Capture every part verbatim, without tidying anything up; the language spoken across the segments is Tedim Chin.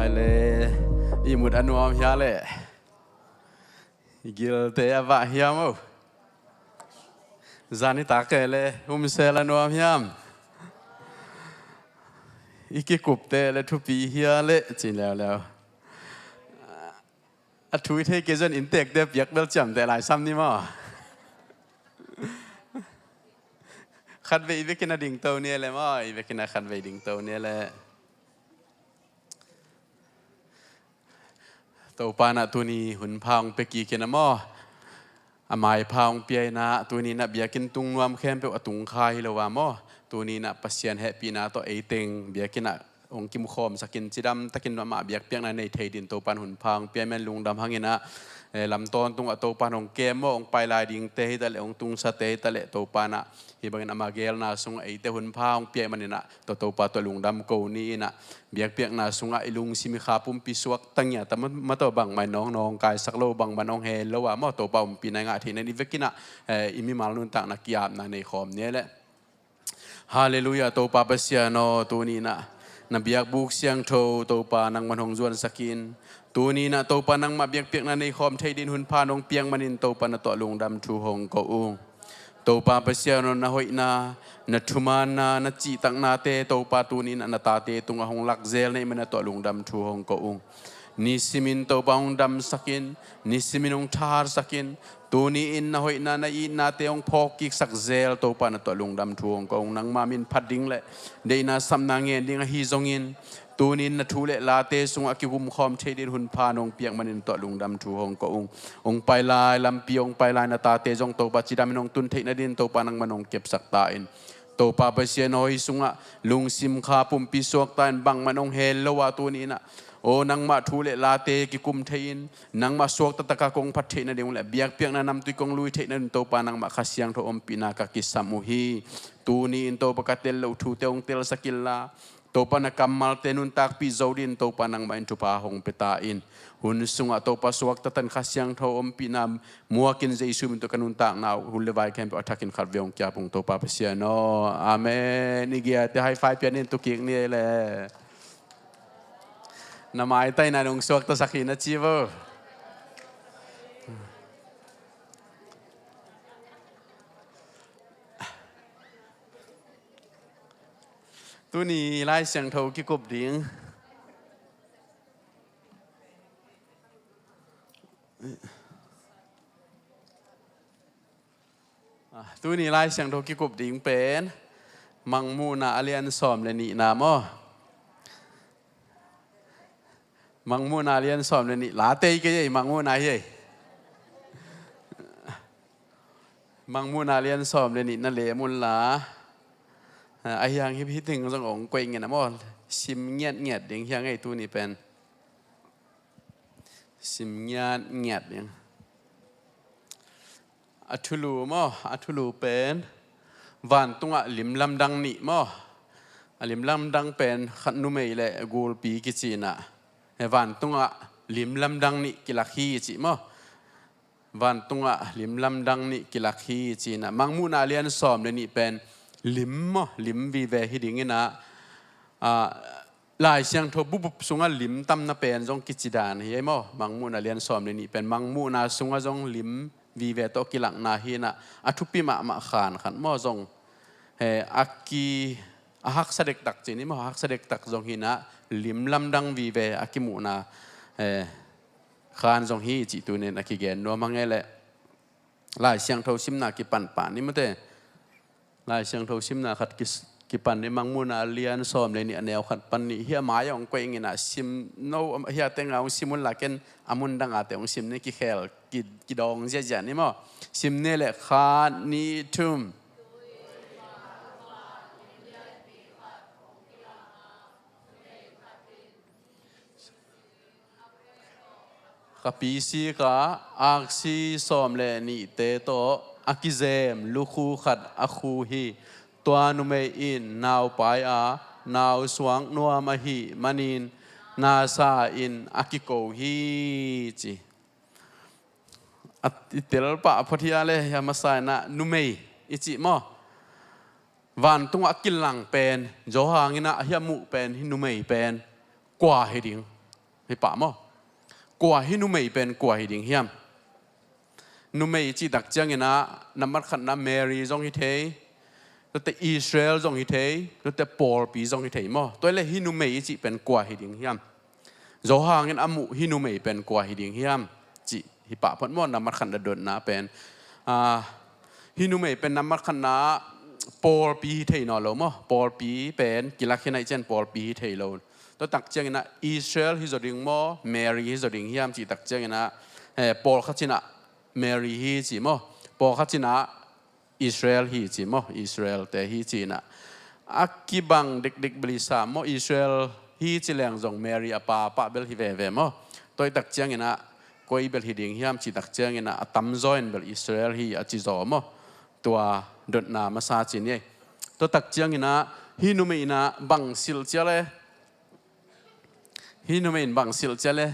Le, i mut a nuam hia le? I gilte a vah hiam o? Zan i tak le, umsel a nuam hiam? I kikupte le thupi hia le, ci leuleu. A thu i thei kei zong inntekte piak bel ciamteh lai sam ni maw? Khatvei i vekin a dingto ni le maw, i vekin a khatvei dingto ni le. Topa in ah tuni hun pha hong pia kik in ah maw, a maipha hong pia in ah, tuni in ah biakinn tung nuam khempeuh a tung kha hi lo a maw, tuni in ah Pasian hehpihna tawh eiteng biakinn ah hong kimukhawmsak in, cidamtakin amah biakpiakna nei thei dingin Topa in hun pha hong pia, i men lungdam hang in ah, eh, lam tawntungah Topa in hong kem maw, hong pai lai dingte hi ta leh, hong tungsate hi ta leh, Topa in ah hih bangin ama geelna sungah eite hun pha hong pia ahih manin ah, tua Topa tawh lungdam ko ni in ah, biakpiakna sungah i lungsim i kha pumpi suakta ngiat a, ma, ma tawh bangmah in hong nawngkaisak lo, bangmah in hong hel lo a maw, Topa ompihna i ngah theihna ding i vekin ah, eh, i mimal nuntakna ki-apna nei khawm ni leh. Halleluiah, Topa Pasian aw, tuni in ah na biakbuk siangtho Topa nangman hong zuansak in, tuni in ah Topa nangmah biakpiakna nei khawm thei dingin hun pha nong piak manin Topa na tawh lungdam thu hong ko ung. Topa Pasian aw, na hoihna, na thumaanna, na cihtaknate Topa tuni in ah na tate tungah hong lak zel na hih manin na tawh lungdam thu hong ko ung. Nisimin Topa hong damsak in, nisimin hong thahatsak in, tuni in na hoihna, na itnate hong phawk kiksak zel Topa na tawh lungdam thu hong ko ung. Nangma min phat ding le deihna sapna ngen ding ahi zongin, tuni in na thu le late sungah kikum khawm thei dingin hun pha nong piak manin na tawh lungdam thu hong ko ung. Hong pai lai lampi, hong pai lai na tate zong Topa cidamin hong tun theihna dingin Topa nangman hong kepsak ta in. Topa Pasian aw, hih sungah lungsim kha pumpi suakta in, bangmah in hong hel lo a tuni in ah, aw, nangmah thu le late kikum thei in, nangmah suakta taka kong phat theihna ding uh le biakpiakna namtui kong lui theihna ding Topa nangmah Kha Siangtho ompihna ka kisam uh hi. Tuni in Topa ka tel loh thute hong telsak inla, Topa na kammalte nuntakpih zo dingin Topa nangmah in thupha hong pia ta in. Hun sungah Topa suakta takin Kha Siangtho ompihna muakin Jesu min tawh ka nuntakna uh hun le vai khempeuh a thakin khatvei hong ki-ap ung Topa Pasian aw. Amen. I giate high five pia ni in tu kik ni le. Na maitaina nong suaktasak hi na ci vo. Tuni Lai Siangtho kikup ding. Ah, tuni Lai Siangtho kikup ding pen Mangmuhna a lian sawm le nihna maw? Mangmuhna a lian sawm le nih, la tei kei ei, Mangmuhna hi ei. Mangmuhna a lian sawm le nih na lem un la. Ah, a hiang hip hiting zong ong koih ngen a maw? Sim ngiatngiat ding hiang ei tuni pen. Sim ngiatngiat ding. A thulu maw, a thulu pen vantungah lim lamdang nih maw? A lim lamdang pen khat numei le gulpi kici in ah, vantungah lim lamdang nih kilak hi ci maw? Vantungah lim lamdang nih kilak hi ci in ah, Mangmuhna a lian sawm le nih pen lim maw, lim vive hi ding in ah, ah, Lai Siangtho bubup sungah lim tamna pen zong kici dan hi ei maw? Mangmuhna lian sawm le nih pen Mangmuhna sungah zong lim vive tawh kilakna hi in ah, a thupi mahmah khan khat maw zong, eh, a ki, a haksa dektak ci ni maw, a haksa dektak zong hi in ah, lim lamdang vive a kimuhna, eh, khan zong hi cih tuni in a kigen nuam hang ei le. Lai Siangtho simna kipan pah ni maw te. Lai Siangtho simna khat ki, kipan ni, Mangmuhna a lian sawm le nih a neu khat pan nih. Hih a mai ah ong koih ing in ah sim no, hih a teng ah ong sim un la, ken a mun dang a te ong sim ni, kikhel, ki, kidawng ziahziah ni maw? Sim ni le, khat, nih, thum. Kha pi sik a aksi sawm le nihte tawh a kizem lukhu khat a khu hi. Tua numei in naupai a nausuak nuam ahih manin nasa in a kiko hi ci. A, i tel pah phot hi a le, hia masa in ah numei i cih maw? Vantungah a kilang pen, Johan in ah hih a muh pen, hih numei pen kua hi ding? hi pah maw. Kua hih numei pen kua hi ding hiam? Numei cih tak ciangin ah nambat khatna Mary zong hi thei, tuate Israel zong hi thei, tuate pawlpi zong hi thei maw. Tua hi leh hih numei i cih pen kua hi ding hiam? Johan in a muh hih numei pen kua hi ding hiam cih hi pah phot maw. Nambat khatna dotna pen, ah, hih numei pen nambat khatna pawlpi hi thei nawn lo maw. Pawlpi pen kilak hi naih ciang pawlpi hi thei lo. Tua tak ciangin ah Israel hi zaw ding maw, Mary hi zaw ding hiam cih tak ciangin ah, eh, pawlkhat in ah Mary hi ci maw, pawlkhat in ah Israel hi ci maw, Israel te hi ci in ah. A kibang dikdik bel i sa maw, Israel hi ci leng zong Mary a pa pah bel hi veve maw. Tua hi tak ciangin ah koi bel hi ding hiam cih tak ciangin ah a tamzaw in bel Israel hi a ci zaw maw. Tua dotna masa ci ni ei. Tua tak ciangin ah hih numei in ah bang silh cia le? Hih numei in bang silh cia le?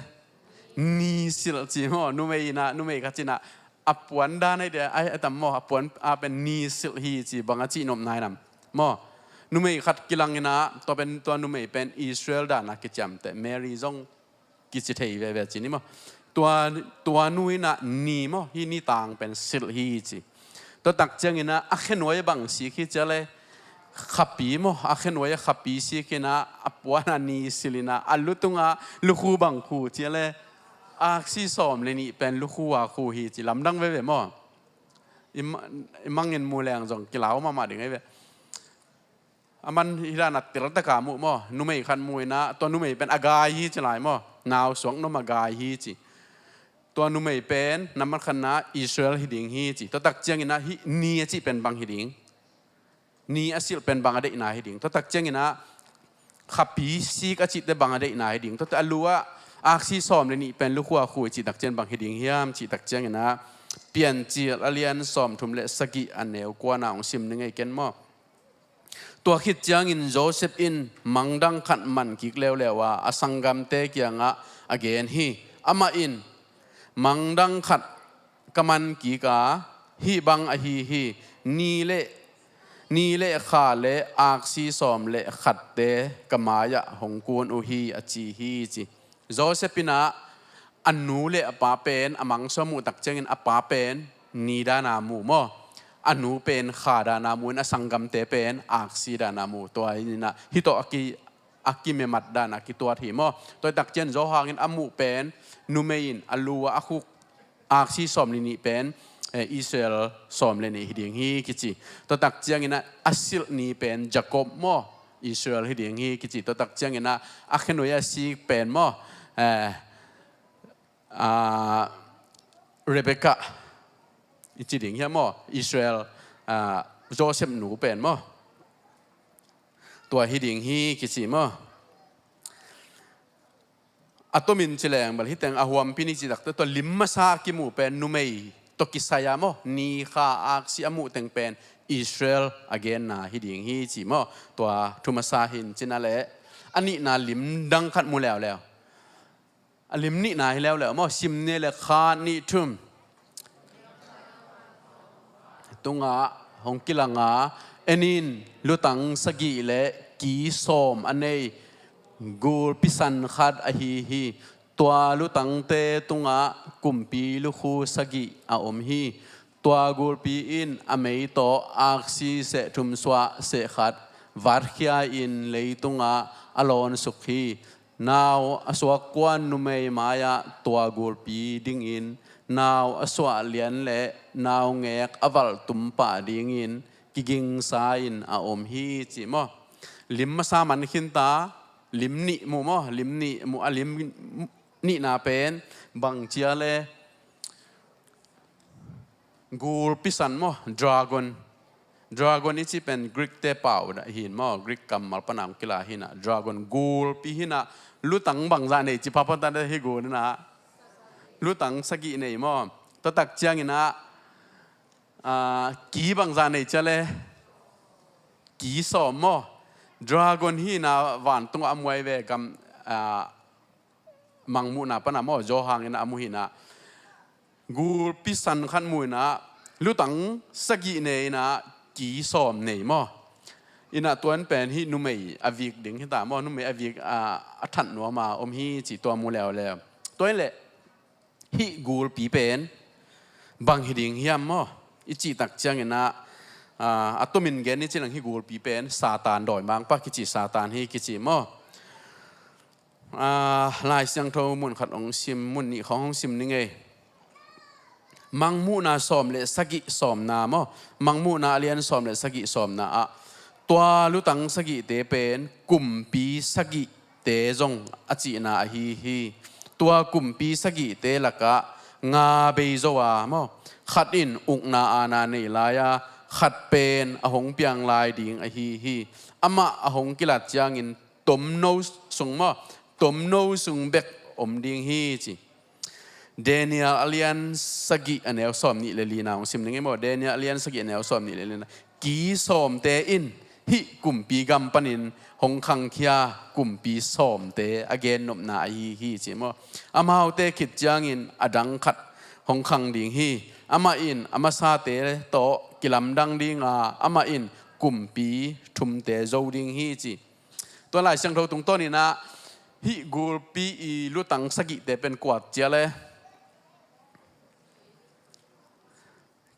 Ni silh ci maw. Numei in ah, numei khat in ah a puan dan ahi dia, ai, a tam maw, a puan a pen ni silh hi ci, bang a cihnop nai nam maw. Numei khat kilang in ah, tua pen, tua numei pen Israel dan a kiciamteh, Mary zong kici thei veve ci ni maw. Tua, tua nu in ah ni maw, hih ni tang pen silh hi ci. Tua tak ciangin ah a khenuai bang sik hi cia le? Khapi maw, a khenuai a khapi sik in ah a puan a ni silh in ah a lu tungah lukhu bang khu cia le? Aksi sawm le nih pen lukhu a khu hi ci, lamdang veve maw. I ma-, i mangin mu leng zong kilau mahmah ding ahi ve. A man hi dan a teltak a muh maw. Numei khat mu in ah, tua numei pen a gai hi ci lai maw. Nau suak nuam a gai hi ci. Tua numei pen nambat khatna Israel hi ding hi ci. Tua tak ciangin ah hih ni a cih pen bang hi ding? Ni a silh pen bang a deihna hi ding? Tua tak ciangin ah khapi sik a cihte bang a deihna hi ding? Tuate a lu ah aksi sawm le nih pen lukhu a khu i cih tak ciang bang hi ding hiam cih tak ciangin ah Piancil a lian sawmthum le sagih a neu kuana hong sim ning ei ken maw. Tua khit ciangin Joseph in mangdang khat man kik leuleu a, a sanggamte kiangah a gen hi. Amah in, mangdang khat ka man kik a, hih bang ahi hi. Ni le, ni le kha le aksi sawm le khatte ka mai-ah hong kun uh hi, a ci hi ci. Joseph in ah a nu le a pa pen a mangsuah muh tak ciangin a pa pen ni dana mu maw. A nu pen kha dana mu in a sanggamte pen aksi dana mu. Tua in ah hih tawh a ki, a kimemat dana kituat hi maw. Tua hi tak ciang Johan in a muh pen numei in a lu ah a khuk aksi sawm le nih pen, eh, Israel sawm le nih hi ding hi kici. Tua tak ciangin ah a silh ni pen Jacob maw, Israel hi ding hi kici. Tua tak ciangin ah a khenuai a sik pen maw, eh, ah, Rebecca i ci ding hiam maw, Israel, ah, Joseph nu pen maw. Tua hi ding hi kici maw. A tomin ci leng bel hih teng a huampi ni ci takte, tua lim masa a kimu pen numei tawh kisai a maw, ni kha aksi a muh teng pen Israel a genna hi ding hi ci maw. Tua thu masa hi in ci na le, a nihna lim dang khat mu leuleu. A lim nihna hi leuleu maw, sim ni le, khat, nih, thum. Tungah hong kilang a, en in, lutang sagih le ki sawm a nei gulpi san khat ahi hi. Tua lutangte tungah kumpi lukhu sagih a om hi. Tua gulpi in a mei tawh aksi seh thum suah seh khat vatkhia in leitungah a lawnsuk hi. Nau a suak kuan numei mai-ah tua gulpi dingin nau a suah lian le naungek a valh tum pah dingin kigingsa in a om hi ci maw. Lim masa man khinta, lim nih mu maw, lim nih mu, a lim nihna pen bang cia le? Gulpi san maw, dragon. Dragon i ci pen Greek te pau dah hi in maw, Greek kammal pana hong kila hi in ah, dragon gulpi hi in ah, lutang bangzah nei ci pha pha ta dah hi gul in ah. Lutang sagih nei maw. Tua tak ciangin ah, ah, ki bangzah nei cia le? Ki sawm maw. Dragon hi in ah vantungah a muai ve gam, ah, mangmuhna pana maw, Johan in ah a mu hi in ah. Gulpi san khat mu in ah, lutang sagih nei in ah, ki sawm nei maw. Inah tua in pen hih numei a vik ding hi ta maw, numei a vik a, a that nuam a om hi ci tua mu leuleu. Tua in leh hih gulpi pen bang hi ding hiam maw? I cih tak cianginah, a, a tomin gen i ci lang hih gulpi pen Satan dawimangpa kici Satan hi kici maw? A, Lai Siangtho mun khat hong sim, mun nih khawng hong sim ni ngei. Mangmuhna sawm le sagih sawmna maw? Mangmuhna a lian sawm le sagih sawmna ah tua lutang sagihte pen kumpi sagihte zong a cihna ahi hi. Tua kumpi sagihte lakah nga bei zo a maw? Khat in ukna aana nei lai a, khat pen a hong piang lai ding ahi hi. Amah a hong kilat ciangin tomno sung maw? Tomno sung bek om ding hi ci. Daniel a lian sagih a neu sawm nih le lina hong sim ning ei maw? Daniel a lian sagih a neu sawm nih le lina. Ki sawmte in hih kumpi gam panin hong khangkhia kumpi sawmte a gennopna ahi hi ci maw? Amaute khit ciangin a dang khat hong khang ding hi. Amah in a masate tawh kilamdang dinga amah in kumpi thumte zo ding hi ci. Tua Lai Siangtho tungtawninah hih gulpi i lutang sagihte pen kuat cia le?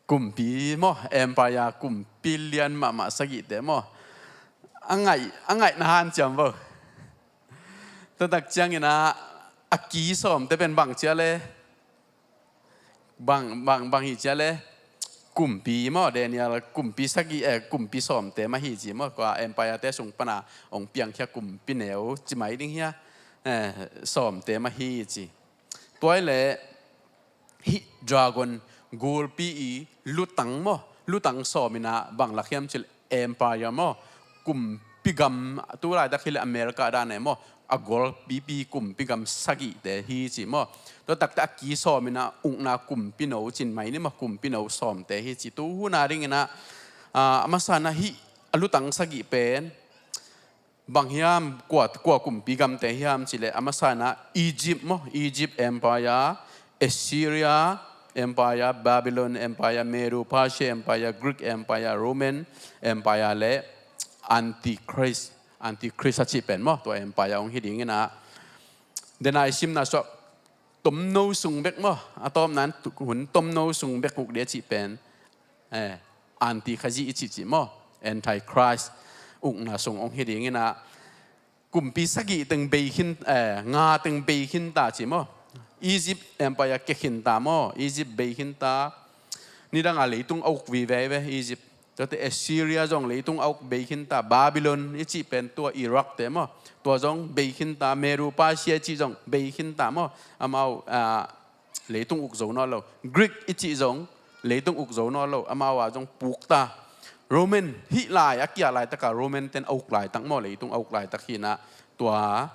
Kumpi maw? Empire kumpi lian mahmah sagihte maw? A ngaih, a ngaihna hanciam vo. Tua tak cianginah a ki sawmte pen bang cia le? Bang, bang, bang hi cia le? Kumpi maw? Daniel kumpi sagih, eh, kumpi sawmte mah hi ci maw? Kua empire te sung pana hong piangkhia kumpi neu ci mai ding hia? Eh, sawmte mah hi ci. Tua i le hih dragon gulpi i lutang maw? Lutang sawminah bang lak hiam ci le empire maw? Kumpi gam, tu laitak hi le America dan e maw? A golpipi kumpi gam sagihte hi ci maw? Tua takte a ki sawminah ukna kumpi no cin mai ni maw? Kumpi no sawmte hi ci. Tu huna dinginah, a, a masanah hih a lutang sagih pen bang hiam, kua, kua kumpi gamte hiam ci le a masanah Egypt maw? Egypt empire, Assyria empire, Babylon empire, Medo Persia empire, Greek empire, Roman empire le Antichrist, Antichrist a cih pen maw? Tua empire hong hi dinginah dena i simna suak tomno sung bek maw? A tawpna in hun tomno sung bek uk dih a cih pen, eh, anti Khazih i cihcih maw? Antichrist ukna sung hong hi dinginah kumpi sagih teng bei khin, eh, nga teng bei khin ta ci maw? Egypt empire ke khin ta maw? Egypt bei khin ta. Nidanga leitung a uk vive ve Egypt. Tuate Assyria zong leitung a uk bei khin ta. Babylon i cih pen tua Iraq te maw? Tua zong bei khin ta. Medo Persia i cih zong bei khin ta maw? Amau, ah, leitung uk zo nawn lo. Greek i cih zong leitung uk zo nawn lo. Amau a zong puk ta. Roman hih lai a kiah laitaka Roman ten a uk laitak maw? Leitung a uk laitak hinah tua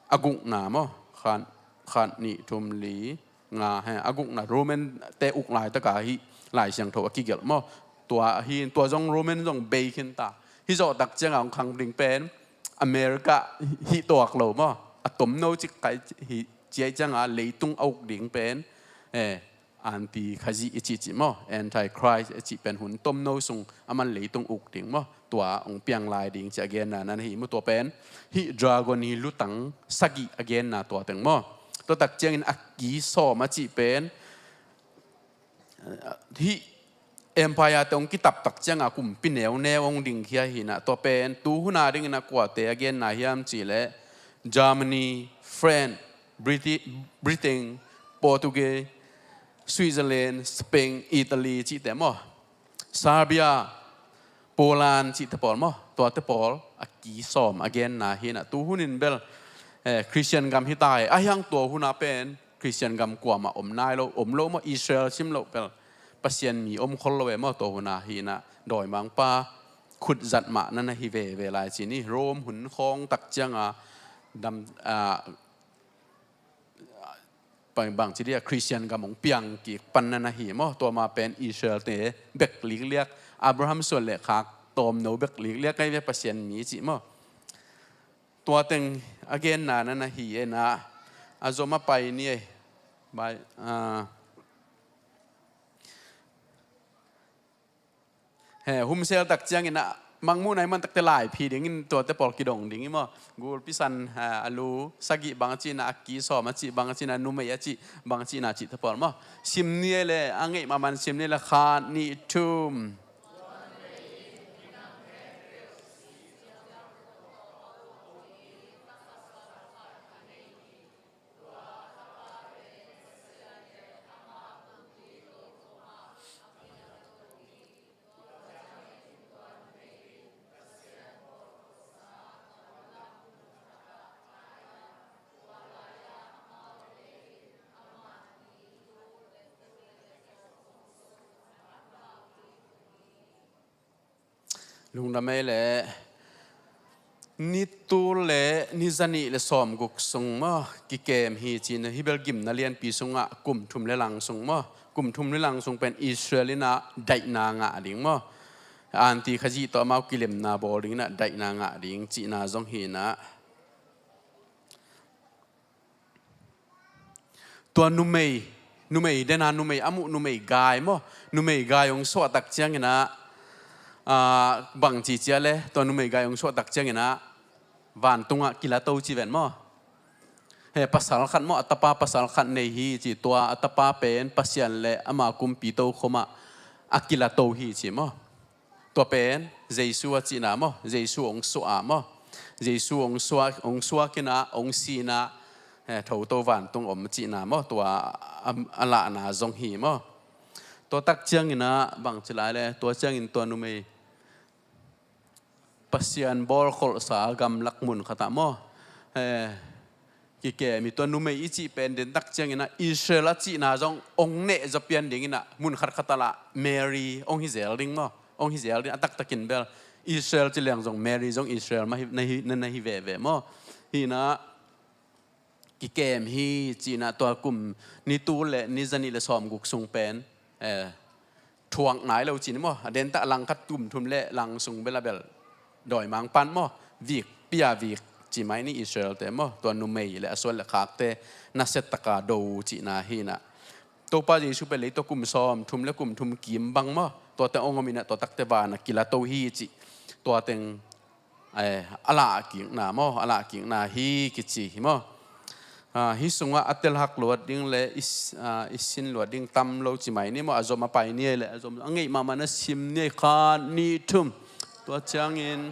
a gukna maw? Khat, khat nih thum li nga he a gukna Roman te uk laitaka hih Lai Siangtho a kigelh maw? Tua hi, tua zong Roman zong bei khin ta. Hih zawh tak cianga hong khang ding pen America hih tuak lo maw? A tomno cik kai hi ciai cianga leitung a uk ding pen, eh, anti Khazih i cihcih maw? Antichrist i cih pen hun tomno sung a man leitung uk ding maw? Tua hong piang lai ding ci a genna nan hi mu tua pen. Hih dragon hi lutang sagih a genna tua teng maw? Tua tak ciangin a ki sawm a cih pen, hih empire te hong kitaptak cianga kumpi neuneu hong dingkhia hinah tua pen tu huna dinginah kuate a genna hiam ci le Germany, France, Briti-, Britain, Portugal, Switzerland, Spain, Italy cihte maw? Serbia, Poland cihte pawl maw? Tuate pawl a ki sawm a genna hinah tu hunin bel, eh, Christian gam hi ta e. A hiang tua huna pen Christian gam kuamah om nai lo, om lo maw? Israel sim loh bel Pasian mi om khol lo e maw? Tua huna hinah dawimangpa khut zat mah na na hi veve lai ci ni. Rome hun khawng tak cianga dam, ah, bang, bang ci dia Christian gam hong piang kik pan na na hi maw? Tua ma pen Israel te bek likliak, Abraham suan le khak tawmno bek likliak ai ve Pasian mi cih maw? Tua teng a genna na na hi e na a zom a pai ni e. Bai, ah, he, humsel tak ciangin a, Mangmuhna i man takte laiphi dingin tuate pawl kidong ding hi maw. Gulpi san, ah, a lu sagih bang a cihna, a ki sawm a cih bang a cihna, numei a cih bang a cihna cihte pawl maw. Sim ni ei le, a ngeih mahmah in sim ni ei le, khat, nih, thum. Lungdam ei le, ni tul le ni zanih le sawmguk sung maw, kikem hi ci-in, hih bel gimna lianpi sungah kum thum le lang sung maw, kum thum le lang sung pen Israel in ah daihna ngah ding maw. Anti Khazih tawh amau kilemna bawl dingin ah daihna ngah ding cihna zong hi-in ah. Tua numei, numei, dena numei, a muh numei gai maw. Numei gai hong suahtak ciangin ah, ah, bang ci cia le, tua numei gai hong suahtak ciangin ah, vantungah kilato ci ven maw. He, pasal khat maw, a tapa pasal khat nei hi ci, tua a tapa pen Pasian le ama kumpi tokhom ah a kilato hi ci maw. Tua pen Jesu a cihna maw, Jesu hong suah a maw, Jesu hong suak, hong suak in ah, hong si in ah, eh, thoto vantung om cihna maw, tua a, a lahna zong hi maw. Tua tak ciangin ah bang ci lai le, tua ciangin tua numei Pasian bawlkholhsa gamlak mun khat ah maw, eh, kikem hi. Tua numei i cih pen den tak ciangin ah Israel a cihna zong hong neh zaw pian dingin ah mun khat khat ah lah Mary hong hi zel ding maw. Hong hi zel ding, a taktakin bel Israel ci leng zong Mary zong Israel mah hi, na hi, na, na hi veve maw. Hi-in ah kikem hi ci-in ah tua kum ni tul le ni zanih le sawmguk sung pen, eh, thuak nai lo ci ni maw. A den tak langkhat kum thum le lang sung bel a bel dawimangpa'n maw, vik pia vik ci mai ni Israel-te maw, tua numei le a suan le khakte nasia taka do cihna hi-in ah. Topa Jesu pen lei tawh kum sawmthum le kum thum kim bang maw, tuate hong om in ah, tua takte van ah kilato hi cih, tua teng, eh, a lahkikna maw, a lahkikna hi kici hi maw. Ah, hih sungah a telhak luat ding le i s-, ah, i sin luat ding tam lo ci mai ni maw, a zom a pai ni ei le, a zom a ngeih mahmah na sim ni ei, khat, nih, thum. Tua ciangin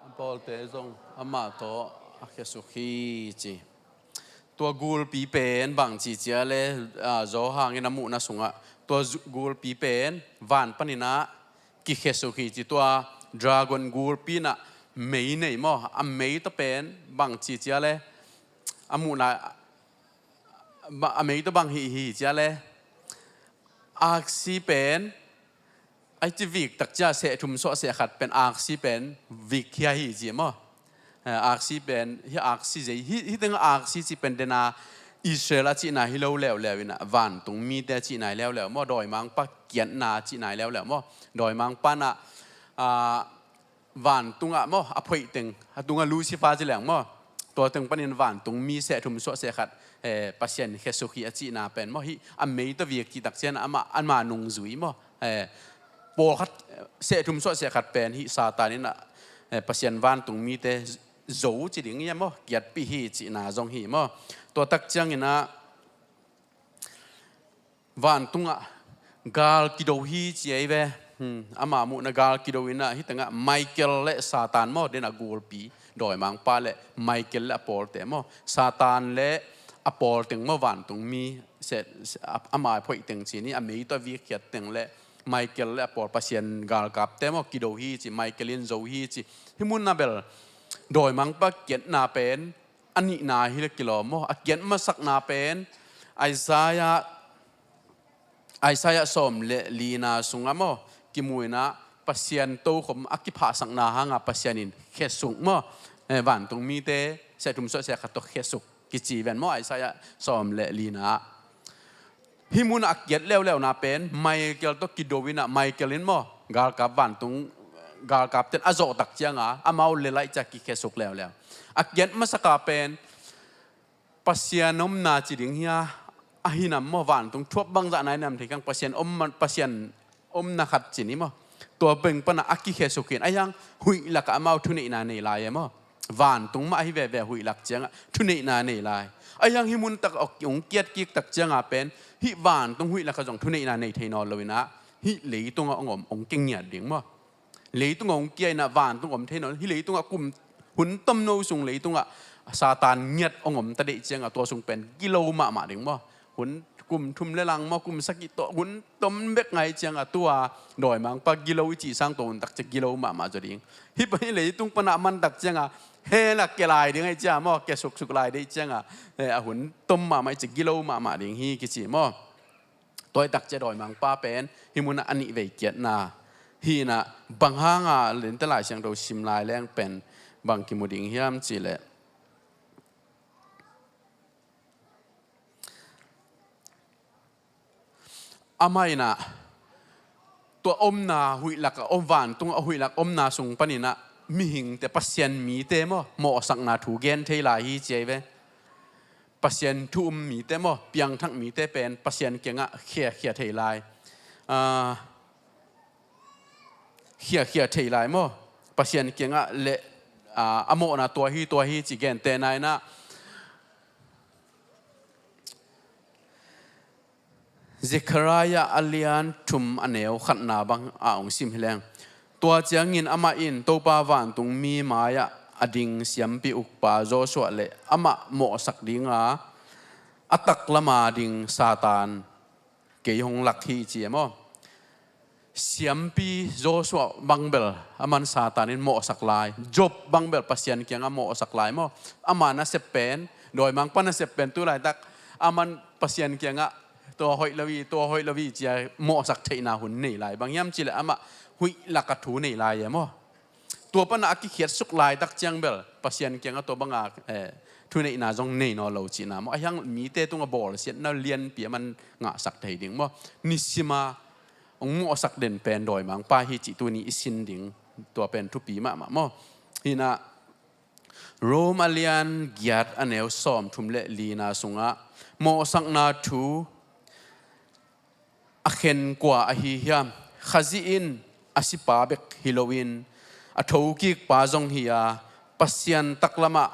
A pawlte zong amah tawh a khiasuk hi ci. Tua gulpi pen bang ci cia le, ah, Johan in a muhna sungah tua zu-, gulpi pen van panin ah kikhiasuk hi ci. Tua dragon gulpi in ah mei nei maw, a mei tawh pen bang ci cia le, a muhna, ba-, a mei tawh bang hi hi cia le, aksi pen, ai ci vik tak cia seh thum suah seh khat pen aksi pen vik khia hi ci maw. Eh, aksi pen, hih aksi zei, hih, hih teng aksi ci pen dena Israel a cihna hi lo leuleu in ah, vantung mite a cihna hi leuleu maw, dawimangpa kiatna a cihna hi leuleu maw, dawimangpa'n ah, ah, vantungah maw, a phoih teng, a tungah Lucifer ci leng maw, tua teng panin vantung mi seh thum suah seh khat, eh, Pasian khiasuk hi a cihna pen maw, hih a mei tawh vik cih tak ciang amah, ama nungzui maw, eh, pawlkhat, eh, seh thum suah seh khat pen hih Satan in ah, eh, Pasian vantung mite zo ci ding hi maw, kiatpih hi cihna zong hi maw. Tua tak ciangin ah, vantungah gal kido hi ci ei ve. Hmm, ama muhna gal kido in ah, hih tengah Michael le Satan maw, dena gulpi, dawimangpa le Michael le a pawlte maw, Satan le a pawl teng maw, vantung mi se, se, a, ama phoih teng ci ni, a mei tawh a vik khiat teng le Michael le a pawl Pasian galkapte maw, kido hi ci, Michael in zo hi ci. Hih mun ah bel dawimangpa kiatna pen a nihna hi le kilawm maw. A kiat masakna pen Isaiah Isaiah sawm le lina sungah maw, kimu inah Pasian tokhom a kiphahsakna hanga Pasian in khesuk maw, eh, vantung mite sia thum suah sia khat tawh khesuk kici ven maw, Isaiah sawm le lina. Hih munah a kiat leuleuna pen Michael tawh kido inah, Michael in maw, galkap vantung galkapten a zawhtak cianga amau le laih cia kikhesuk leuleu. A kiat masaka pen Pasian omna ci ding hia, ahi nam maw, vantung thuap bangzah nai nam thei kang Pasian om, Pasian omna khat ci ni maw. Tua peng pana a kikhesuk in, ahiang huih lakah amau thuneihna nei lai e maw. Vantung mah ahi veve huih lak ciangah thuneihna nei lai. Ahiang hih muntak ong kiat kiktak cianga pen hih vantung huih lakah zong thuneihna nei thei nawn lo inah hih leitungah ong om ong kingiat ding maw. Leitung ong kia inah vantung om thei nawn, hih leitungah kum hun tomno sung leitungah Satan ngiat ong om ta deih ciangah tua sung pen gilo mahmah ding maw. Hun kum thum le lang maw, kum sagih tawh hun tom bek ngai ciangah tua dawimangpa gilo i cih sang tua hun tak cia gilo mahmah zaw ding. Hih pen hih leitung panah mantak ciangah hell ah kia lai ding ahi cia maw, kia suksuk lai deih ciangah, eh, a hun tom mahmah i cia gilo mahmah ding hi kici maw. Tua i takcia dawimangpa pen hih munah a nih vei kiatna hi inah, bang hanga lente Lai Siangtho sim lai leng pen bang kimu ding hiam cihleh, amah inah tua omna huih lakah om, vantung a huih lak omna sung paninah mihingte, Pasian mite maw, mawhsakna thu gen thei lai hi ci ahi ve. Pasian thu um mite maw, piangthak mite pen Pasian kiangah khiakhia thei lai. Ah, khiakhia thei lai maw. Pasian kiangah le, ah, a mawhna tua hi, tua hi ci gente nainah Zekhariah a lian thum a neu khatna bang a ong sim hi leng. Tua ciangin amah in Topa vantung mi mai-ah a ding siampi ukpa Joshua le amah mawhsak dinga a taklama ding Satan kei hong lak hi ci e maw. Siampi Joshua bangbel aman Satan in mawhsak lai. Job bangbel Pasian kiangah mawhsak lai maw. Ama nasep pen, dawimangpa nasep pen tu laitak aman Pasian kiangah tua hoih lo hi, tua hoih lo hi cia mawhsak theihna hun nei lai. Bang hiam cihleh amah huih lakah thu nei lai e maw. Tua pana a kikhiatsuk laitak ciang bel Pasian kiangah tua banga, eh, thuneihna zong nei nawn lo cihna maw. Ahiang mite tungah bawlsiatna lianpi aman ngahsak thei ding maw. Nisima ong mawhsak den pen dawimangpa hi cih tuni i sin ding, tua pen thupi mahmah maw. Hinah Rome a lian giat a neu sawm thum le lina sungah mawhsakna thu a khen kua ahi hiam? Khazih in a sipa bek hi loin a thokikpa zong hi a, Pasian taklamah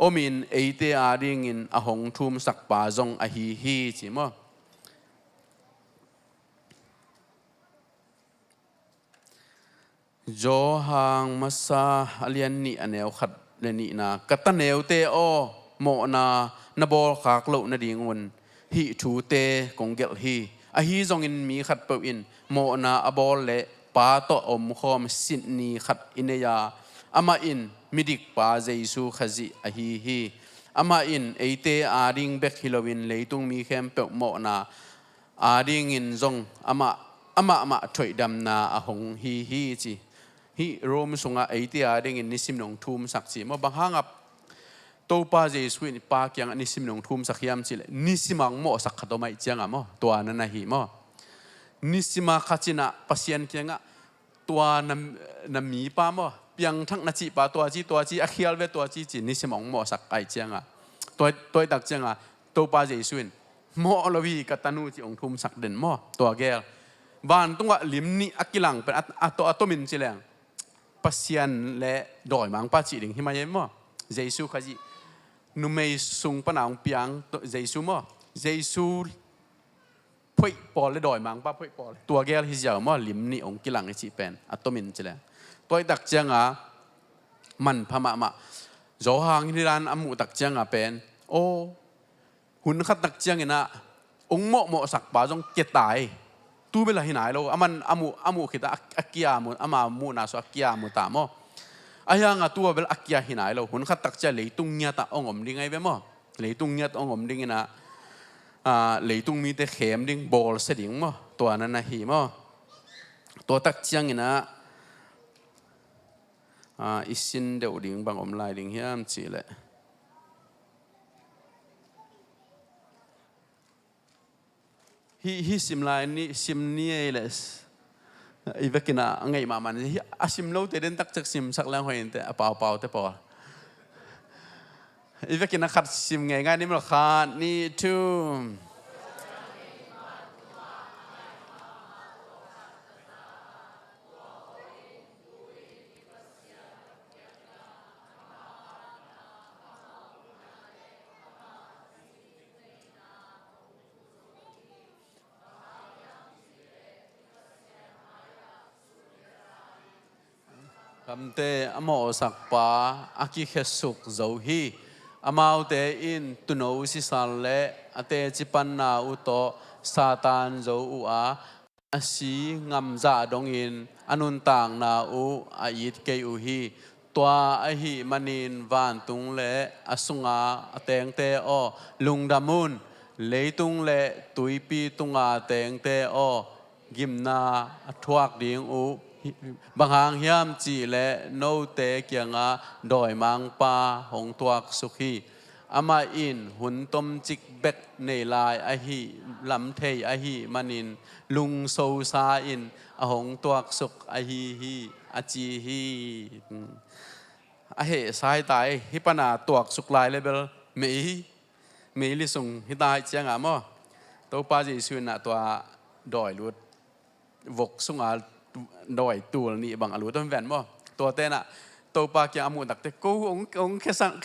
omin eite adingin a hong thumsakpa zong ahi hi ci maw. Johan masa a lian nih a neu khat le nihna, ka ta neute aw, mawhna na bawlkhak loh nadingun hih thute kong gelh hi. Ahi zongin mi khatpeuh in mawhna a bawl le Pa tawh a omkhawm sitni khat i nei a, amah in midikpa Jesu Khazih ahi hi. Amah in eite ading bek hi loin leitung mi khempeuh mawhna adingin zong amah, amah mah thoihdamna a hong hi hi ci. Hih Rome sungah eite adingin nisim nong thumsak ci maw. Bang hangah Topa Jesu in Pa kiangah nisim nong thumsak hiam cihleh, nisimah hong mawhsak khat om ahih ciangah maw, tua na na hi maw. Nisima khacinah Pasian kiangah tua na, na mipa maw, piangthak na cihpa tua ci, tua ci, a khial ve tua ci ci, nisim hong mawhsak ahih cianga, tua, tua i tak cianga Topa Jesu in mawh lo hi ka tanu ci hong thumsak den maw. Tua gel vantungah lim nih a kilang pen a, a, a tomin ci leng Pasian le dawimangpa cih ding hi mai e maw. Jesu Khazih numei sung pana hong piang Jesu maw. Jesu phoih pawl le dawimangpa phoih pawl, tua gel hi ziau maw, lim nih hong kilang i cih pen a tomin ci leng. Tua i tak cianga manpha mahmah. Johan hi dan a muh tak cianga pen, aw, hun khat tak cianginah hong mawhmawhsakpa zong kia tai. Tu bela hi nai lo, aman a muh, a muh khita a, a kia mu, ama muhna sua a kia mu ta maw. Ahi hangin tua bel a kia hi nai lo. Hun khat tak ciang leitung ngiat ah hong om ding ahi ve maw. Leitung ngiat hong om ding in ah, ah, leitung mite khem ding, bawlsia ding maw. Tua na na hi maw. Tua tak ciangin ah, ah, i sin deuh ding bang om lai ding hiam cih leh. Hih, hih sim lai ni, sim ni ei leh. I vekin ah a ngeih mahmah ni. Hih a sim lote den tak ciang simsak leng hoih inteh, a paupau te pawl. I vekin ah khat sim ngeingai ni maw, khat, nih, thum. Gamte a mawhsakpa a kikhesuk zo hi. Amaute in tuuno sisal le a teci panna uh tawh Satan zo uh a, a si ngamzah dongin a nuntakna uh a it kei uh hi. Tua ahih manin vantung le a sunga a tengte aw, lungdam un. Leitung le tuipi tunga tengte aw, gimna a thuak ding uh. Bang hang hiam cih leh note kiangah dawimangpa hong tuaksuk hi. Amah in hun tomcik bek nei lai ahih lam thei ahih manin lungsosa in a hong tuaksuk ahi hi, a ci hi. A hehsa hi ta ei, hih pana tuaksuk lai le bel mei, meili sung hi ta ahih ciangah maw. Topa Jesuh in ah tua dawi lut vok sunga dawi tul nih bang a lut om ven maw. Tuate in ah Topa kiang a muh takte ko hong, hong khe sak,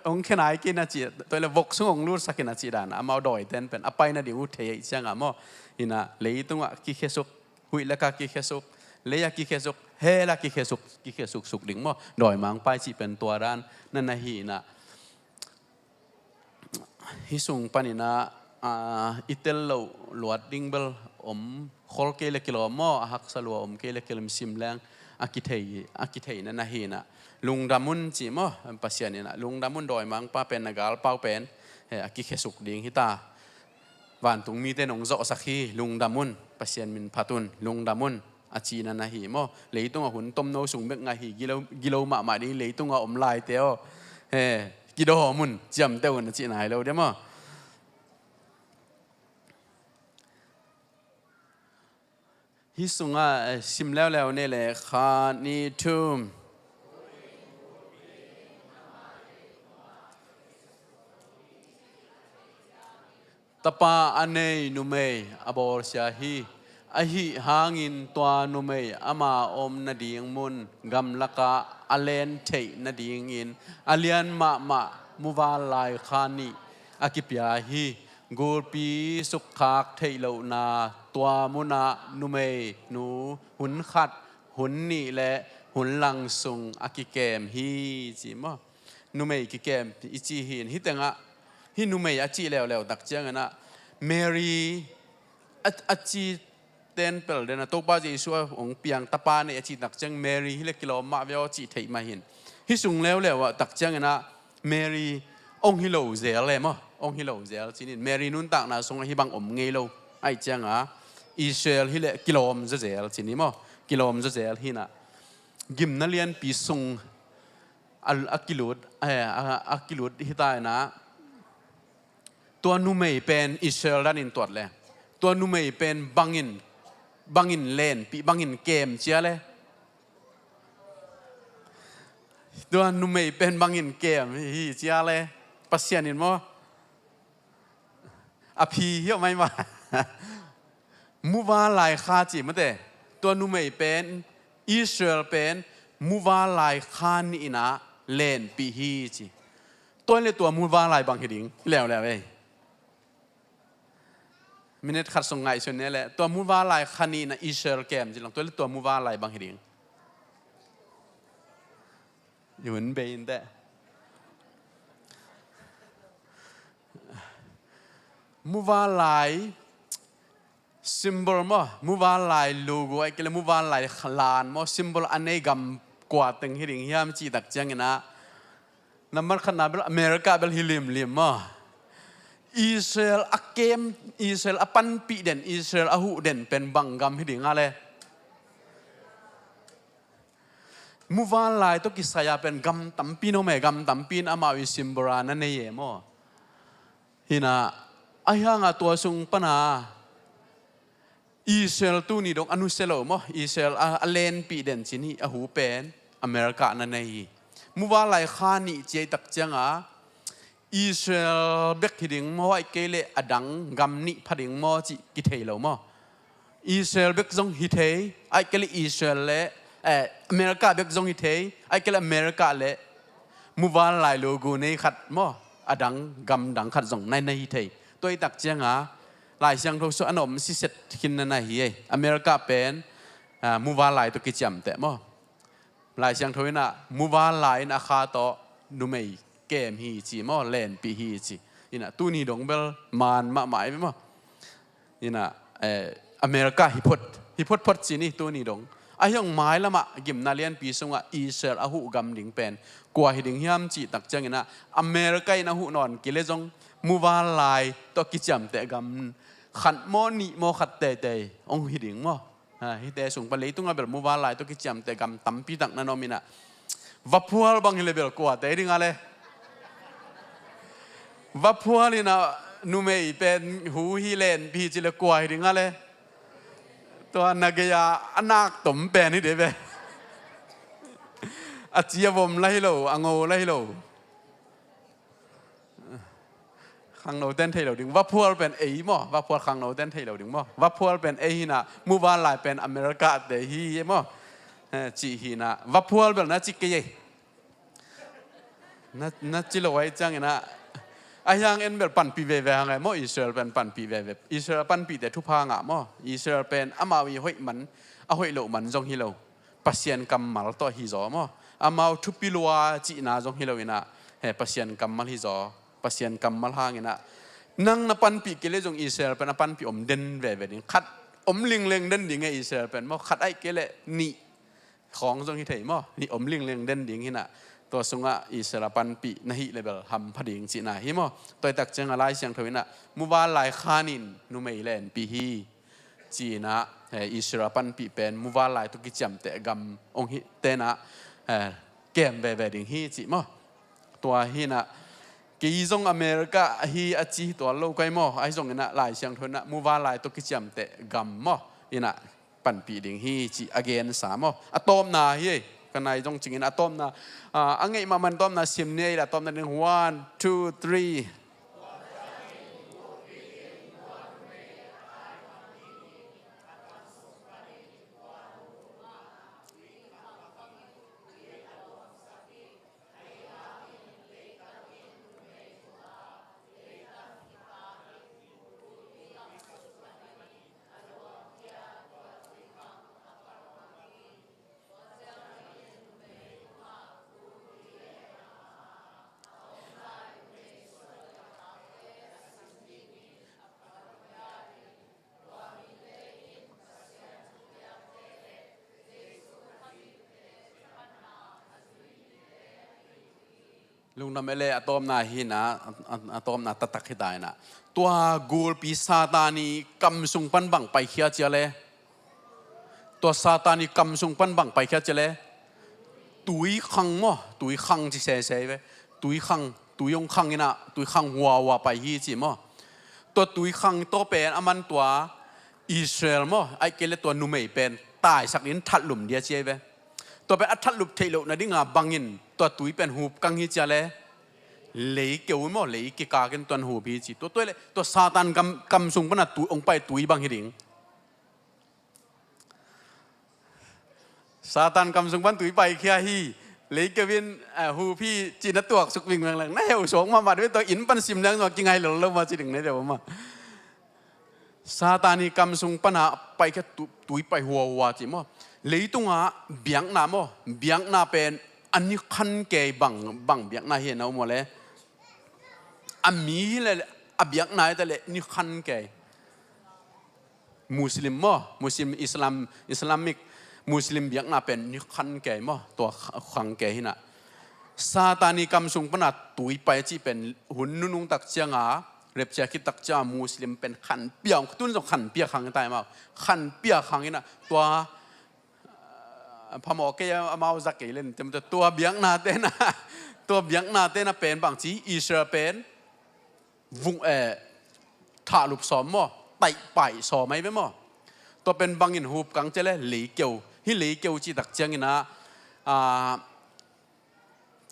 hong khe nai kei in a ci, tua le vok sung hong lutsak in a ci dan a, amau dawite in pen a pai nading uh thei ahih ciangah maw. In ah leitungah kikhesuk, huih le ka kikhesuk, lei a kikhesuk, hell a kikhesuk, kikhesuk suk ding maw. Dawimangpa i cih pen tua dan na na hi in ah. Hih sung panin ah, ah, i tel loh luat ding bel om khol kei le kilawm maw, a haksa lua om kei le kilawm sim leng a kithei, a kithei na na hi in ah. Lungdam un ci maw, Pasian in ah. Lungdam un, dawimangpa pen na galpau pen, he, a kikhesuk ding hi ta. Vantung mite nong zawhsak hi, lungdam un, Pasian min phat un, lungdam un. A cihna na hi maw. Leitungah hun tomno sung bek ngah hi, gilo, gilo mahmah ding leitungah om laite aw. He, kidawm un, ciamteh un a cihna hi lo dia maw. Hih sungah, eh, sim leuleu ni le khat, nih, thum. Tapa a nei numei a bawlsia hi. Ahih hangin tua numei ama om nading mun gamlakah a len theih nadingin a lian mahmah muvanlai kha nih a kipia hi. Gulpi sukkhak theih lohna tua munah numeinu hun khat, hun nih le hun lang sung a kikem hi, ci maw. Numei kikem i ci hi in, hih tengah, hih numei a cih leuleu tak ciangin ah, Mary a, a ci ten pel den a, Topa Jesuh a hong piang tapa nei a cih tak ciang, Mary hi le kilawm mah ve aw cih theih mah hi in. Hih sung leuleu ah tak ciangin ah, Mary hong hi lo zel e maw, hong hi lo zel ci ni in. Mary nuntakna sungah hih bang om ngei lo. Ahih ciangah, Israel hi le kilawm zaw zel ci ni maw, kilawm zaw zel hi in ah. Gimna lianpi sung a, a kilut, eh, a, a kilut hi ta in ah, tua numei pen Israel danin tuat le, tua numei pen bangin, bangin lenpih, bangin kem cia le. Tua numei pen bangin kem hi cia le, Pasian in maw. A phi hiau mai ma. Muvanlai kha ci mate. Tua numei pen, Israel pen, muvanlai kha nih in ah lenpih hi ci. Tua le tua muvanlai bang hi ding, leuleu ei. Minute khat sung ngaihsun ni le, tua muvanlai kha nih in ah Israel kem ci lang, tua le tua muvanlai bang hi ding. I hun bei inteh. Muvanlai symbol maw, muvanlai logo, ahih kei le muvanlai lan maw, symbol a nei gam kua teng hi ding hiam cih tak ciangin ah, nambat khatna bel America bel hi limlim maw. Israel a kem, Israel a panpih den, Israel a huh den pen bang gam hi ding a le? Muvanlai tawh kisai-a pen gam tampi in om e, gam tampi in amau i symbol-a na nei e maw. Hi-in ah, ahi hangah tua sung pana Israel tuni dong a nusia lo maw. Israel a, a lenpih den cin hi, a hu pen America na nei hi. Muvanlai kha nih ciai tak cianga Israel bek hi ding maw, ahih kei leh a dang gam nih pha ding maw cih kithei lo maw. Israel bek zong hi thei, ahih kei leh Israel le, eh, America bek zong hi thei, ahih kei leh America le muvanlai logo nei khat maw, a dang gam dang khat zong na, na hi thei. Tua hi tak cianga Lai Siangtho sung a na om siset khin na, na hi ei. America pen, ah, muvanlai tawh kiciamteh maw. Lai Siangtho in ah muvanlai in a kha tawh numei kem hi ci maw, lenpih hi ci. In ah tuni dong bel man mahmah ei maw. In ah, eh, America hi phot, hi photphot ci ni tuni dong. Ahi zong mailamah gimna lianpi sungah Israel a huh gam ding pen kua hi ding hiam cih tak ciangin ah America in a huh nawn kei leh zong muvanlai tawh kiciamteh gam khat maw, nih maw, khat teitei hong hi ding maw. Ha, hihte sung pan leitungah bel muvanlai tawh kiciamteh gam tampi tak na na om in ah, vaphual bang hi leh bel kua tei ding a le? Vaphual in ah numei pen hu hi, lenpih hi ci leh kua hi ding a le? Tua na gei-a a nak tom pen hi ding ve. A ci a vom la hi lo, a ngo la hi lo. Khangno ten thei lo ding. Vaphual pen ei maw. Vaphual khangno ten thei lo ding maw. Vaphual pen ei hi-in ah, muvanlai pen America te hi maw. Eh, cih hi-in ah, vaphual bel na ci kei ei. Na, na ci lo ahih ciangin ah, ahi hang en bel panpih veve hang ei maw. Israel pen panpih veve. Israel panpihte thupha ngah maw. Israel pen amau i hoih man, a hoih loh man zong hi lo. Pasian kammal tawh hi zaw maw. Amau thupi lua cihna zong hi lo in ah, he, Pasian kammal hi zaw, Pasian kammal hang in ah. Nang na panpih kei leh zong Israel pen a panpih om den veve ding. Khat om lingleng den ding e Israel pen maw. Khat ahih kei leh nih khawng zong hi thei maw. Nih om lingleng den ding hi-in ah, tua sungah Israel a panpih na hih leh bel hampha ding cihna hi maw. Tua hi tak ciangah Lai Siangtho in ah muvanlai kha nih in numei lenpih hi ci-in ah, eh, Israel a panpih pen muvanlai tawh kiciamteh gam hong hi, te in ah, eh, kem veve ding hi ci maw. Tua hi-in ah kei zong America hi a ci hi tuan lo kei maw. Ahi zongin ah Lai Siangtho in ah muvanlai tawh kiciamteh gam maw, in ah panpih ding hi ci a gensa maw. A tawpna hi ei. Ka nai zong cingin a tawpna, ah, a ngeih mahmah in tawpna sim ni ei. A tawpna ding, one, two, three. Lungdam e le. A tawpna hi-in ah, a, a, a tawpna taktak hi ta in ah. Tua gulpi Satan i kam sung pan bang paikhia ci a le? Tua Satan i kam sung pan bang paikhia ci a le? Tui khang maw, tui khang ci sese ve. Tui khang, tui hong khang in ah, tui khang huahua pai hi ci maw. Tua tui khang tawh pen aman tua Israel maw, ahih kei leh tua numei pen taisak in thatlum ding a ci ei ve. Tua pen a thatlum theih loh nadinga bangin tua tui pen hup kang hi ci a le? Lei keu maw, lei kikak in tuan hup hi ci. Tua, tua hi leh tua Satan kam, kam sung pan a tui hong pai tui bang hi ding. Satan kam sung pan tui paikhia hi, lei keu in, eh, hup hi cih na tuaksuk vingveng leng na heusuak mahmah ding ve. Tua inn pan sim leng zong a kingai lel lo mah ci ding na hi deuh mah. Satan i kam sung pan a paikhia tu-, tui pai huahua ci maw. Leitungah biakna maw, biakna pen a ni khan kei bang, bang biakna hi na um maw le? A mi hi leh, a biakna hi ta leh ni khan kei. Muslim maw, Muslim, Islam, Islamic Muslim biakna pen ni khan kei maw, tua kha-, khang kei hinah. Satan i kam sung pana tui pai cih pen hun nunung tak cianga, rapture khit tak cianga Muslim pen khan piang, tun zong khan piak khang tai maw. Khan piak khang hinah, tua, ah, phamawh kei a, amau zak kei len tem tua biakna tena, tua biakna tena pen bang ci Israel pen vung, eh, thahlup sawm maw, taihpaih sawm ai ve maw. Tua pen bangin hup kang cia le leikeu. Hih leikeu cih tak ciangina, ah,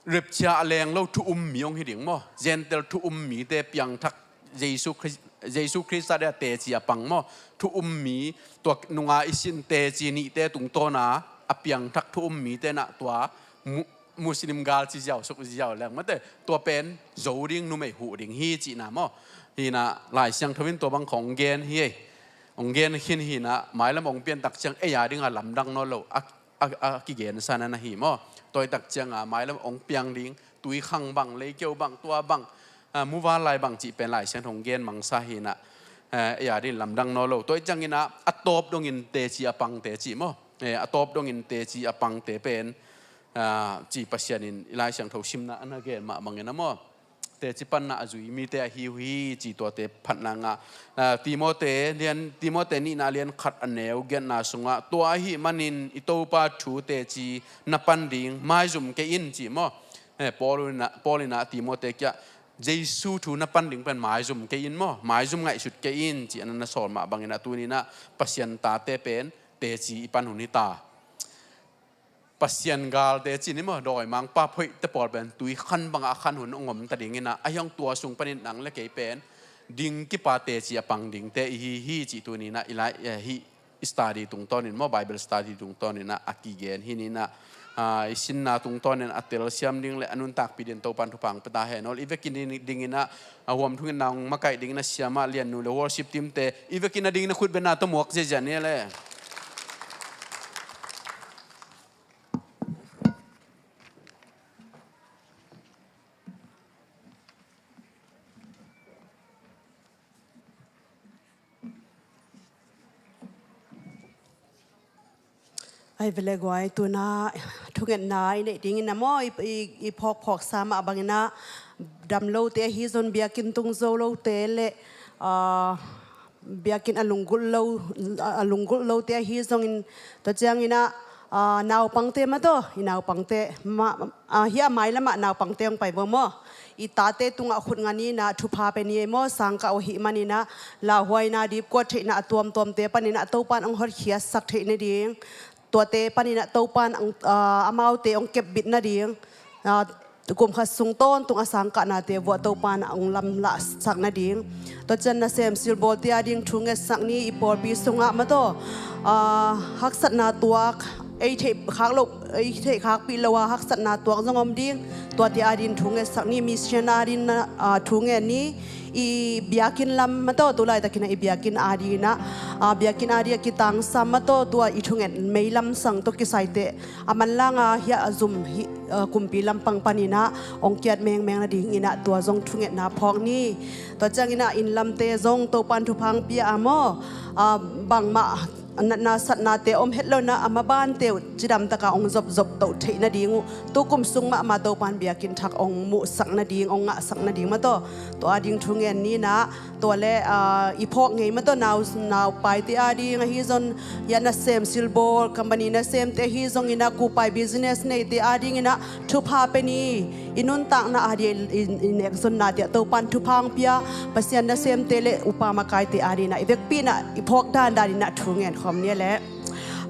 rapture a leng lo thu um mi hong hi ding maw. Gentile thu um mite piangthak Jesu Khrist, Jesu Khrist a dia teci a pang maw. Thu um mi tua nunga i sin teci nihte tungtawna a piangthak thu um mite na tua mu-, Muslim gal ci ziau suk ziau leng mate, tua pen zo ding numei huh ding hi cihna maw. Hina Lai Siangtho in tua bang khong gen hi ei. Hong gen khin hina mailam hong pian tak ciang ei a dinga lamdang nawn lo a, a, a kigen sana na hi maw. Tua i tak cianga mailam hong piang ding tui khang bang, leikeu bang, tua bang, a, muval lai bang cih pen Lai Siangtho hong gen mangsa hina, eh, ei a ding lamdang nawn lo. Tua i ciangina a tawp dongin teci a pangte cih maw. Eh, a tawp dongin teci a pangte pen, ah, ci Pasian in i Lai Siangtho simna a na gen mah bangin a maw. Teci panna a zui mite ahi uh hi ci tuate phatna ngah. Ah, Timote, lian, Timote nihna lian khat a neu giatna sungah tua ahih manin i Topa thu teci na pan ding maizum kei in ci maw. Eh, Paul ina, Paul ina Timote kia Jesu thu na pan ding pen maizum kei in maw. Maizum ngaihsut kei in ci a na na sawl mah bangin a tunina Pasian tate pen teci i pan hun hi ta. Pasian galte cin i maw, dawimangpa phoihte pawl pen tui khan bangah a khan hun hong om ta dingina, a hiang tua sung panin nang le kei pen ding kipa teci a pang dingte i hi hi cih tunina i lai, eh, hih study tungtawnin maw, Bible study tungtawnina a kigen hi nina, ah, i sinna tungtawnin a telsiam ding le a nuntakpih ding Topan thupha hong pia ta hen. Awl i vekin ding, dingina a huam thungetna hong makaih dingina siamah Liannu le worship teamte i vekin a dingina khutbetna tawh muak ziazia ni le. Ai vele guai tuna thungetna i neih dingin a maw i, i, i phawkphawksa mah bangina dam lote ahi zon biakinn tung zo lote le, ah, biakinn a lunggulh lo, a lunggulh lote ahi zongin tua ciangina, ah, naupangte mataw, i naupangte mah, ah, hih a mailamah naupangte hong pai vo maw. I tate tungah khut nganina thupha pe ni ei maw, sangkah uh ahih manina lauhuaina dipkuat theihna a tuamtuamte panina Topan hong hotkhiatsak theih nading. Tuate panina Topan hong, ah, amaute hong kepbit nading. Ah, kum khat sung tawntung a sangkahnate vuah Topan hong lamlahsak nading. Tua cian nasem silbawlte a ding thu ngetsak ni i pawlpi sungah mataw. Ah, haksatna tuak, ei theih khak lo, ei theih khakpih lo a haksatna tuak zong om ding. Tuate a ding thu ngetsak ni, mission a ding na, ah, thu ngen ni. I biakinn lam mataw tu laitakin a i biakinn a dingina, ah, biakinn a ding a kitangsam mataw tua i thunget meilam sang tawh kisaite a manlanga hiah a zum hi, ah, kumpi lampang panina hong kiat mengmeng nadingina tua zong thungetna phawk ni. Tua ciangina inn lamte zong Topan thupha hong pia a maw, ah, bangmah natna satnate om het lona a mabante uh cidamtaka hong zopzop toh theih nading uh tukum sung mahmah Topan biakinn thak hong muhsak nading, hong ngahsak nading mataw. Tua a ding thu ngen nina, tua le, ah, i phawk ngei mataw nau, naupaite a ding ahi zon, hiah nasem silbawl, company nasemte ahi zongina kupai business neite a dingina thupha pe ni. I nuntakna a ding i, i, i nekzonnate ah Topan thupha hong pia, Pasian nasemte le upa makaite a dingina i vekpihna i phawk dandanina thu ngen khawm ni le.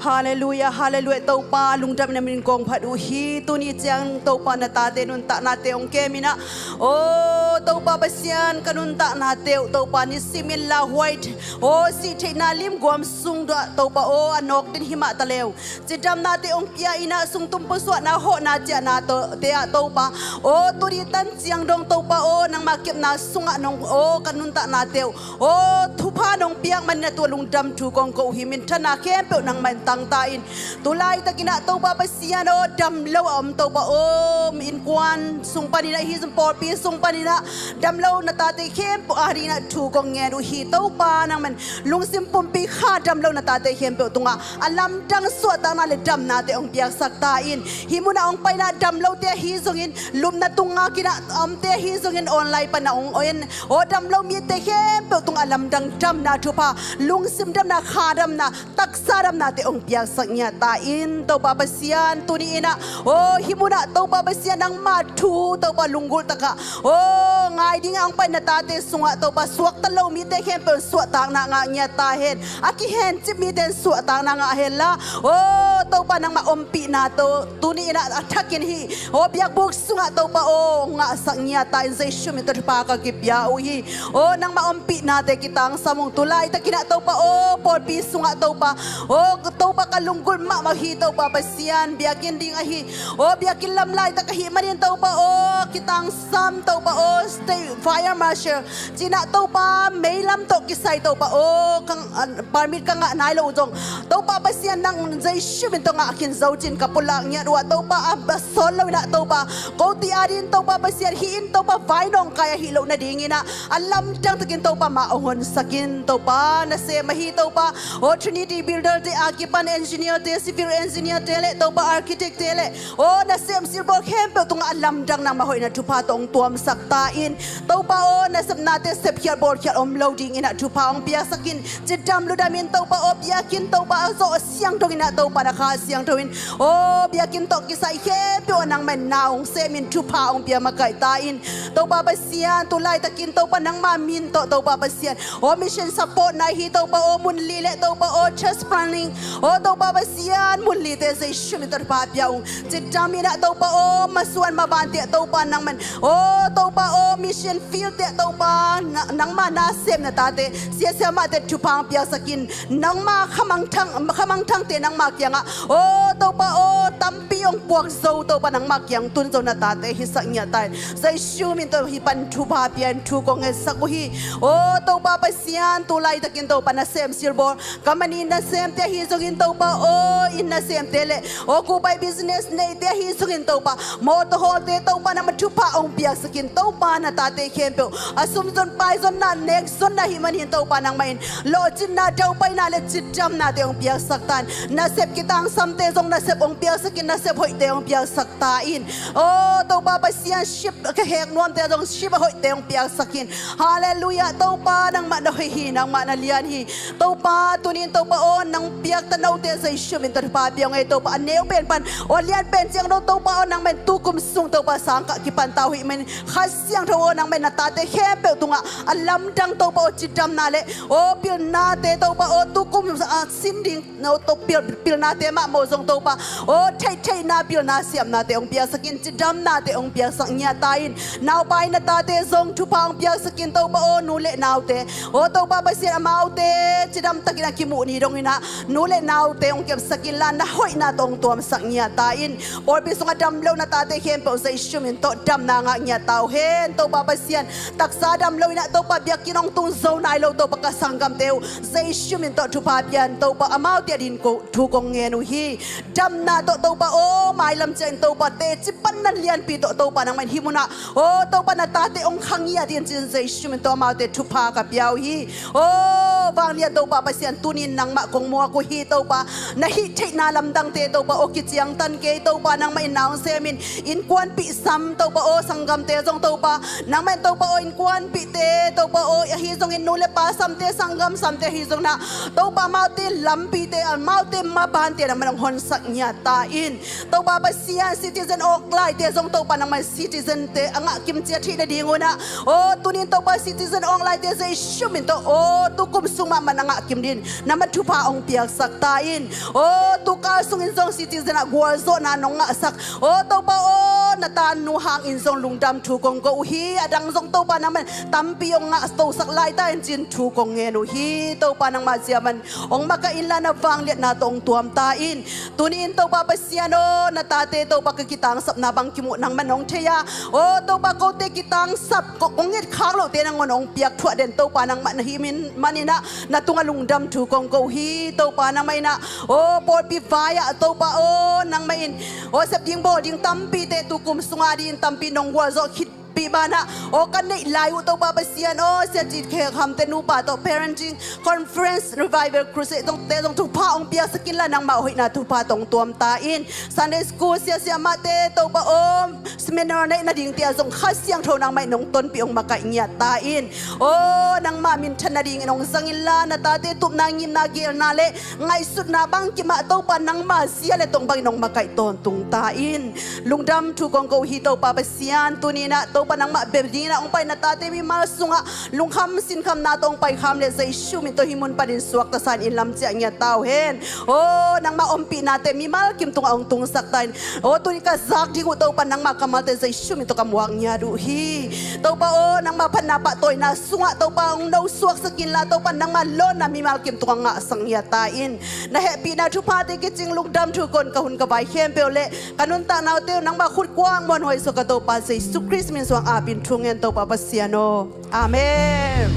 Halleluiah, halleluiah. Topa lungdamna min kong phat uh hi. Tuni ciang Topa na tate nuntaknate hong kemina, aw Topa Pasian ka nuntaknate uh Topa nisimin lauhuai, aw sih theihna limguam sung duah Topa aw a nawk din himah taleu cidamnate hong pia ina sungtum pusuahna hawhna ciahna to, te ah Topa aw tuni tan ciang dong Topa aw nangmah kepna sungah nong aw ka nuntaknate uh aw thupha nong piak manin a tua lungdam thu kong ko uh hi. Minthana khempeuh nangmah in tang ta in. Tulaitakin ah Topa Pasian aw, damlo a om Topa aw, innkuan sung panin ah, hi zong pawlpi sung panin ah damlo na tate khempeuh adingin ah thu kong ngen uh hi. Topa nangman lungsim pumpi kha damlo na tate khempeuh tungah a lamdang suahtakna le damnate hong piaksak ta in. Hih munah hong paina damlote ahi zongin, lupna tunga kinah omte ahi zongin, online pana hong en aw damlo mite khempeuh tungah a lamdang damna thupha, lungsim damna, kha damna, taksa damnate hong piaksak ngiat ta in. Topa Pasian, tuni in ah aw hih munah Topa Pasian nangma thu Topa lunggulh takah aw ngai dingah hong pai na tate sungah Topa suakta lo mite khempeuh in suahtakna ngah ngiat ta hen. A kihencip mite in suahtakna ngah hen la, aw Topa nangma ompihna tawh tuni in ah a thakin hih aw biakbuk sungah Topa aw ngahsak ngiat ta in, Jesu min tawh thupha ka kipia uh hi. Aw nangma ompihnate kitangsam ung. Tulaitakin ah Topa aw pawlpi sungah Topa aw Topa ka lunggulh mahmah hi Topa Pasian, biakinn ding ahi aw biakinn lam laitak ahih manin Topa aw kitangsam Topa aw state fire marshal cih in ah Topa meilam tawh kisai Topa aw ka, ah, permit ka ngah nai lo uh zong Topa Pasian nang Jesu min tawh ngah khin zo cin ka pulak ngiat uh ah Topa a, a sawl lo in ah Topa kote adingin Topa Pasian hih inn Topa vai nawngkai ahih loh nadingin ah a lamdang takin Topa mah hong honsak in. Topa nasem ahi Topa aw Trinity Builder te a kipan engineer te, civil engineer te le Topa architect te le aw nasem silbawl khempeuh tungah a lamdang nangma hoihna thupha tawh hong tuamsak ta in. Topa aw nasepnate sepkhial bawlkhial om lo dingin ah thupha hong piaksak in. Cidam ludamin Topa aw biakinn Topa a zawh siangtho in ah Topa na Kha Siangtho in aw biakinn tawh kisai khempeuh ah nangman na hong semin thupha hong pia makaih ta in. Topa Pasian tulaitakin Topa nangma min tawh Topa Pasian aw mission support na hi Topa aw mun li le Topa aw church planning aw Topa Pasian mun lite Jesu min tawh thupha pia ung. Cidam in ah Topa aw masuan mabante ah Topa nangman aw Topa aw mission field te ah Topa na, nangma nasem na tate siasia mahte thupha hong piaksak in. Nangma khamangthang, khamangthangte nangma kiangah aw Topa aw tampi hong puak zo Topa nangma kiang tun zo na tate hisak ngiat ta in. Jesu min tawh hih pan thupha pia in thu kong ngetsak uh hi. Aw Topa Pasian tulaitakin Topa nasem silbawl company nasemte ahi zongin Topa aw inn nasemte le aw kubai business neite ahi zongin Topa mawtaw hawlte Topa nangma thupha hong piaksak in. Topa na tate khempeuh a sumzon paizonna nekzonna ahih manin Topa nangmah in lawhcinna daupaina le cidamnate hong piaksak ta in. Nasep kitangsamte zong nasep hong piaksak in, nasep hoihte hong piaksak ta in. Aw Topa Pasian ship ka hek nuamte zong ship a hoihte hong piaksak in. Halleluiah. Topa nangmah na hoih hi, nangmah na lian hi. Topa tunin Topa aw nang piakta note Jesu min tawh thupha pia ung ei Topa. A neu pen pan aw lian pen ciang dong Topa aw nangmah in tukum sung Topa sangkah kipan ta uh ahih manin Kha Siangtho aw nangmah in na tate khempeuh tungah a lamdang Topa aw cidamna le aw pilnate Topa aw tukum a sin ding no to pil, pilnate mahmah zong Topa aw theihtheihna pilna siamnate hong piaksak in, cidamnate hong piaksak ngiat ta in. Naupai na tate zong thupha hong piaksak in Topa aw nu le naute aw Topa Pasian amaute cidam takin a kimuh ni dongin ah nu le naute hong kepsak inla na hoihna tawh hong tuamsak ngiat ta in. Pawlpi sungah damlo na tate khempeuh Jesu min tawh damna ngah ngiat ta uh hen Topa Pasian. Taksa damlo in ah Topa biakinn hong tung zo nai lo Topa ka sanggamte uh Jesu min tawh thupha pia in Topa amaute adingin ko thu kong ngen uh hi. Damna tawh Topa aw mailam ciangin Topa teci panna lianpi tawh Topa nangmah in hih munah aw Topa na tate hong kha ngiat in ci-in Jesu min tawh amaute thupha ka pia uh hi. Aw vanglian Topa Pasian tunin nangmah kong muak uh hi Topa. Na hih theihna lamdangte Topa aw kiciangtan kei Topa nangmah in na hong semin innkuanpih sam Topa aw sanggamte zong Topa nangmah in Topa aw innkuanpihte Topa aw ahi zongin nu le pa samte sanggam samte ahi zongin ah Topa amaute lampite amaute mabante nangmah in hong honsak ngiat ta in. Topa Pasian citizen awk laite zong Topa nangmah in citizen te a ngah kim ciat theih nadingun ah aw tunin Topa citizen awk laite Jesu min tawh aw tukum sung mahmah a ngah kim dingin nangmah thupha hong piaksak ta in. Aw tukal sungin zong citizen ah gualzawhna nong ngahsak aw Topa aw na tanu hangin zong lungdam thu kong ko uh hi. A dang zong Topa nangmah in tampi hong ngah tosak lai ta in ci-in thu kong ngen uh hi. Topa nangmah zia man hong makaih inla na vangliatna tawh hong tuam ta in. Tuni in Topa Pasian aw na tate Topa ka kitangsapna bang kimuh nangmah in hong thei a aw Topa kote kitangsap ko, kong nget khak lohte nangawn hong piak thuah den Topa nangmah na hih manin ah Na tungah lungdam thu kong ko hi Topa, nangmah in ah, aw pawlpi vai-ah Topa aw, nangmah in aw sep ding bawl ding tampite tukum sungah ding tampi nong gualzawh khitpih banah, aw ka neih lai uh Topa Pasian aw, Sia Cit Khek Hamte nupa tawh parenting conference, revival crusade tawngte zong thupha hong piaksak inla, nangmah hoihna thupha tawh hong tuam ta in. Sunday school sia siamahte Topa aw, seminar neih nadingte ah zong Kha Siangtho nangmah in hong tonpih hong makaih ngiat ta in. Aw nangmah minthan nadingin hong zang inla, na tate tupna, ngimna, geelna le ngaihsutna bangkim ah Topa nangmah zia le tong bangin hong makaih tawntung ta in. Lungdam thu kong ko hi Topa Pasian, tuni in ah Topa nangmah bia dingin ah hong pai na tate mimal sungah lungkham sinkhamna tawh hong paikham le Jesu min tawh hih mun panin suakta sa-in inn lam ciah ngiat ta uh hen. Aw nangmah ompihnate mimal kim tungah hong tungsak ta in. Aw tuni ka zak ding uh Topa nangmah kammalte Jesu min tawh ka muak ngiat uh hi. Topa aw nangmah phatna pahtawina sungah Topa hong no suaksak inla, Topa nangmah lawnna mimal kim tungah ngahsak ngiat ta in. Na hehpihna thuphate kicing lungdam thu kong ko, ka hun ka vai khempeuh le ka nuntakna uh teuh nangmah khut kuang muanhuai suak ka Topa Jesu Khrist min suang apin thu ngen Topa Pasian aw. Amen.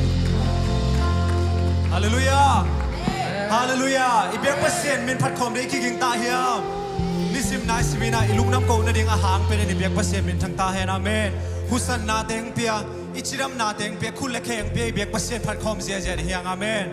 Halleluiah. Halleluiah. I biak Pasian min phat khawm ding i kiging ta hiam? Nisim naisim in ah i lungdam ko nading a hang pen in i biak Pasian min thang ta hen. Amen. Husanna teng pia, i cidamna teng pia, khut le khe hong pia, i biak Pasian phat khawm ziazia ding hi hang. Amen.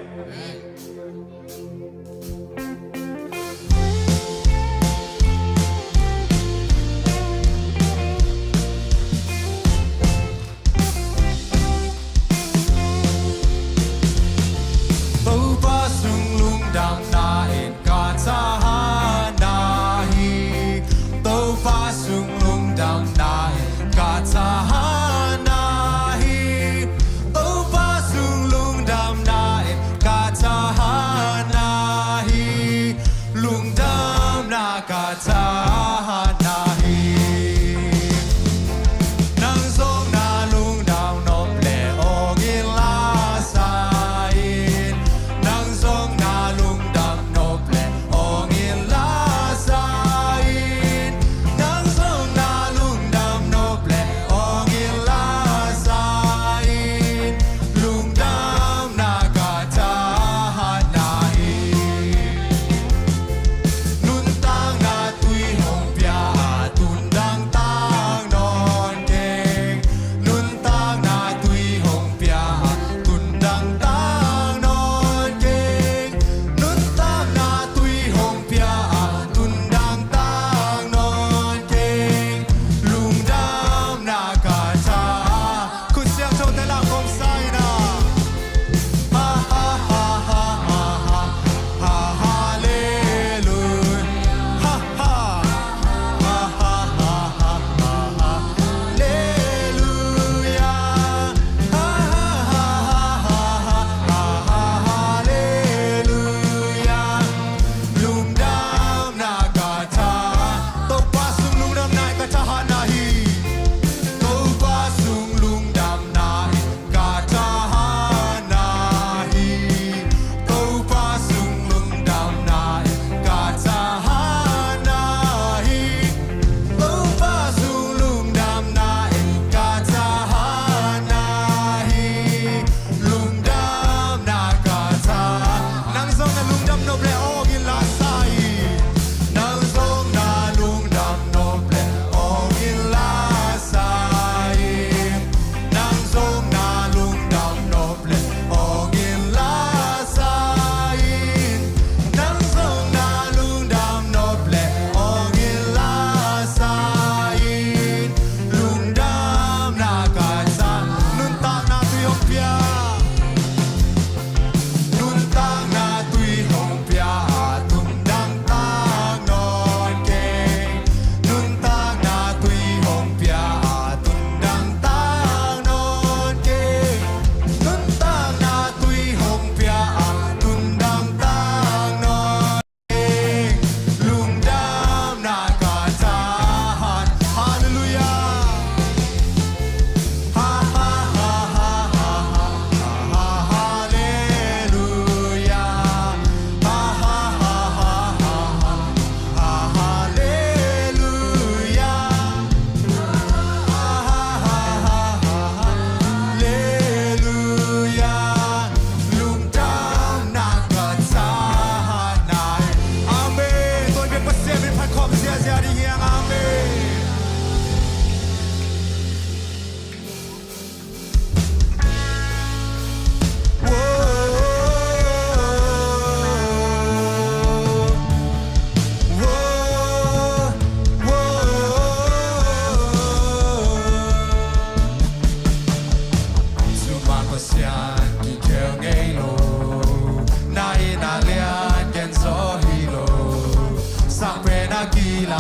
Topa sung lungdamna in ka thahana hi. Topa sung lungdamna in ka thahana hi. Topa sung lungdamna in ka thahana hi. Lungdamna ka thahana hi. Nang zong na lungdam nop le awng in la sa in. Nang zong na lungdam nop le awng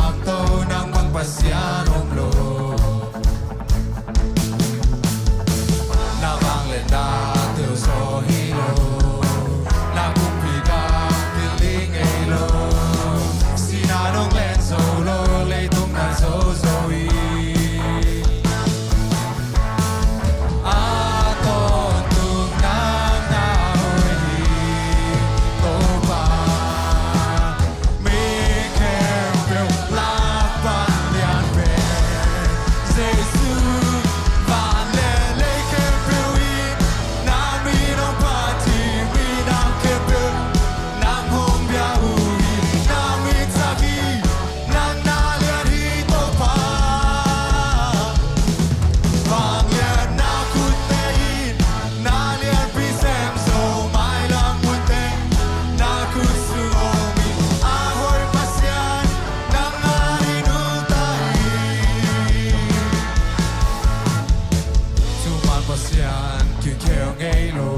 Lamto nang bang Pasian om lo. Na vangliatna teel zaw hi lo. Na kumpi gam kil ding ngei lo. Sihna nong len zo lo, leitung na zo zo hi. A tawntung nang na hoih hi, Topa. Mi khempeuh lak pan lian pen Jesu. Van le lei khempeuh in na min hong phat hi, minam khempeuh nang hong bia uh hi. Na min chak hi, nang na lian hi, Topa. Vangliatna khutte in na lianpi sem zo, mailam munte na khut sung om hi. A hoih Pasian, nang na hi nungta hi. Thuman Pasian kikhel ngei lo,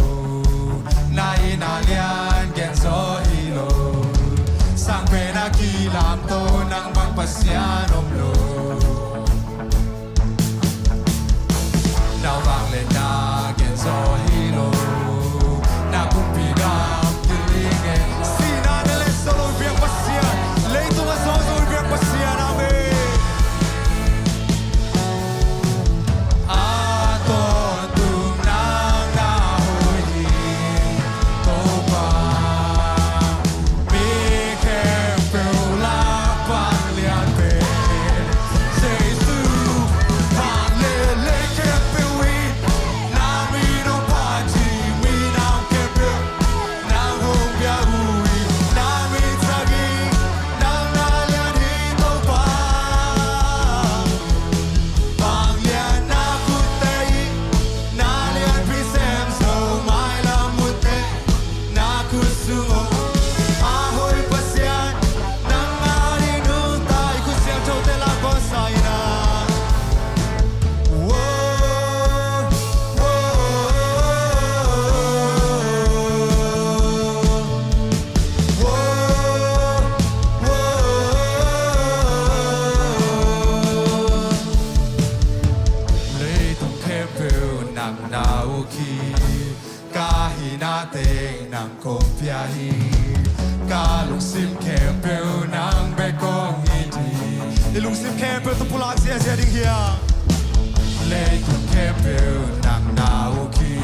na in a lian gen zaw hi lo. Sang pen a kilamto nang bang Pasian om lo. Na vangliatna gen zaw hi lo. Na kumpi gam kil ding ngei. Sihna na len zo lo i biak Pasian, leitung a zaw zo i biak Pasian. Amen. A tawntung nang na hoih hi, Topa. Mi khempeuh lak pan lian pen Jesu. Van le lei khempeuh in na min hong phat hi, minam khempeuh nang hong bia uh hi. Na min chak hi, nang na lian hi, Topa. Vangliatna khutte in na lianpi sem zo, mailam munte na khut sung om. A hoih Pasian, nang na hi nungta hi. Khut siangthote la kawsa in a. Woah, woah, woah. Leitung khempeuh nang na uk hi, ka hihna teng nang kong pia hi. Ka lungsim khempeuh nang bek kong it hi. I lungsim khempeuh tawh pulak ziahziah ding hi a. Leitung khempeuh nang na uk hi,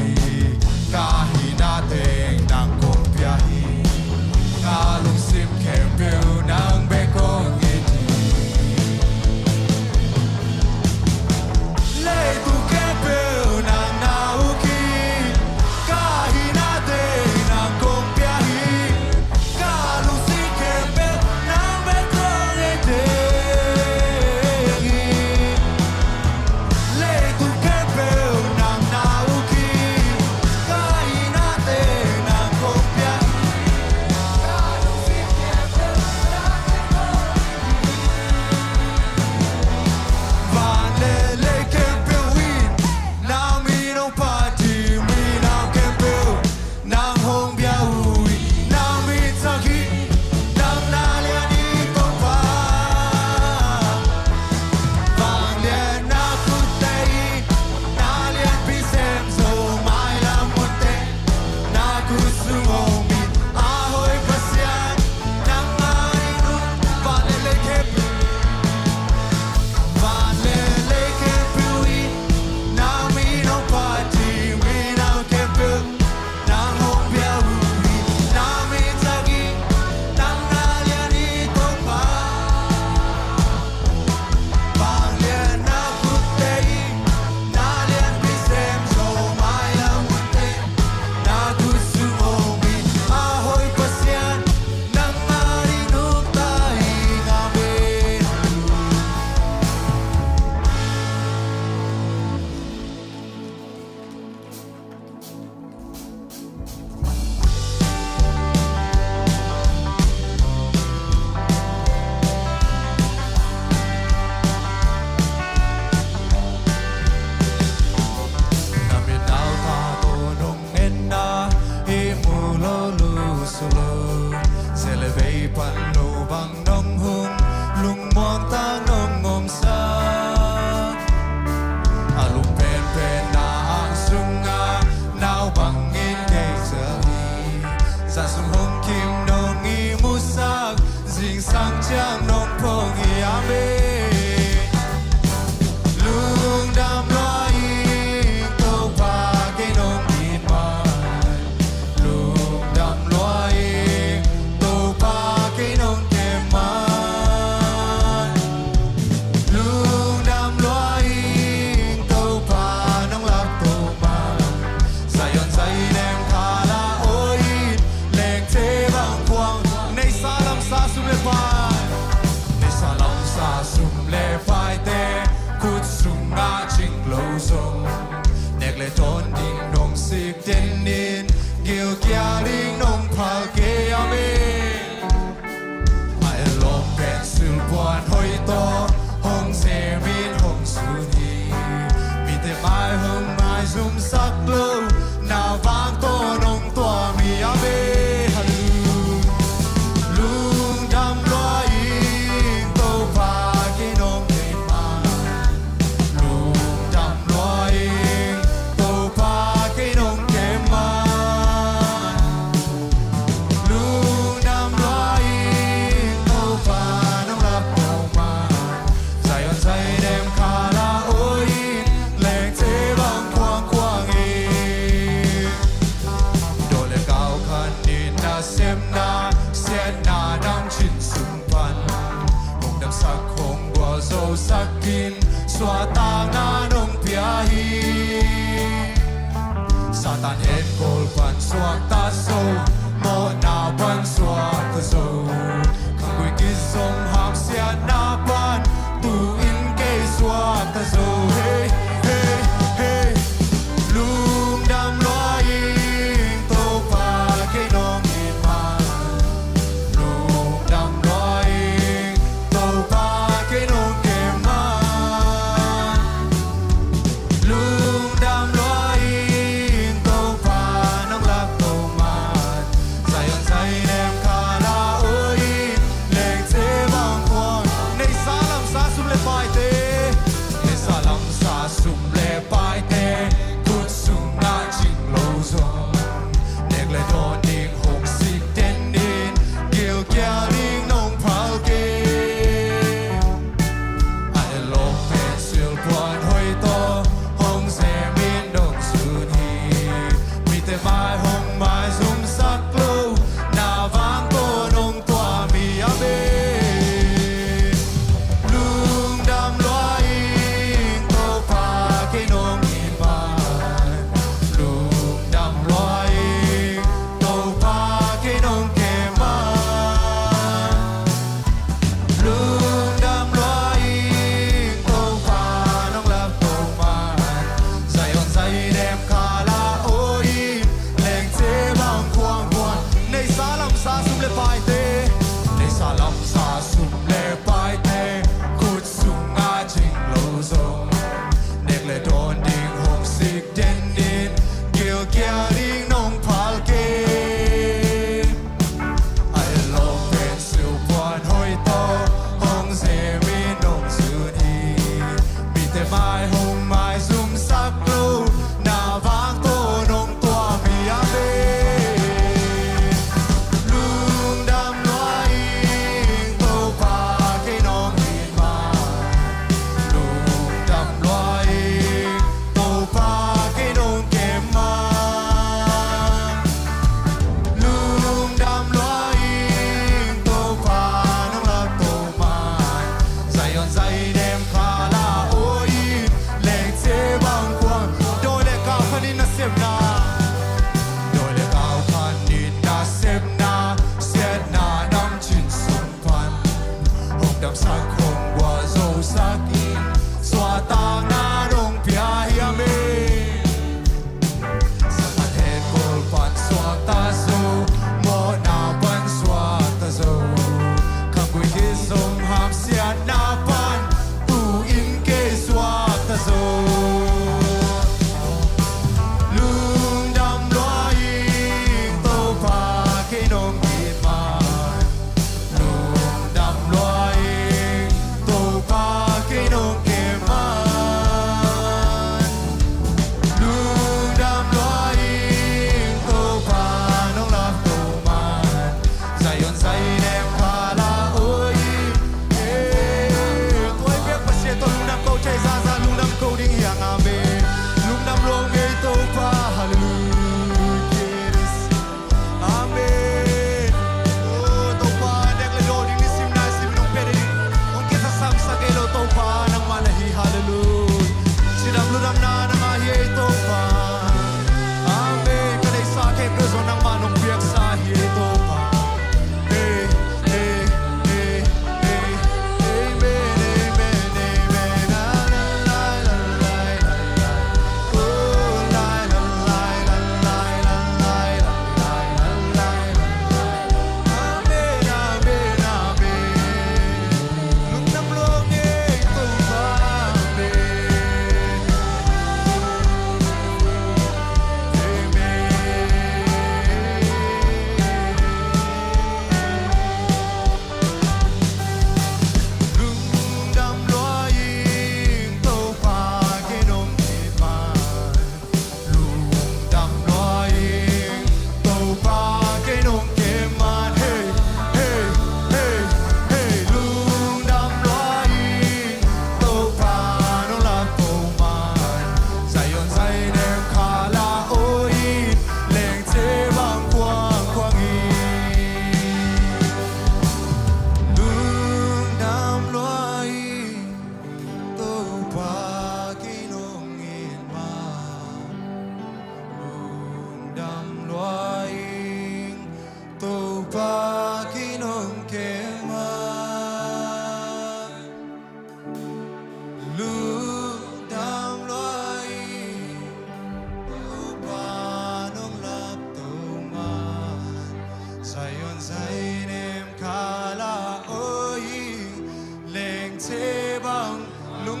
ka hihna teng nang kong pia hi. Ka lungsim khempeuh nang bek kong it hi. Leitung khempeuh nang na uk hi, ka hihna teng nang kong pia hi. Ka lungsim khempeuh nang bek kong it hi. Leitung khempeuh nang na uk hi, ka hihna teng nang kong pia hi. Ka lungsim khempeuh nang bek kong it hi. Van le lei khempeuh in na min hong phat hi, minam khempeuh nang hong bia uh hi. Na min chak hi, nang na lian hi, Topa. Vangliatna khutte in na lianpi sem zo, mailam munte na khut sung om hi. A hoih Pasian, nang na hi nungta hi. Van le lei khempeuh, van le lei khempeuh in na min hong phat hi, minam khempeuh nang hong bia uh hi. Na min chak hi, nang na lian hi, Topa. Vangliatna khutte in na lianpi sem zo, mailam munte na khut sung om hi. A hoih Pasian, nang na hi nungta hi. Amen. Na min nau tha tawh nong enna i mu lo lusu lo, sia le vei pan lo bang nong hum, lungmuang suakta zo, mawhna pan suakta zo, khanggui kizom haksiatna pan tu-in kei suakta zo. Hei, hei, hei. Lungdam lua ing, Topa kei nong it man. Lungdam lua ing, Topa kei nong kem man. Lungdam lua ing, Topa nong lak to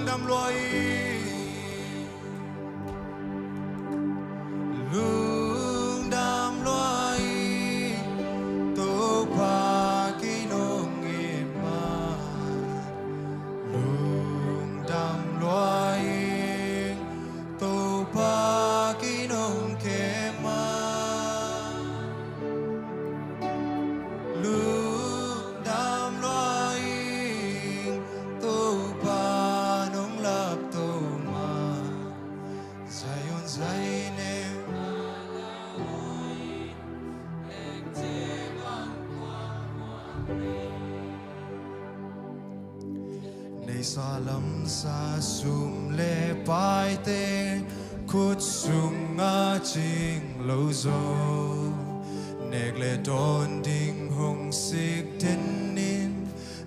Dam lua ing, lungdam lua ing, Topa kei nong it ma. Lungdam lua ing, Topa kei nong kem ma. Lungdam lua ing, Topa nong lapto ma. Zion Zainem. Neisa lamsa sum le paite khut sunga cing lo zo. Nek le dawn ding hong sik den in,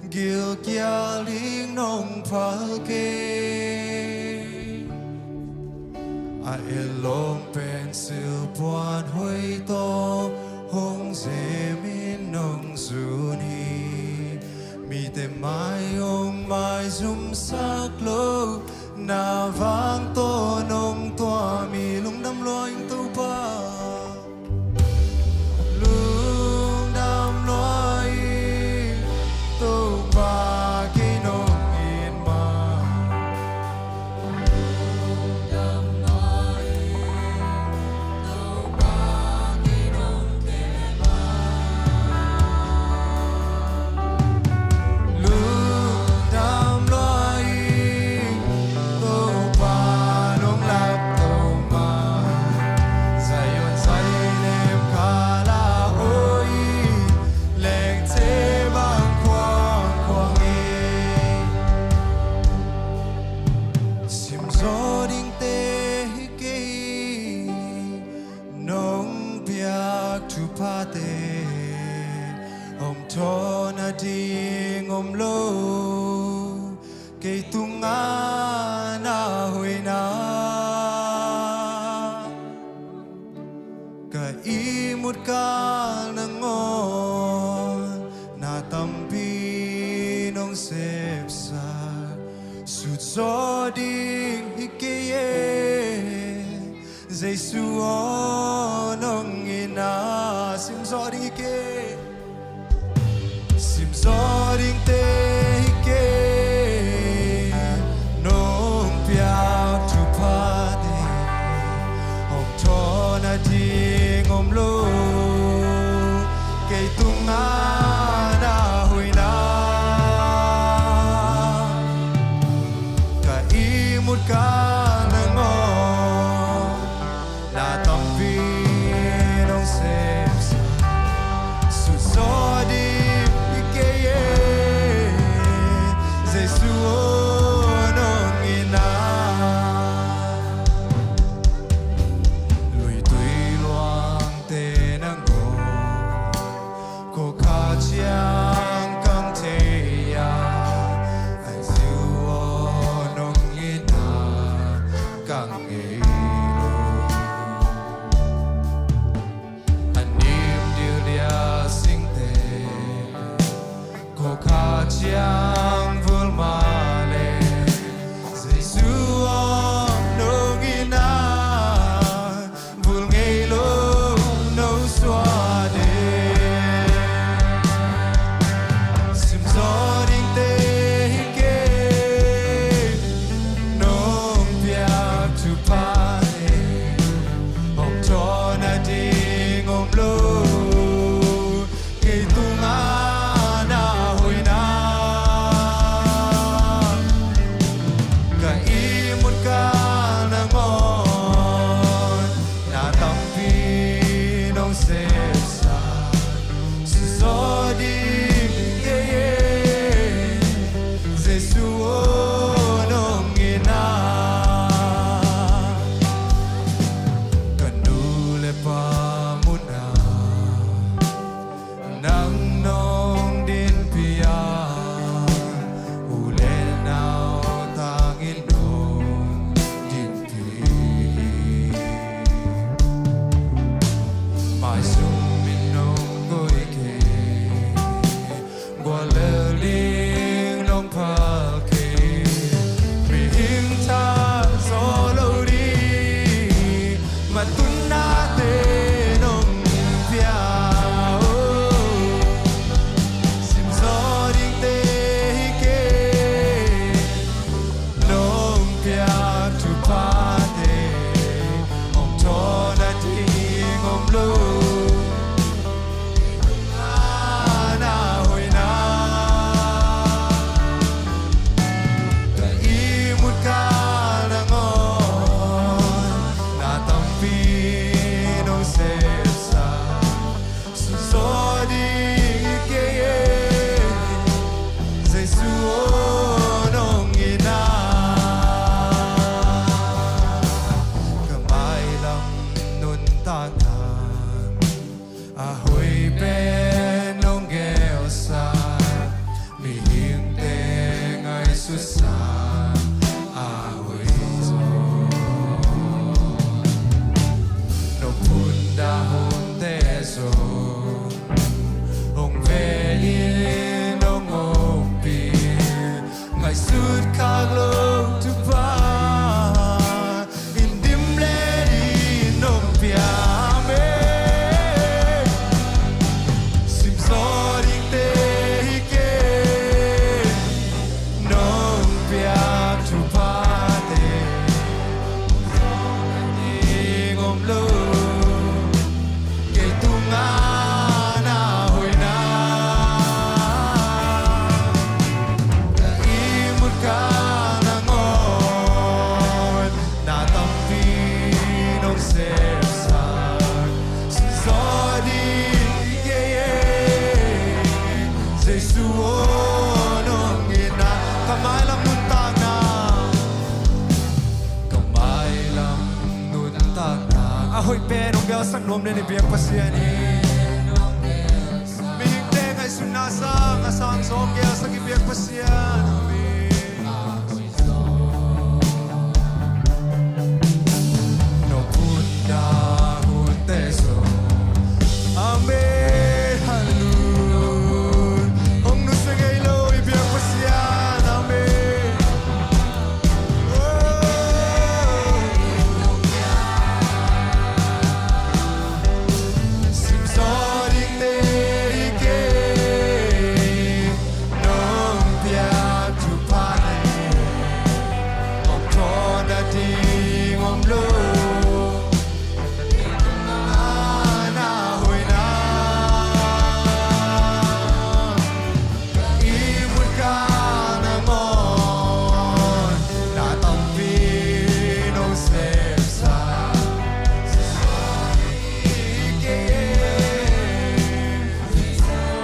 gilkial ding nong phal kei. A et lawm pen silpuan hoih tawh hong zem in nong zun hi. Mite mai hong maizumsak lo na vang tawh nong tuam hi. Lungdam lua ing Topa. Lungdam lua ing, Topa kei nong it ma. Lungdam lua ing, Topa kei nong kem ma. Lungdam lua ing, Topa nong lapto ma. Zion Zainem kala oi, lengte bang khuang khuang hi. Simzaw dingte hi kei, nong piak thuphate hong thawn a ding om lo. Kei tungah na hoihna, ka ihmut kal nangawn na tampi nong sepsak. Sutzaw ding hi kei e, Jesu aw nong itna. Simzaw ding hi kei, simzaw dingte hi kei, nong piak thuphate hong thawn a ding om lo. Kei tungah na hoihna, ka ihmut kal nangawn na tampi nong sepsak. Sutzaw ding hi kei e, Jesu aw nong itna. Luitui luangte nangawn khuakha ciang kang thei a, a Jesu aw nong itna kang ngei lo. A nim dildia singte khuakha ciang vul mah leh, Jesu aw nong itna vul ngei lo, no suah ding. Simzaw dingte hi kei, nong piak thuphate hong thawn a ding om lo. Kei tungah na hoihna, Tuan hong ina, ka mailam nuntakna, ka mailam nuntakna. A hoih pen hong gelsak nuam den i biak Pasian hi. Mihingte ngaihsutna sang a sang zong gelsak i biak Pasian. Amen. Nopna hunte zong. Amen. Hallelujah. Hong nusia ngei lo i biak Pasian. Amen. Oh. Simzaw ding te hi kei. Nong piak thupha le hong thawn nading om lo. Na hoihna ihmut kal nangawn na tampi nong sepsa.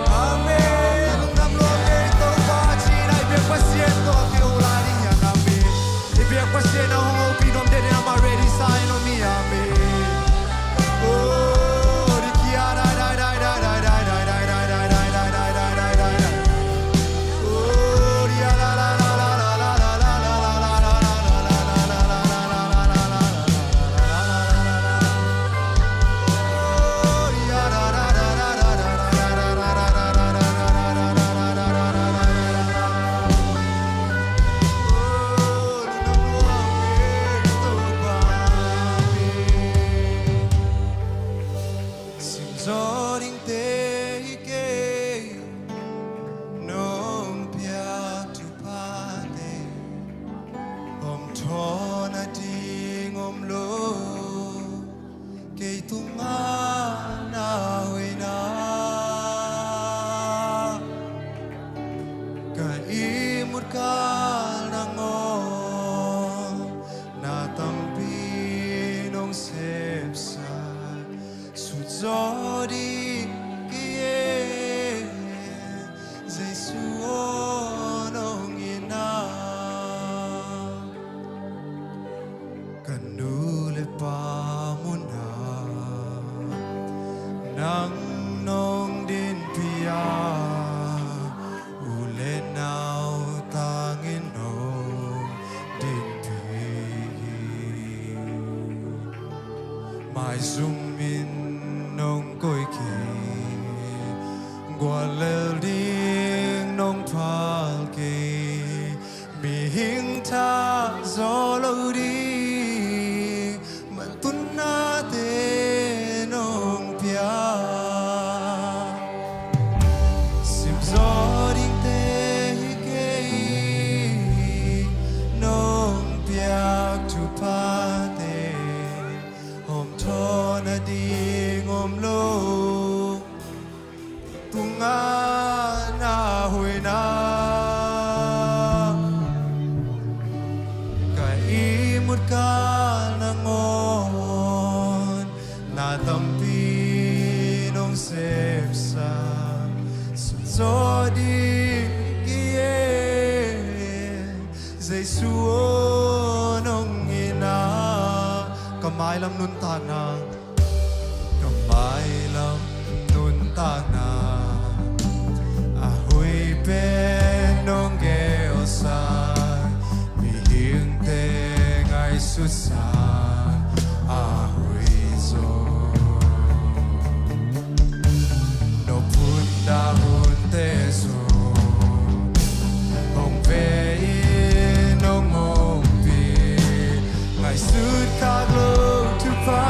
Amen. Lungdam lua kei Topa, ci-in ah i biak Pasian tawh kiho lai ding hi hang. Amen. I biak Pasian a hong hopih nuam den in amah ready sa in om hi. Amen. Oh, di kia dai dai dai. Simzaw ding te hi kei, nong piak thuphate hong thawn nading om lo. Kei tungah na hoihna, ka ihmut kal nangawn na tampi nong sepsa. Sutzaw ding kei e, Jesu aw nong ina. Ka nu le pa munah nang nong dinpih a, u le nau tangin nong dinpih hi. Maizum in nong koih kei, guallel ding nong phal kei. Mihing thah zaw lo ding mantunnate nong pia. Simzaw dingte hi kei, nong piak thuphate hawmthawn nading om lo. Tungah na hoihna, ka ihmut kal nangawn na tampi nong sepsa. Sutzaw ding hi e, Jesu aw nong ina. Ka mailam nuntakna, ka mailam nuntakna, a hoih pen nong gelsak, mihingte ngaihsutsak a hoih zaw. Nong phutna hunte zong hong ve in nong ompih, ngaihsut khak lo thupha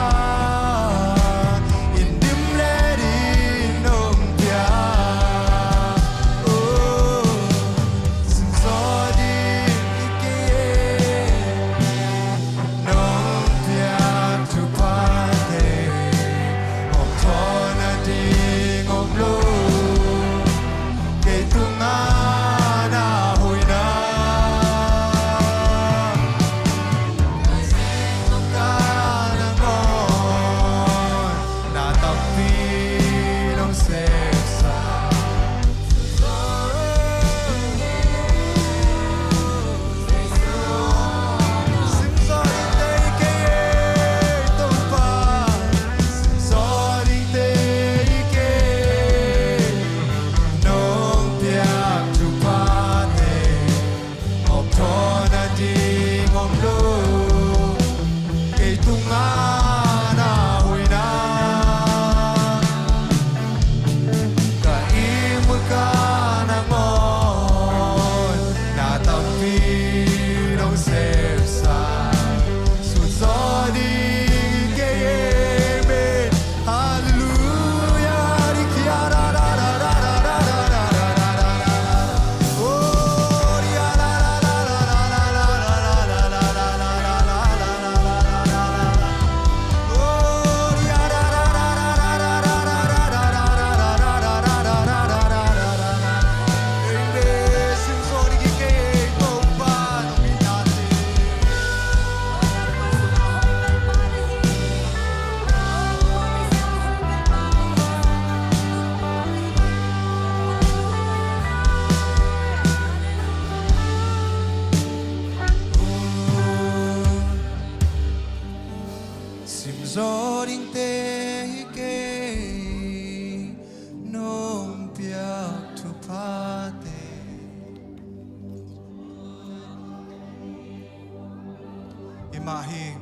Hi.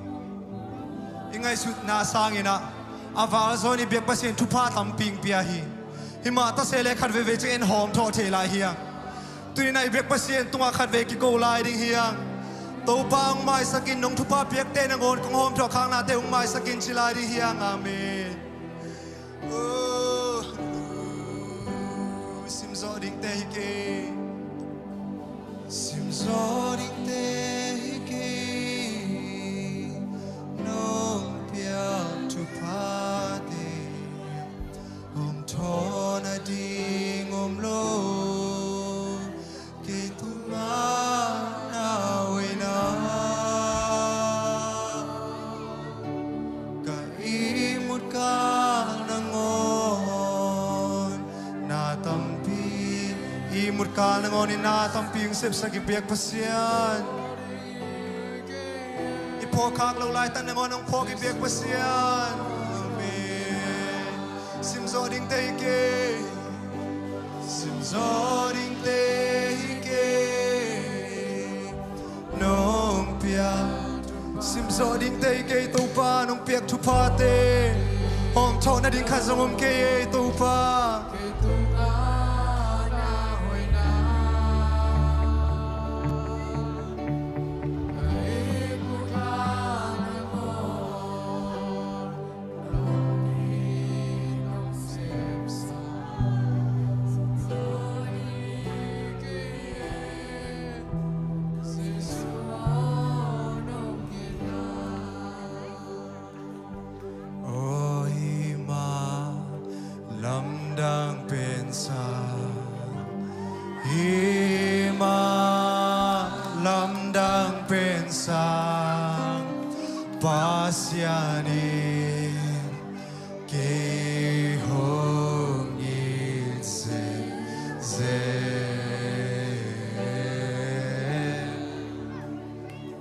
I ngaihsutna sangin ah a val zawn i biak Pasian thupha tampi hong pia hi. Himah ta se leh khat veivei ciang en hawm thawh thei lai hi hang. Tuni-in ah i biak Pasian tungah khat vei kiko lai ding hi hang. Topa hong maisak in, nong thupha piakte nangawn kong hawm thawh khaknate hong maisak in ci lai ding hi hang. Amen. Oh, simzawh dingte hi kei. Simzawh dingte hi kei. Nong piak thuphate hawm thawh nading om lo. Kei tungah na hoihna, ka ihmut kal nangawn na tampi, ihmut kal nangawn in na tampi hong sepsak i biak Pasian. I phawk khak loh laitak nangawn hong phawk i biak Pasian. Amen. Simzawh dingte hi kei. Simzawh dingte hi kei. Nong piak. Simzawh dingte hi kei Topa, nong piak thuphate hawm thawh nading khat zong om kei ei Topa. Aw, hih mah lamdang pen sang, hih mah lamdang pen sang, Pasian in kei hong it zenzen.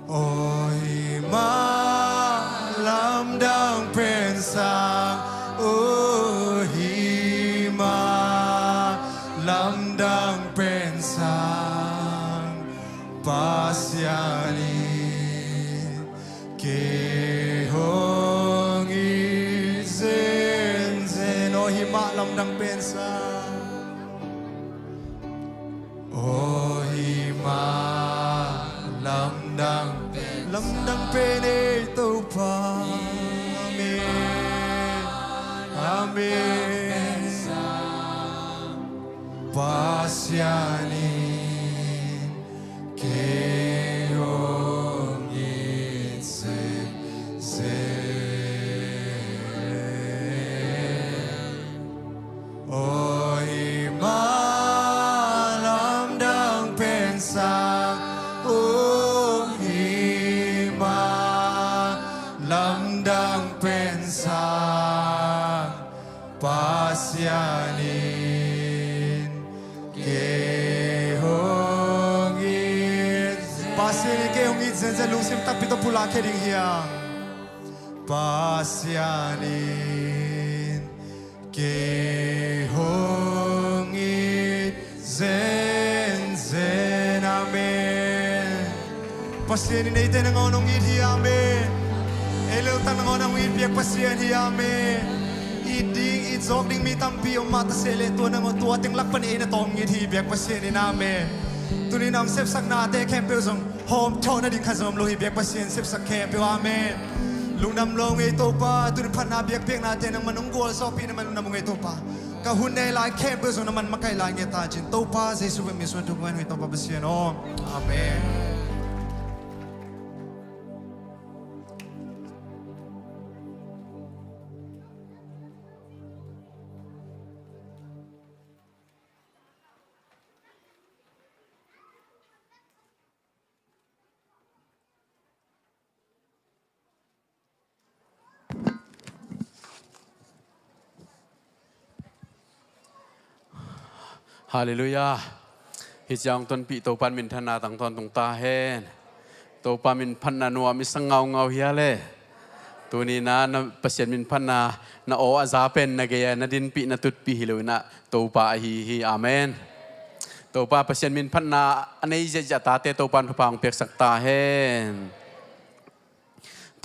Aw, hih mah lamdang pen sang, aw, hih mah lamdang pen sang, Pasian in kei hong it zenzen. Aw, hih mah lamdang pen sang. Aw, hih mah lamdang pen, lamdang pen ei Topa. Amen. Amen. Pasian in kei hong it zenzen. Aw, hih mah lamdang pen sang, aw, hih mah lamdang pen sang, Pasian in kei hong it. Pasian in kei hong it zenzen, lungsim takpi tawh pulak khia ding hi hang. Pasian in kei hong it zenzen. Amen. Pasian in eite nangawn hong it hi. Amen. Ei leltak nangawn hong it biak Pasian hi. Amen. It ding, it zawk ding mi tampi om mah ta se leh tua nangawn tua teng lak pan ei na tawm hong it hi biak Pasian in. Amen. Tuni-in hong sepsaknate khempeuh zong hawm thawh nading khat zong om lo hi biak Pasian, sepsak khempeuh. Amen. Lungdam lo ung ei Topa, tuni phatna biakpiaknate nangman hong gualzawhpih, nangman lungdam ung ei Topa. Ka hun nei lai khempeuh zong nangman makaih lai ing ei ta cin, Topa Jesu min suang thum ngen hi Topa Pasian aw. Amen. Halleluiah. Hih ciang tonpih Topa in minthanna tang tawntung ta hen. Topa min phatna nuam i sang ngaungau hi a le. Tuni-in ah na Pasian min phatna na aw a za pen na gei a na dinpih na tutpih hi lo-in ah Topa ahi hi. Amen. Topa Pasian min phatna a nei ziahziah tate Topa in thupha hong piaksak ta hen.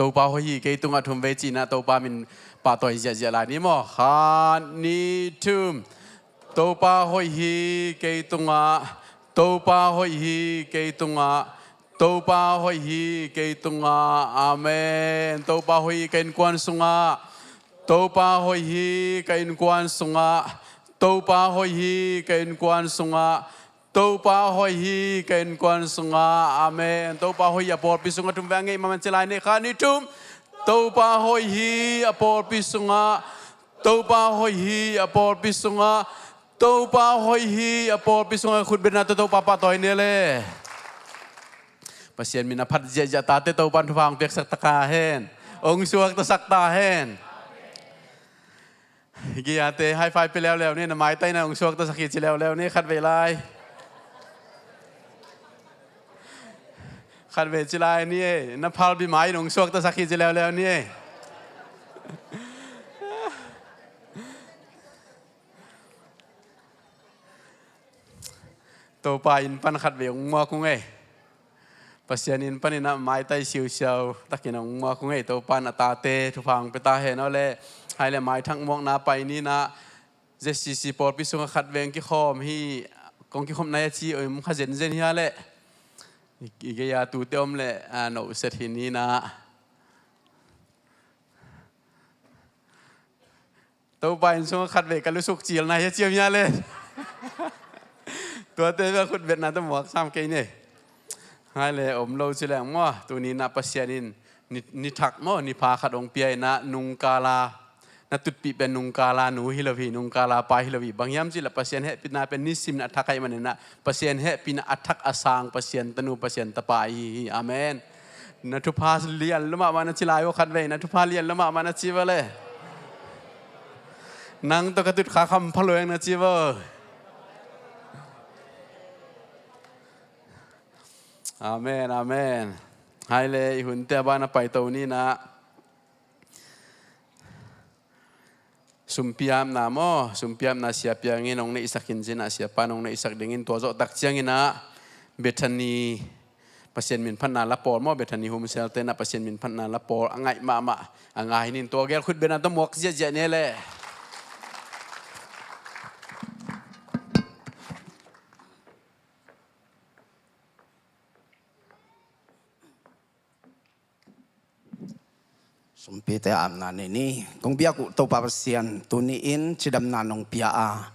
Topa hoih hi kei tungah thum vei ci-in ah Topa min pahtawi ziahziah lai ni maw. Khat, nih, thum. Topa hoih hi kei tungah, Topa hoih hi kei tungah, Topa hoih hi kei tungah. Amen. Topa hoih hi ka innkuan sungah, Topa hoih hi ka innkuan sungah, Topa hoih hi ka innkuan sungah, Topa hoih hi ka innkuan sungah. Amen. Topa hoih hi a pawlpi sungah thum vei, a ngeih mahmah ci lai ni. Khat, nih, thum. Topa hoih hi a pawlpi sungah, Topa hoih hi a pawlpi sungah, Topa hoih hi a pawlpi sungah. Khutbetna tawh Topa pahtawi ni le. Pasian min a phat ziahziah tate Topa in thupha hong piaksak ta hen. Hong suaktasak ta hen. Gei-ate high five pia leuleu ni, na maitai na hong suaktasak hi ci leuleu ni, khat vei lai. Khat vei ci lai ni e, na phalbi mai in hong suaktasak hi ci leuleu ni e. Topa inn pan khat vei hong muak ung ei. Pasian inn panin ah maitai siusiau takin hong muak ung ei. Topa in a tate thupha hong pia ta hen aw le. Hai le maithak muakna pai ni nah. Z C C pawlpi sungah khat vei hong kikhawm hi. Kong kikhawm nai a ci om kha zenzen hi a le. I gei-a tute om le, a, no set hi ni nah. Topa inn sungah khat vei ka lusuk cil na hi a ciam hia le. Tuate bel khutbetna tawh muak sam kei ni. Hai le om lo ci leng maw, tuni nah Pasian in ni, ni thak maw, ni pha khat hong pia in ah nungkala, na tutpih pen nungkala nu hi lo hi, nungkala pa hi lo hi. Bang hiam cih leh Pasian hehpihna pen nisim in a thak ahih manin ah Pasian hehpihna a thak a sang Pasian tanu Pasian tapa ahi hi. Amen. Na thupha lian lo mahmah na ci lai vo khat vei, na thupha lian lo mahmah na ci vo le. Nang tawh ka tutkha kham pha lo eng na ci vo. Amen, amen. Hai le i hunte a ban a paito ni nah. Sumpiapna maw, sumpiapna siapiangin hong neihsak in ci nah, siapa in hong neihsak dingin tua zawh tak ciangin ah Bethany Pasian min phatna la pawl maw, Bethany Home Cell te nah Pasian min phatna la pawl a ngaih mahmah a ngai nin tua gel khutbetna tawh muak ziahziah ni le. Sumpite amna nei ni. Kong biak uh Topa Pasian, tuni-in cidamna nong pia a,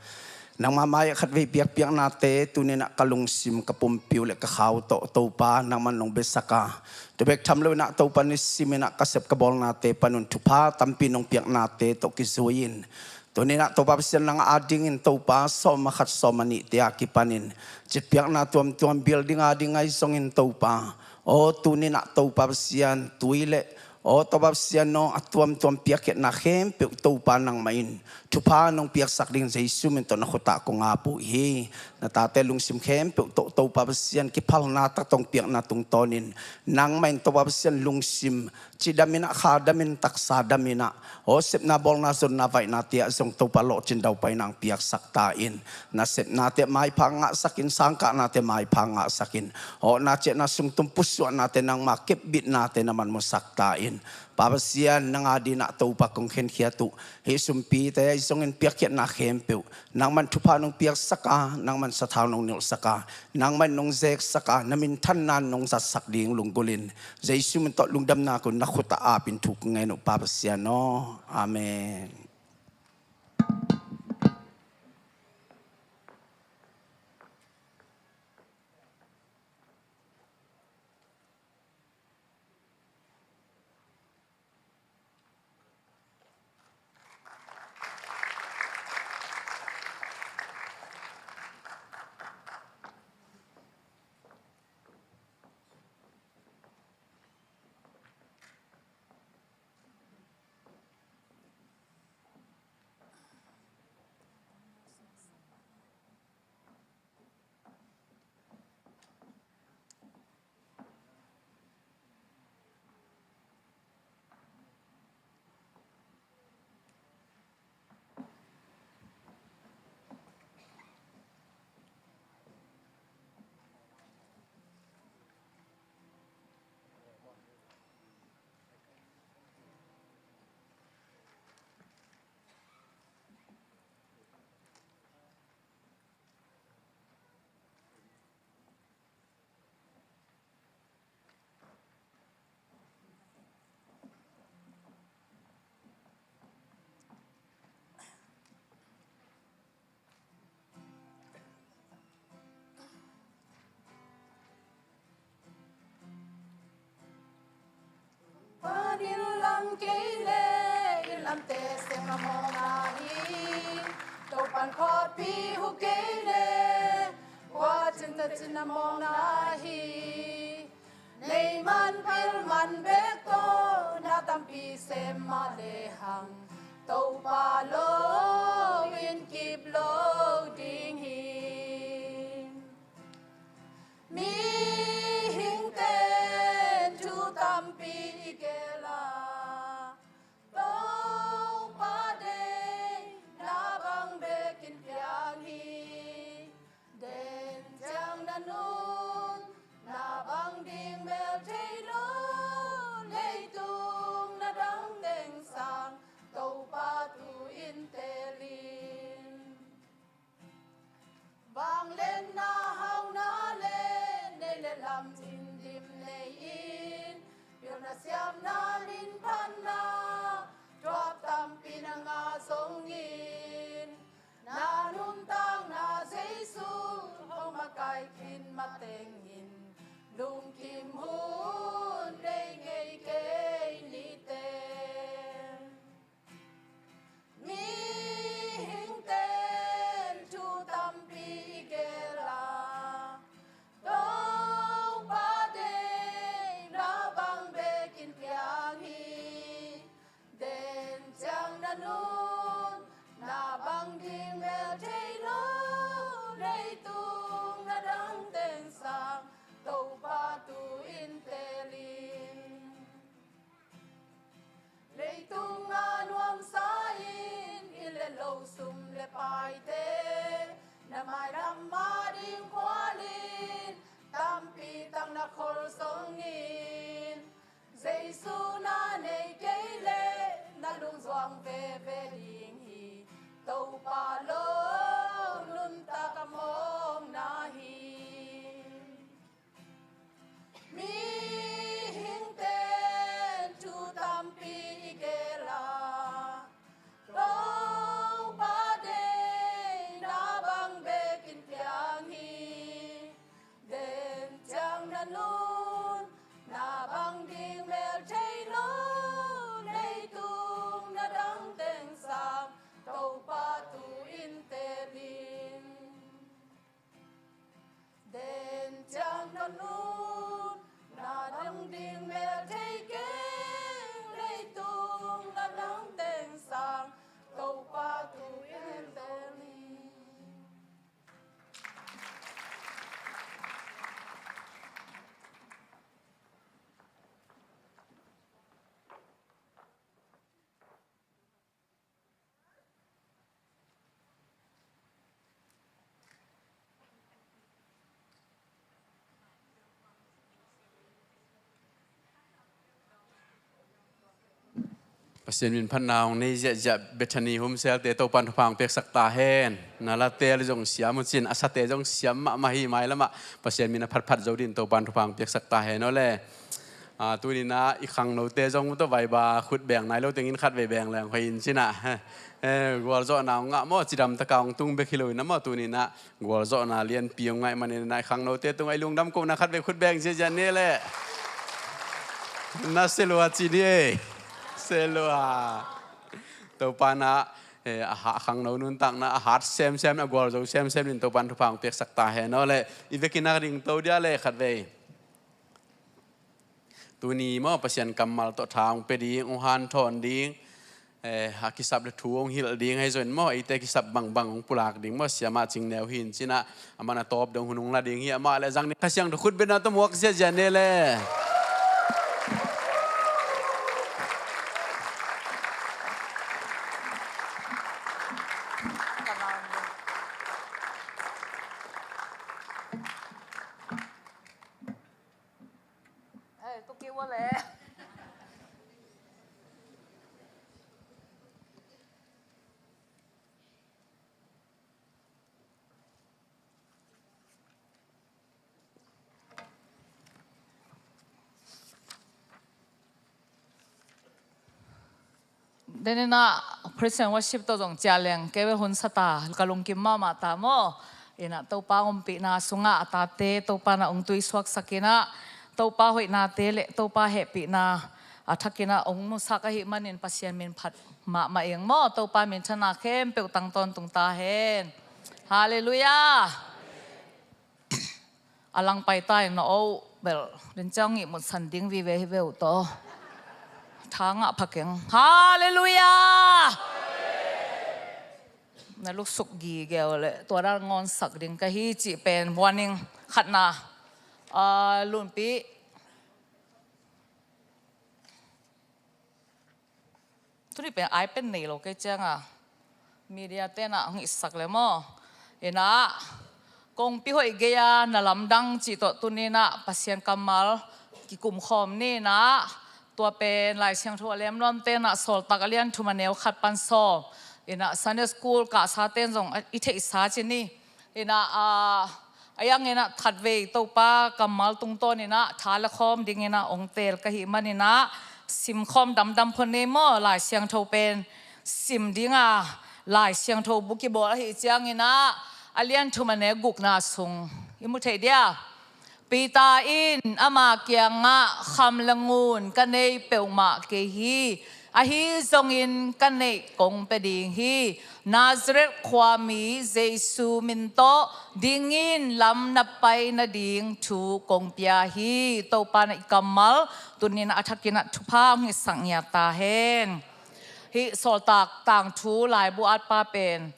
nangmah mai-ah khatvei biakpiaknate tuni-in ah ka lungsim ka pumpi uh le ka kha uh tawh Topa nangmah nong biasak a, tua bek tham loin ah Topa nisimin ah ka sep ka bawlnate panun thupha tampi nong piaknate tawh kizui-in, tuni-in ah Topa Pasian nang adingin Topa sawm a khat sawm a nihte a kipanin citpiakna tuamtuam building ading ahi zongin Topa, aw tuni-in ah Topa Pasian tui le, aw Topa Pasian aw a tuamtuam piakkhiatna khempeuh Topa nangmah in thupha nong piaksak ding Jesu min tawh na khut ah kong ap uh hi. Na tate lungsim khempeuh tawh Topa Pasian kiphalna taktak hong piakna tungtawnin nangmah in Topa Pasian lungsim cidamin ah, khadamin, taksa damin ah, aw sepna bawlna zonna vaihnate ah zong Topa lawhcin daupaina hong piaksak ta in. Na sepnate ah maipha ngahsak in, sangkahnate ah maipha ngahsak in, aw na ciahna sung tum pusuahnate nangma kepbitnate na manmusak ta in. Pa Pasian nang adingin ah Topa kong khenkhiat uh hih sumpite ahi zongin piakkhiatna khempeuh nangmah in thupha nong piaksak a, nangmah in sathau nong nilhsak a, nangmah in nong zeksak a, na minthanna nong zatsak ding lunggulhin Jesu min tawh lungdamna kong na khut ah apin thu kong ngen uh Pa Pasian aw. Amen. mawkna hi. Topan khuapi huh kei le, kua cin ta cin a mawkna hi. Nei man pil man bek tawh na tampi sem mah lehang, Topa lo in kip lo ding hi. Mihingten thu tampi i gel a, Topa deihna bang bekin piang hi. Den ciang na nunna bang ding mel thei lo, leitung na dang teng sang Topa tu-in teel in. Vangliatna hauna le, nei le lam in dim nei in, pilna siamna, minphatna, thuak tampi na ngah zongin, na nuntakna Jesu hong makaih khin matengin, lungkim hun nei ngei kei nite. Mihingten thu tampi i gel a, Topa deihna bang bekin piang hi. Den ciang na nunna bang ding mel thei lo, leitung na dang teng sang Topa tu-in teel in. Leitung a nuamsa in inn le lo, sum le paite na mailam mah ding khualin, tampi tak na khol zongin, Jesu na nei kei leh na lungzuang veve ding hi. Topa lo nuntak a mawkna hi. Mihingten thu tampi i gel a, Topa deihna bang bekin piang hi. Den ciang na nunna bang ding mel thei lo, leitung na dang teng sang Topa tu-in teel in. Den ciang na nunna dang ding mel thei keng, leitung na dang teng sang Topa tu-in teel in. Pasian min phatna hong nei ziahziah Bethany Home Cell-te Topa'n thupha hong piaksak ta hen. Na late zong siam uh cin, a sate zong siam mahmah hi, mailamah Pasian min a phatphat zo dingin Topa'n thupha hong piaksak ta hen aw le. Ah, tuni-in ah i khangnote zong tawh vaiba khut beng nai lo tengin khatvei beng leng hoih in cin ah. Eh, gualzawhna hong ngah maw, cidam taka hong tung bek hi lo-in ah maw, tuni-in ah gualzawhna lianpi hong ngah ahih manin ah i khangnote tungah i lungdam kohna khatvei khut beng ziahziah ni leh. Na se lua ci ni ei. Se lua. Topa'n ah, eh, a ha-, a khangno nuntakna a hat semsem, a gualzo semsem in Topa'n thupha hong piaksak ta hen aw le. I vekin ah ka ding to dia le khatvei. Tuni maw, Pasian kammal tawh tha hong pia ding, hong hanthawn ding, eh, a kisap le thu hong hilh ding, ahi zongin maw, eite kisap bangbang hong pulak ding maw, Siamah Cing Neu hi in cin ah, aman a tawp dong hun hong la ding hi, amah le zang ding Kha Siangtho khut bengna tawh muak ziahziah ni leh. Tuni-in ah praise and worship tawh zong ciah leng kei ve, hun sa ta, ka lungkim mahmah ta maw. In ah Topa ompihna sungah a tate Topa'n ah hong tuisuaksak in ah, Topa hoihnate le Topa hehpihna A thakin ah ong musak ahih manin Pasian min phat mahmah ing maw. Topa minthanna khempeuh tang tawntung ta hen. Halleluiah. A lang pai ta in na o bel rin ciang ih mutsan ding vive hi veu tawh. Tha ngah pha keng. Halleluiah. Na luksuk gige uh leh tua dan ngawnsak ding ka hi cih pen warning khatna. Ah, Lunpi, tuni pen iPad nei lo kei cianga media te na hong itsak le maw. Ina kongpi hoih gei-a na lamdang cih tawh tuni na Pasian kammal kikum khawm ni na. Tua pen Lai Siangtho a lem nuam te na Sawltak a lian thum a neu khat pan sawm. Ina Sunday school kahsa ten zong i theihsa ci ni. Ina a, a yang ina thatvei Topa kammal tungtawn ina tha la khawm ding ina ong teel ka hih man ina sim khawm damdam phon ni maw. Lai Siangtho pen sim dinga Lai Siangtho bu kibawl ahih ciang ina a lian thum a neu gukna sung i mu thei dia. Peter in ama kiangah, kham le ngun ka nei peuhmah kei hi, ahi zongin ka neih kong pia ding hi. Nazareth khuami Jesu min tawh dingin lam na pai nading thu kong pia hi. Topa na i kammal tunin a thakin a thupha hong hisak ngiat ta hen. Hih Sawltak tangthu laibu atpa pen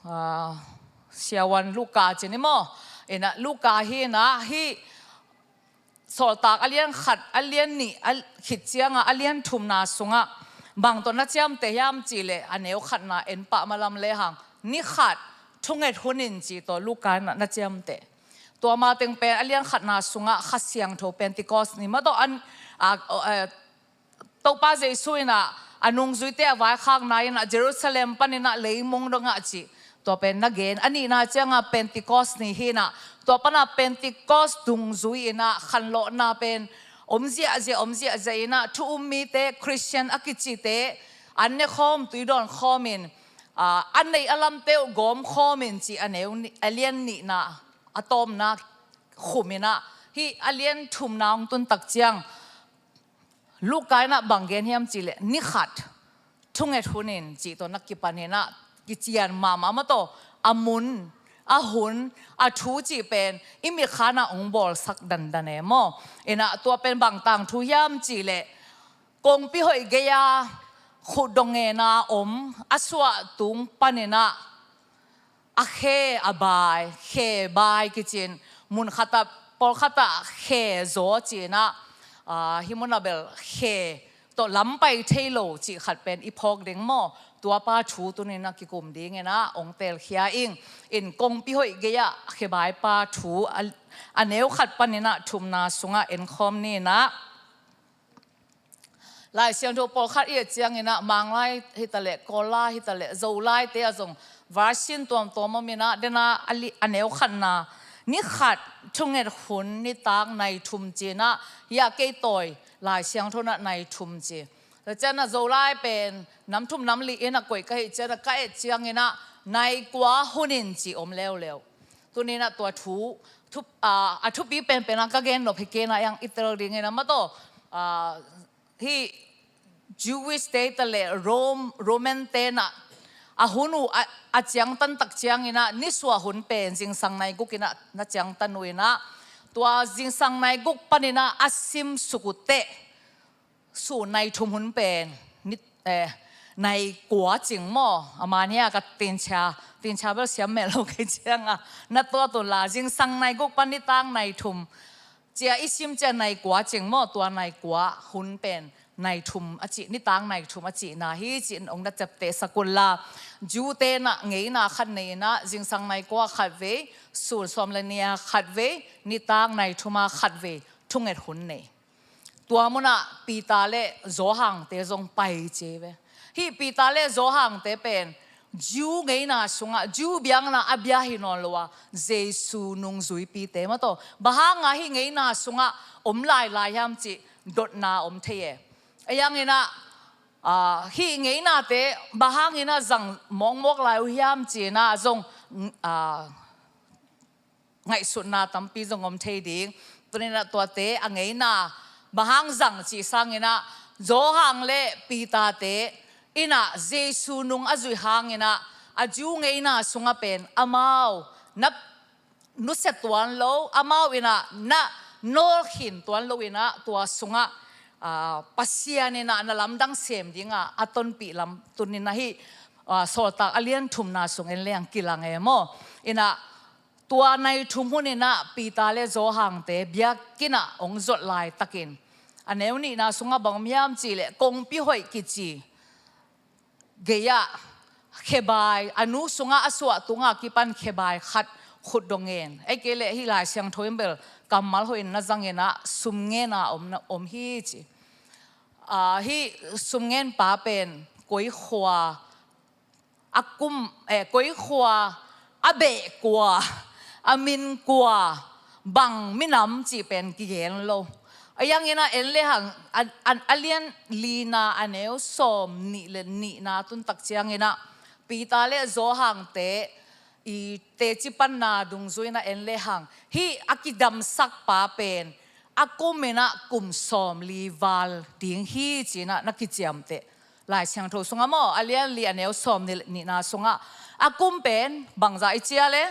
ah, siavuan Luka ci ni maw. Ina Luka hi ina hih Sawltak a lian khat, a lian nih a khit cianga a lian thumna sungah bang tawh na ciamteh hiam cih leh a neu khatna en pah malam lehang ni khat thunget hun in cih tawh Luka ina na ciamteh. Tua mateng pen a lian khatna sungah Kha Siangtho Pentecost ni mah tawh an, ah, ah, Topa Jesu ina a nungzuite a vaikhakna ina Jerusalem pan ina leimong dongah cih tua pen na gen. A nihna cianga Pentecost ni hi ina tua pana Pentecost dungzui ina khanlawhna pen om ziahziah, om ziahziah ina thu um mite, Christian a kicite an ne khawm, tui dawn khawm in, ah, a neih a lamte uh gawm khawm in cih a neu ni, a lian nihna a tawmna khum ina hih a lian thumna hong tun tak ciang Luka ina bang gen hiam cih leh ni khat thunget hun in cih tawh na kipan ina kician mahmah mah tawh a mun, a hun, a thu cih pen i mitkha ina ong bawlsak dandan e maw. Ina tua pen bang tangthu hiam cih leh kongpi hoih gei-a khut dong ngena om a suah tung pan ina a khe a bai, khe bai kici in mun khatah, pawlkhatah khe zaw ci ina, ah, hih muna bel khe tawh lam pai thei lo cih khat pen i phawk ding maw. Tuapa thu tuni ina kikum ding ina ong telkhia ing. In kongpi hoih gei-ah khe bai pa thu a, a neu khat pan ina thumna sungah en khawm ni ina. Lai Siangtho pawlkhat i et ciang ina Manglai hitaleh, Kawllai hitaleh, Zolaite a zong version tuamtuam om ina, dena a li, a neu khatna ni khat thunget hun nitak nai thum ci ina, hia kei tawi Lai Siangtho ina nai thum ci. Tua ciang ina Zolai pen nam thum nam li ina koih ka hih ciang ina ka et ciang ina nai kua hun in ci om leuleu. Tuni ina tua thu, thu, ah, a thupi penpen a ka gen nop hi kei ina, a yang i tel ding ina mah tawh, ah, hih Jewish te hitaleh Rome, Roman te ina a hun uh a, a ciangtan tak ciang ina nisuah hun pen zingsang nai guk ina na ciangtan uh ina tua zingsang nai guk pan ina a sim suk uh teh sun nai thum hun pen ni, eh, nai kua cing maw. A man hia ka tinchia, tinchia bel siam mel lo kei cianga na tuat un la, zingsang nai guk pan nitak nai thum cia i sim cia nai kua cing maw. Tua nai kua hun pen nai thum a cih, nitak nai thum a cihna hi ci in ong na ciaptehsak un la. Jew te ina ngeina khat nei ina zingsang nai kua khat vei, sun sawm le nih a khat vei, nitak nai thum a khat vei thunget hun nei. Tua muna Peter le Johan te zong pai ci ve. Hih Peter le Johan te pen Jew ngeina sungah, Jew biakna a bia hi nawn lo a, Jesu nungzuipite mah tawh. Bang hanga hih ngeina sungah om lailai hiam cih dotna om thei e. A yang ina, ah, hih ngeinate bang hang ina zang mawkmawk lai uh hiam ci ina zong, ah, ngaihsutna tampi zong om thei ding. Tuni ina tuate a ngeina bang hang zang cih sang ina Johan le Peter-te in ah Jesu nung a zuih hangin ah a Jew ngeina sungah pen amau na nusia tuan lo, amau in ah na nawlkhin tuan lo in ah tua sungah, aa, Pasian in ah na lamdang sem dingah a tonpih lam tuni-in ah hih, aa, Sawltak a lian thumna sung en leng kilang e maw. In ah tua nai thum hun in ah Peter le Johan-te biakinn ah hong zot laitakin a neu nihna sungah bang om hiam cih leh kongpi hoih kici gei-ah khebai, a nu sungah a suah tungah kipan khebai khat khutdong ngen, ei kei leh hih Lai Siangtho in bel kammal hoih in na zang in ah sum ngen a om na, om hi ci. Aa, hih sum ngen pa pen koi khua, a kum, eh, koi khua, a beh kua, a min kua, bang minam cih pen kigen lo. A yang in ah en le hang, a, a, a lian lina a neu sawm nih le nihna tun tak ciangin ah Peter le Johan-te i teci panna dungzui in ah en le hang, hih a kidamsak pa pen a kum in ah kum sawmli val ding hi ci-in ah na kiciamteh. Lai Siangtho sungah maw, a lian li a neu sawm nih, nihna sungah a kum pen bangzah i ci a le?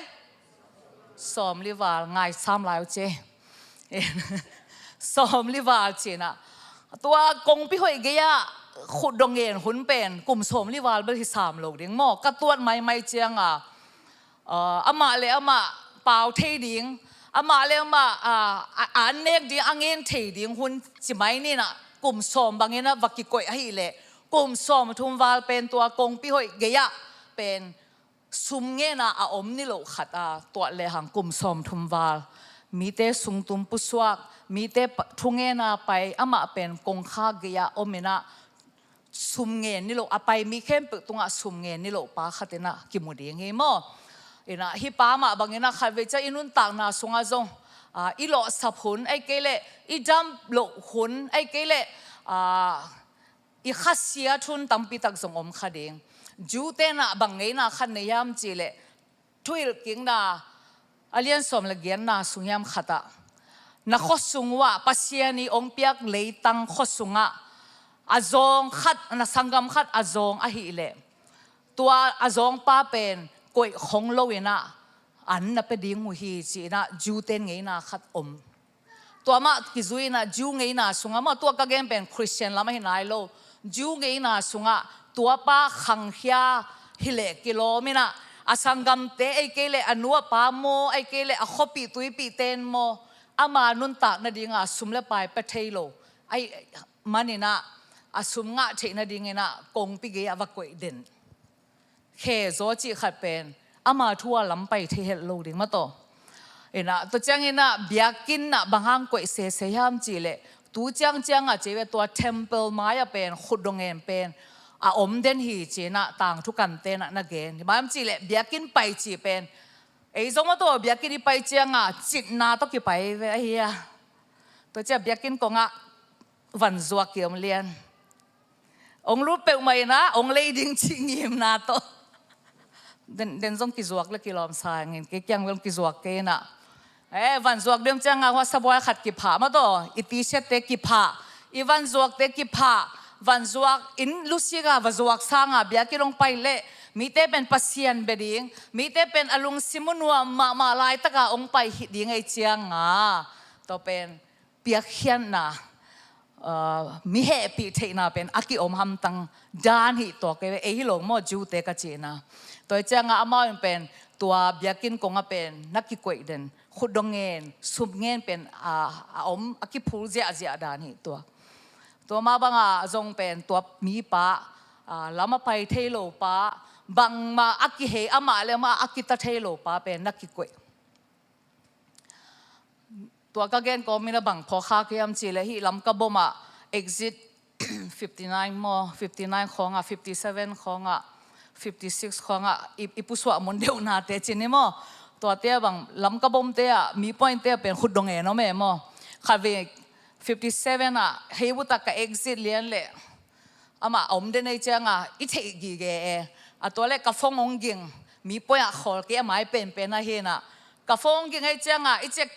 Sawmli val, ngai sam lai uh ci. Sawmli val ci-in ah tua kongpi hoih gei-ah khutdong ngen hun pen kum sawmli val bel hi sam lo ding maw. Ka tuat maimai ciangah, aa, amah le amah pau thei ding, amah le amah, aa, a, a nek ding, a ngen thei ding hun ci mai ni-in ah kum sawm bangin ah va kikoih ahih leh kum sawmthum val pen tua kongpi hoih gei-ah pen sum ngen a a om ni loh khat a tuat le hang kum sawmthum val mite sungtum pusuak, mite pa, thu ngen a pai, amah pen kongkhak gei-ah om in ah sum ngen ni loh, a pai mi khempeuh tungah sum ngen ni loh pa khat in ah kimu ding hi maw. In ah hih pa mah bangin ah khatvei ciang i nuntakna sungah zong, aa, i lawhsap hun, ei kei leh i dam loh hun, ei kei leh, aa, i khasiat hun tampi tak zong om kha ding. Jew-te in ah bang ngeina khat nei hiam cih leh, Thuhilhkikna a lian sawm le giatna sung hiam khat ah, na khuasung uh ah, Pasian i hong piak leitang khuasungah a zawng khat, na sanggam khat a zawng ahih leh tua a zawngpa pen koih khong lo in ah an na pia ding uh hi ci-in ah Jew-te in ngeina khat om. Tua mah kizui in ah Jew ngeina sungah maw, tua ka gen pen Khristian lam ahi nai lo. Jew ngeina sungah tuapa khangkhia hileh kilawm in ah a sanggamte, ei kei leh a nu a pa maw, ei kei leh a khuapih tuipihte in maw, ama nuntak nadingah sum le pai pia thei lo ahih manin ah a sum ngah theih nadingin ah kongpi gei-ah va koih den. Khe zaw cih khat pen ama thu a lam pai thei het lo ding mah tawh. In ah tua ciangin ah biakinn ah bang hang koih sese hiam cih leh, tu ciangciang ah ci ve, tua temple mai-ah pen khutdong ngen pen a om den hi ci-in ah tangthu kante in ah na gen. Bang hiam cih leh biakinn pai cih pen ei zong mah tawh biakinn i pai ciangah citna tawh kipai ve ahi a. Tua ciang biakinn kongah vanzuak kiom lian. Hong lut peuhmah in ah hong lei ding cih ngimna tawh. Den, den zong kizuak le kilawm sa ing in, kei kiang bel kizuak kei in ah. Eh, vanzuak diam ciangah hua sabuai khat kiphah mah tawh, i T-shirt-te kiphah, i vanzuakte kiphah, vanzuak in lusik a va zuak sangah biakinn hong pai leh mite pen Pasian bia ding, mite pen a lungsim uh nuam mahmah laitakah hong pai hi ding ei ciangah, tua pen piakkhiatna, aa, mi hehpih theihna pen a kiom hamtang dan hi tuak ei ve, ei hi lo maw, Jew-te ka cihna. Tua hi ciangah amau in pen tua biakinn kongah pen na kikoih den, khutdong ngen, sum ngen pen a, a om, a kiphul ziahziah dan hi tuak. Tua mah bangah zong pen tua mipa, aa, lam a pai thei lo pa, bangmah a kihei, amah le amah a kita thei lo pa pen na kikoih. Tua ka gen kawmin a bang phawk khak hiam cih leh hih Lamka bom ah exit fifty nine maw, fifty nine khawngah, fifty seven khawngah, fifty six khawngah i, i pusuah mun deuhnate ci ni maw. Tuate ah bang Lamka bomte ah, mi pointte ah pen khutdong ngen om e maw. Khatvei fifty seven ah hei butak ka exit lian leh amah a om den ei ciangah i theih gige e. A tua leh ka phone hong ging, mi point ah khawl kei a mai penpen ahi in ah. Ka phone hong ging ei ciangah i ciah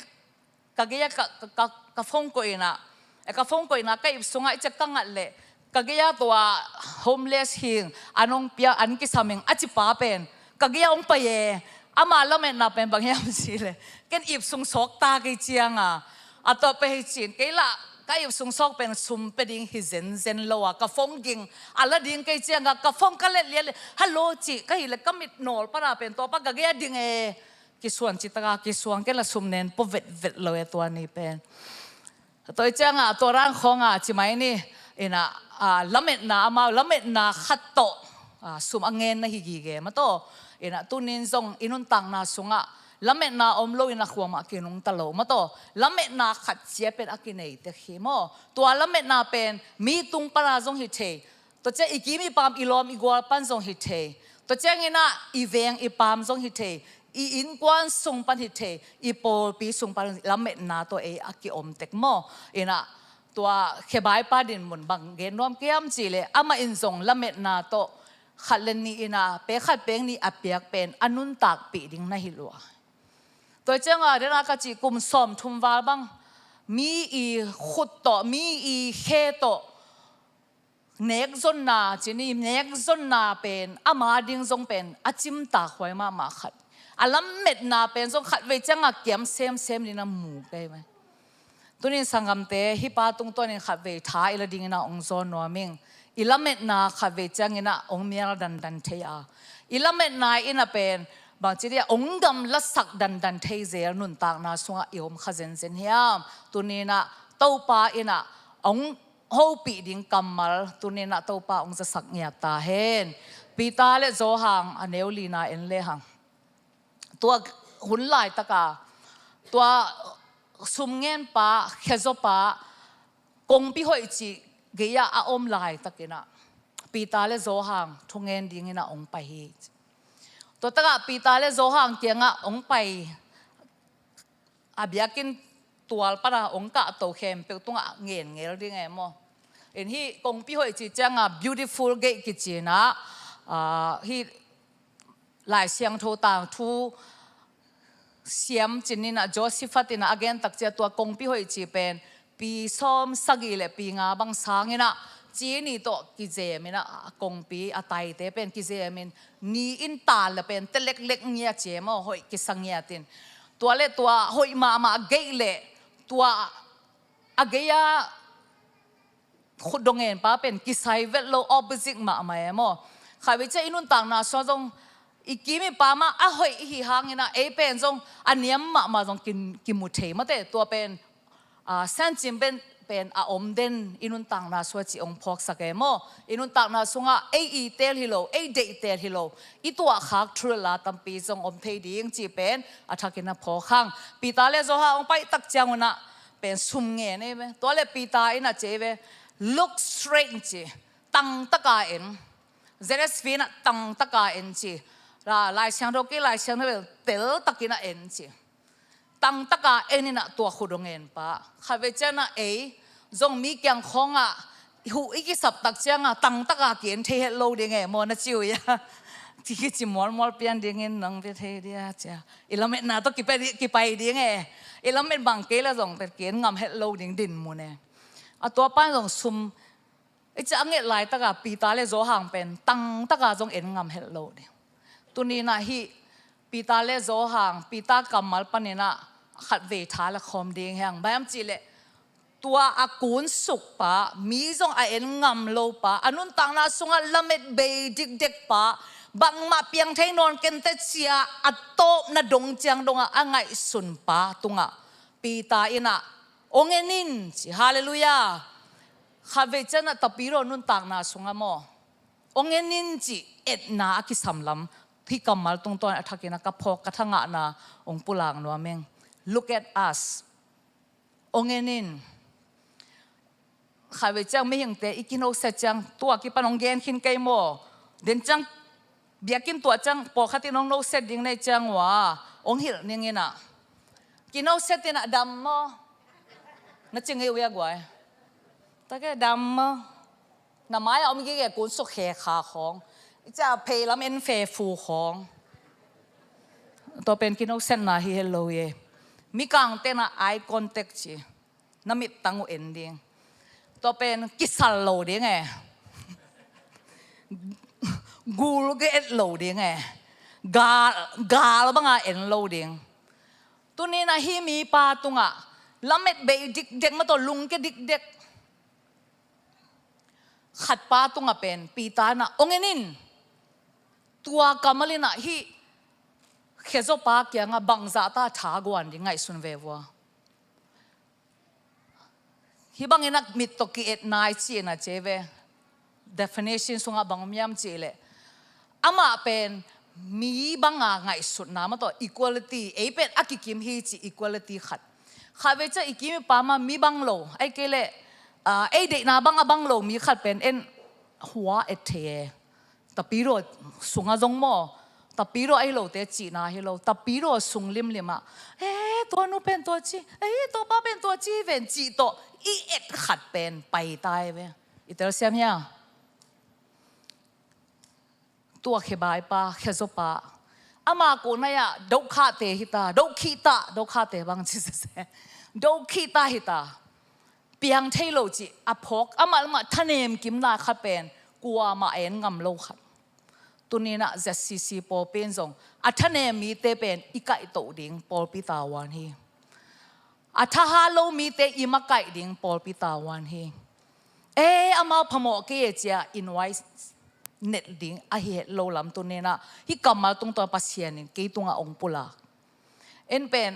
ka gei-ah ka, ka, ka, ka phone koih in ah, eh, ka phone koih in ah ka ip sungah i ciah ka ngat leh ka gei-a tua homeless hing, an hong pia, an kisam hing a ci pa pen ka gei-a hong pai e. Ama lametna pen bang hiam cih leh, ken ip sung sawk ta kei cianga, a tawh pia hi cin, kei lah ka ip sung sawk pen sum pia ding hi zenzen lo a, ka phone ging a la ding kei cianga, ka phone ka let lian leh, "Hello," ci ka hih leh ka mit nawl pana pen tua pa ka gei-a ding e. Kisuan ci taka kisuan, ken lah sum nen pua vetvet lo e tua ni pen. Tua hi cianga tua rang khawng a ci mai ni. Ina, a, lametna, amau lametna khat tawh, a, sum a ngen na hi gige maw taw. Ina, tunin zong i nuntakna sungah lametna om lo ina khuamah kinungta lo maw taw. Lametna khat cia pen a kinei tek hi maw. Tua lametna pen mi tung pana zong hi thei. Tua ciang i kim i pam, i lawm i gual pan zong hi thei. Tua ciangin ah i veng i pam zong hi thei. I innkuan sung pan hi thei. I pawlpi sung pan lametna tawh ei a kiom tek maw. Ina, tua khebai pa dinmun bang gen nuam ka hiam cih leh, amah in zong lametna tawh khat le nih ina, pek khat pek nih a piak pen a nuntakpih ding na hi lua. Tua cianga, dena ka cih kum sawmthum val bang mi i khut tawh, mi i khe tawh nek zonna, cini nek zonna pen ama ding zong pen a cimtak huai mahmah khat. A lametna pen zong khatvei cianga kiam semsem ding na mu kei mai. Tunin sanggamte, hih pa tungtawnin khatvei tha i la dingin ah hong zawn nuam ing. I lametna khatvei ciangin ah hong mial dandan thei a, i lametna in ah pen bangci dia hong gamlasak dandan thei zel nuntakna sungah i om kha zenzen hiam? Tunin ah Topa in ah hong hopih ding kammal tunin ah Topa hong zasak ngiat ta hen. Peter le Johan a neu lina en lehang, tua hun laitaka tua sum ngen pa, khezaw pa, kongpi hoih cih gei-ah a om laitakin ah Peter le Johan thungen dingin ah hong pai hi. Tua takah Peter le Johan kiangah hong pai, a biakinn tual pana hong kahto khempeuh tungah ngen ngel ding e maw. In hih kongpi hoih cih cianga Beautiful Gate kici-in ah, a, hih Lai Siangtho tangthu siam cinin ah Josephus in ah a gen tak ciang tua kongpi hoih cih pen pi sawm sagih le pi nga bang sangin ah cini tawh kizemin ah, a kongpi a taite pen kizemin ni in tan le pen te leklek ngiat ci e maw, hoih kisa ngiatin. Tua le tua hoih mahmah gei le tua a gei-a khutdong ngen pa pen kisai vet lo, opposite mahmah e maw. Khatvei ciang i nuntakna sungah zong i kim i pam ah a hoih i hih hangin ah ei pen zong a niam mahmah zong ki, kimu thei mate. Tua pen, a, sancim pen, pen a om den i nuntakna sungah cih hong phawksak e maw. I nuntakna sungah ei i tel hi lo, ei deih tel hi lo, i tuahkhak thu le la tampi zong om thei ding cih pen a thakin a phawk hang. Peter le Johan hong pai tak ciangun ah pen sum ngen ei ve. Tua le Peter in ah ci ei ve, "Look straight," ci, tangtaka en. Z S V in ah tangtaka en ci. Ra, Lai Siangtho kei, Lai Siangtho bel teltakin ah en ci. Tangtaka en in ah tua khutdong ngen pa. Khatvei ciang ah ei zong mi kiang khawngah huh i kisap tak cianga tangtaka ki-en thei het lo ding e maw, na ci uh hia? Ci kici mualmual pian dingin nang pia thei dia cia. I lametna tawh kipai, kipai ding e. I lamet bang kei la zong pen ki-en ngam het lo ding dinmun e. A tua pan zong sum i ciah a nget laitaka Peter le Johan pen tangtaka zong en ngam het lo ding. Tunin ah hih Peter le Johan, Peter kammal panin ah khatvei tha la khawm ding hiang. Bang hiam cih leh tua a kunsuk pa, mi zong a en ngam lo pa, a nuntakna sungah lamet bei dikdek pa, bangmah piang thei nawn kei inteh cia a tawpna dong ciang dongah a ngaihsun pa tungah Peter in ah, "Hong en in," ci. Halleluiah. Khatvei ciang ah tapidaw nuntakna sungah maw, "Hong en in," cih etna a kisam lam hih kammal tungtawn a thakin a ka phawk, ka thangahna hong pulak nuam ing. "Look at us. Hong en in." Khatvei ciang mihingte i kinoset ciang, tua kipan hong gen khin kei maw. Den ciang biakinn tuah ciang pawlkhat in hong noset ding nei ciang uh a, hong hilh ning in ah, kinoset in ah, "Dam maw?" Na ci ngei uh hia guai? Take, "Dam maw?" Na mai-ah om gige kunsuk khe kha khawng, i ciah pheilam en fe fu khawng. Tua pen kinosetna hi het lo hi e. Mikangte in ah eye contact ci, na mittang uh en ding. Tua pen kisal lo ding e. Gul ka et lo ding e. Gal, gal banga en lo ding. Tuni-in ah hih mipa tungah lamet bei dikdek mah tawh lungke dikdek khat pa tungah pen Peter in ah, "Ong en in, tua kammal in ah hih khezaw pa kiangah bangzah ta tha guan ding ngaihsun ve vua." Hih bangin ah mit tawh ki-et nai ci-in ah ci ve. Definition sungah bang om hiam cih leh, amah pen mi banga ngaihsutna mah tawh equality, ei pen a kikim hi cih equality khat. Khatvei ciang i kim i pam ah mi bang lo, ahih kei leh, ah, ei deihna bang a bang lo mi khat pen en hua et thei e. Tapidaw sungah zong maw, tapidaw ahi lote cihna hi lo, tapidaw sung limlim ah, "Eh, tua nu pen tua ci, eh, tua pa pen tua ci hi ven," cih tawh i et khat pen pai ta hi ve. I telsiam hia? Tua khebai pa, khezaw pa, ama kona ah dokhahte hi ta, dokhih ta, dokhahte bang ci sese, dokhih ta hi ta. Piang thei lo cih a phawk, amah lamah thanem kimna khat pen kuamah en ngam lo khat. Tuni-in ah Z C C pawlpi in zong a thanem mite pen i kaihtoh ding pawlpi tavuan hi. A thahat lo mite i makaih ding pawlpi tavuan hi. "Eh, amau phamawh kei e," ci-a i nuai net ding ahi het lo lam tuni-in ah hih kammal tungtawn Pasian in kei tungah ong pulak. En pen,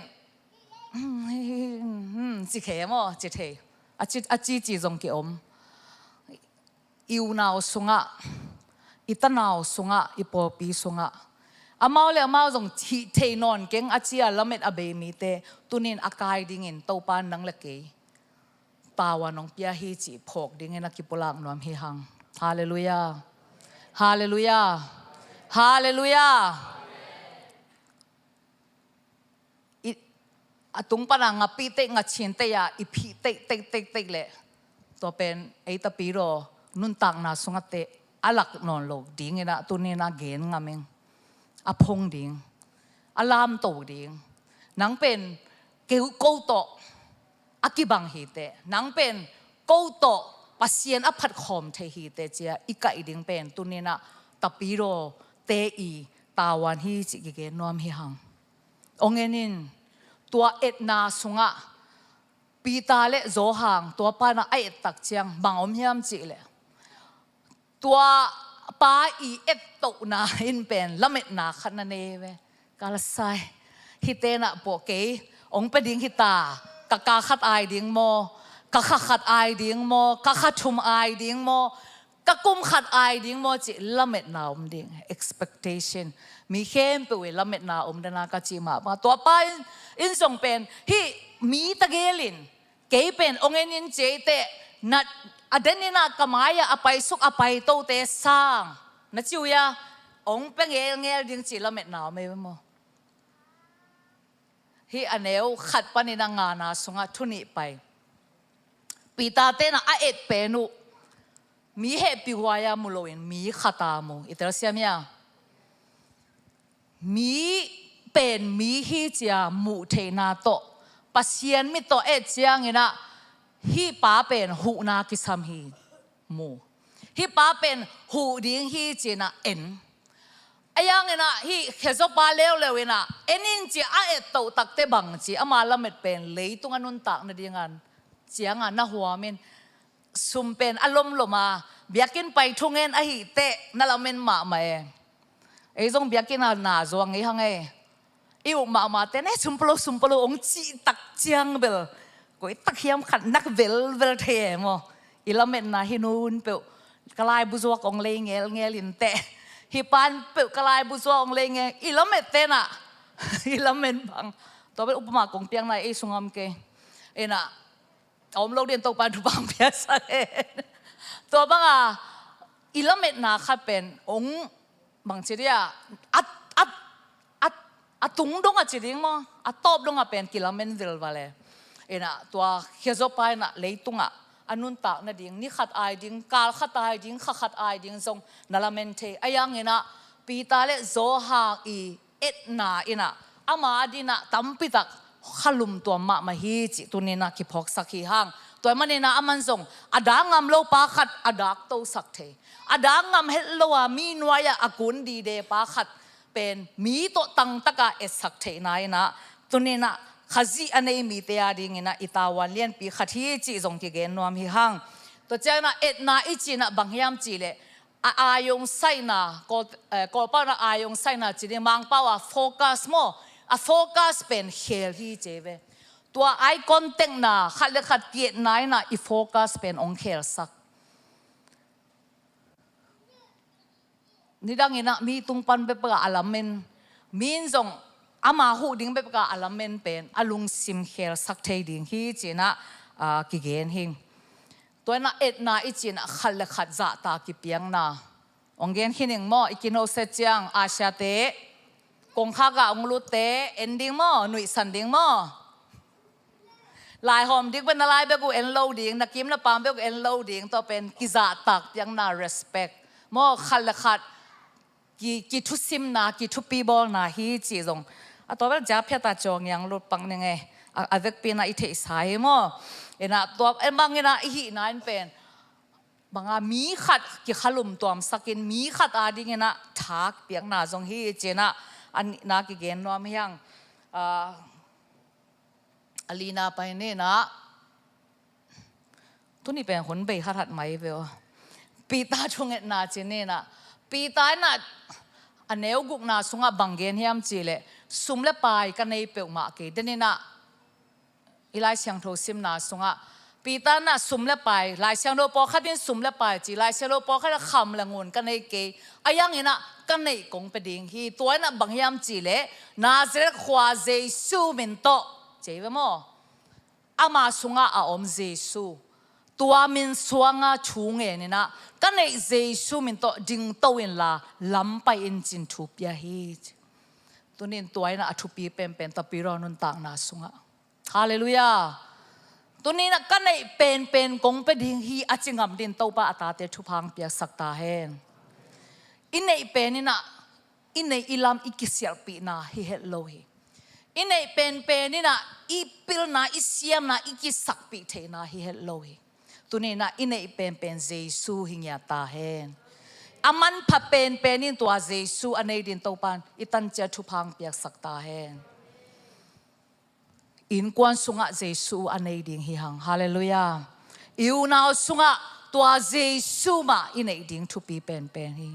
hmm, ci khe maw, ci thei. A ci, a ci ci zong ki-om. I unau sungah, i tanau sungah, i pawlpi sungah, amau le amau zong hih thei nawn keng a ci-a lamet a bei mite tuni-in a kai dingin Topa nang le kei tavuan ong pia hi cih phawk dingin a kipulak nuam hi hang. Halleluiah. Halleluiah. Halleluiah. I, a tung pana ngapih teih, ngachin teih ah i phih teih, teih, teih, teih leh tua pen ei tapidaw nuntakna sungah teh a lak nawn lo dingin ah tuni-in ah gen ngam ing. A phong ding, a lamto ding. Nang pen keu ko tawh a kibang hi teh, nang pen ko tawh Pasian a phatkhawm thei hi teh ci-a i kaih ding pen tuni-in ah tapidawte i tavuan hi cih kigen nuam hi hang. Ong en in, tua etna sungah Peter le Johan tua pana a et tak ciang bang om hiam cih leh, tua pa i ettohna in pen lametna khat na nei ve. Ka la sai. Hihte na pawh kei ong pia ding hi ta. Ka ka khat ai ding maw? Ka kha khat ai ding maw? Ka kha thum ai ding maw? Ka kum khat ai ding maw cih lametna om ding. Expectation. Mi khempeuh i lametna om dena ka cih mah bang. Tua pa in, in zong pen hih mi tagelin kei pen ong en in ci ei teh, na a den in ah ka mai-ah a paisuk a paitote sang na ci uh hia, ong pia ngelngel ding cih lametna om ei ve maw? Hih a neu khat panin a ngana sungah thu nih pai. Peter te na a et pen uh mi hehpih huai-a mu loin mi khat a mu. I telsiam hia? Mi pen mi hi ci-a muh theihna tawh, Pasian mit tawh et ciangin ah hih pa pen huhna kisam hi mu. Hih pa pen huh ding hi ci-in ah en. A yangin ah hih khezaw pa leuleu in ah en in ci-a a ettoh takte bang ci ama lamet pen leitung a nuntak nadingan cianga na huam in. Sum pen a lomlom a, biakinn pai thungen ahih teh na lamen mahmah e. Ei zong biakinn a na zuang ei hang e. I up mahmah te ne, sum palo, sum palo ong cih tak ciang bel koi tak hiam khat nak velvel thei e maw? I lametna hi nun peuh ka laibu zuak ong lei ngelngel in teh, hi pan peuh ka laibu zuak ong lei ngel, i lamet te na. I lamen bang. Tua bel upama kong piakna ei sungah om kei. Ei na a om lo ding, Topa thupha ong piaksak hen. Tua banga i lametna khat pen ong bang ci dia, a, a, a, a tung dong a ci ding maw, a tawp dong a pen kilamen vilval e. Ina tua khezaw pa ina leitungah a nuntak nading ni khat ai ding, kal khat ai ding, kha khat ai ding zong na lamen thei. A yangin ah Peter le Johan i etna in ah ama adin ah tampi tak khalum tuam mahmah hi cih tuni in ah kiphawksak hi hang. Tua manin ah aman zong a dak ngam lo pa khat a dak tosak thei, a dak ngam het lo a mi nuai-ah a kun dide pa khat pen mi tawh tangtaka etsak theihna in ah, tuni-in ah Khazih a nei mite adingin ah i tavuan lianpi khat hi cih zong kigen nuam hi hang. Tua ciangin ah etna i cih in ah bang hiam cih leh, a eye-ong sight-na, Kawl, eh, Kawlpau in ah eye-ong sight-na ci ding, Mangpau a focus maw, a focus pen khel hi ci ve. Tua eye contact-na, khat le khat ki-etna in ah i focus pen ong khelsak. Nidangin ah mi tung pan bekbek a lamen, mi in zong ama huh ding bekbek a lamen pen a lungsim khelsak thei ding hi ci-in ah, ah, kigen hi. Tua in ah etna i cih in ah khat le khat zahtak kipiakna. Ong gen khin ing maw, i kinoset ciang, Asia-te, kongkhak ah ong lutte, en ding maw, nuihsan ding maw? Laihawm dik bek na lai bek uh en lo ding, na kim na pam bek uh en lo ding, tua pen kizahtak piakna, respect. Maw, khat le khat ki, kithusimna, kithupibawlna hi cih zong. A tua bel zia phiat a ciang ong lut pak ning e. A, a vekpi in ah i theihsa hi maw. In ah tua, en bangin ah i hihna in pen banga mi khat kikhalum tuamsakin mi khat adingin ah tha kipiakna zong hi ci-in ah a nihna kigen nuam hi hang. Ah, a lina pai ni in ah, tuni pen hun bei hathat mai ve aw. Peter thungetna ci ni in ah, Peter in ah a neu gukna sungah bang gen hiam cih leh, sum le pai ka nei peuhmah kei. Den in ah i Lai Siangtho simna sungah Peter in ah sum le pai, Lai Siangtho pawlkhat in sum le pai ci, Lai Siangtho pawlkhat in ah kham le ngun ka nei kei, a yang in ah ka neih kong pia ding hi. Tua in ah bang hiam cih leh, Nazareth khua Jesu min tawh, ci ve maw? Ama sungah a om Jesu, tua min suanga thu ngen in ah, ka neih Jesu min tawh dingto inla lam pai in ci-in thu pia hi. Tuni-in tua in ah a thupi penpen Tapidaw nuntakna sungah. Halleluiah. Tuni-in ah ka neih penpen kong pia ding hi a ci ngam dingin Topa a tate thupha hong piaksak ta hen. I neih pen in ah, i neih i lam i kisialhpihna hi het lo hi. I neih penpen in ah i pilna, i siamna, i kisakpih theihna hi het lo hi. Tuni-in ah i neih penpen Jesu hi ngiat ta hen. A manpha penpen in tua Jesu a nei dingin Topa in i tan ciang thupha hong piaksak ta hen. Innkuan sungah Jesu a nei ding hi hang. Halleluiah. I unau sungah tua Jesu mah i neih ding thupi penpen hi.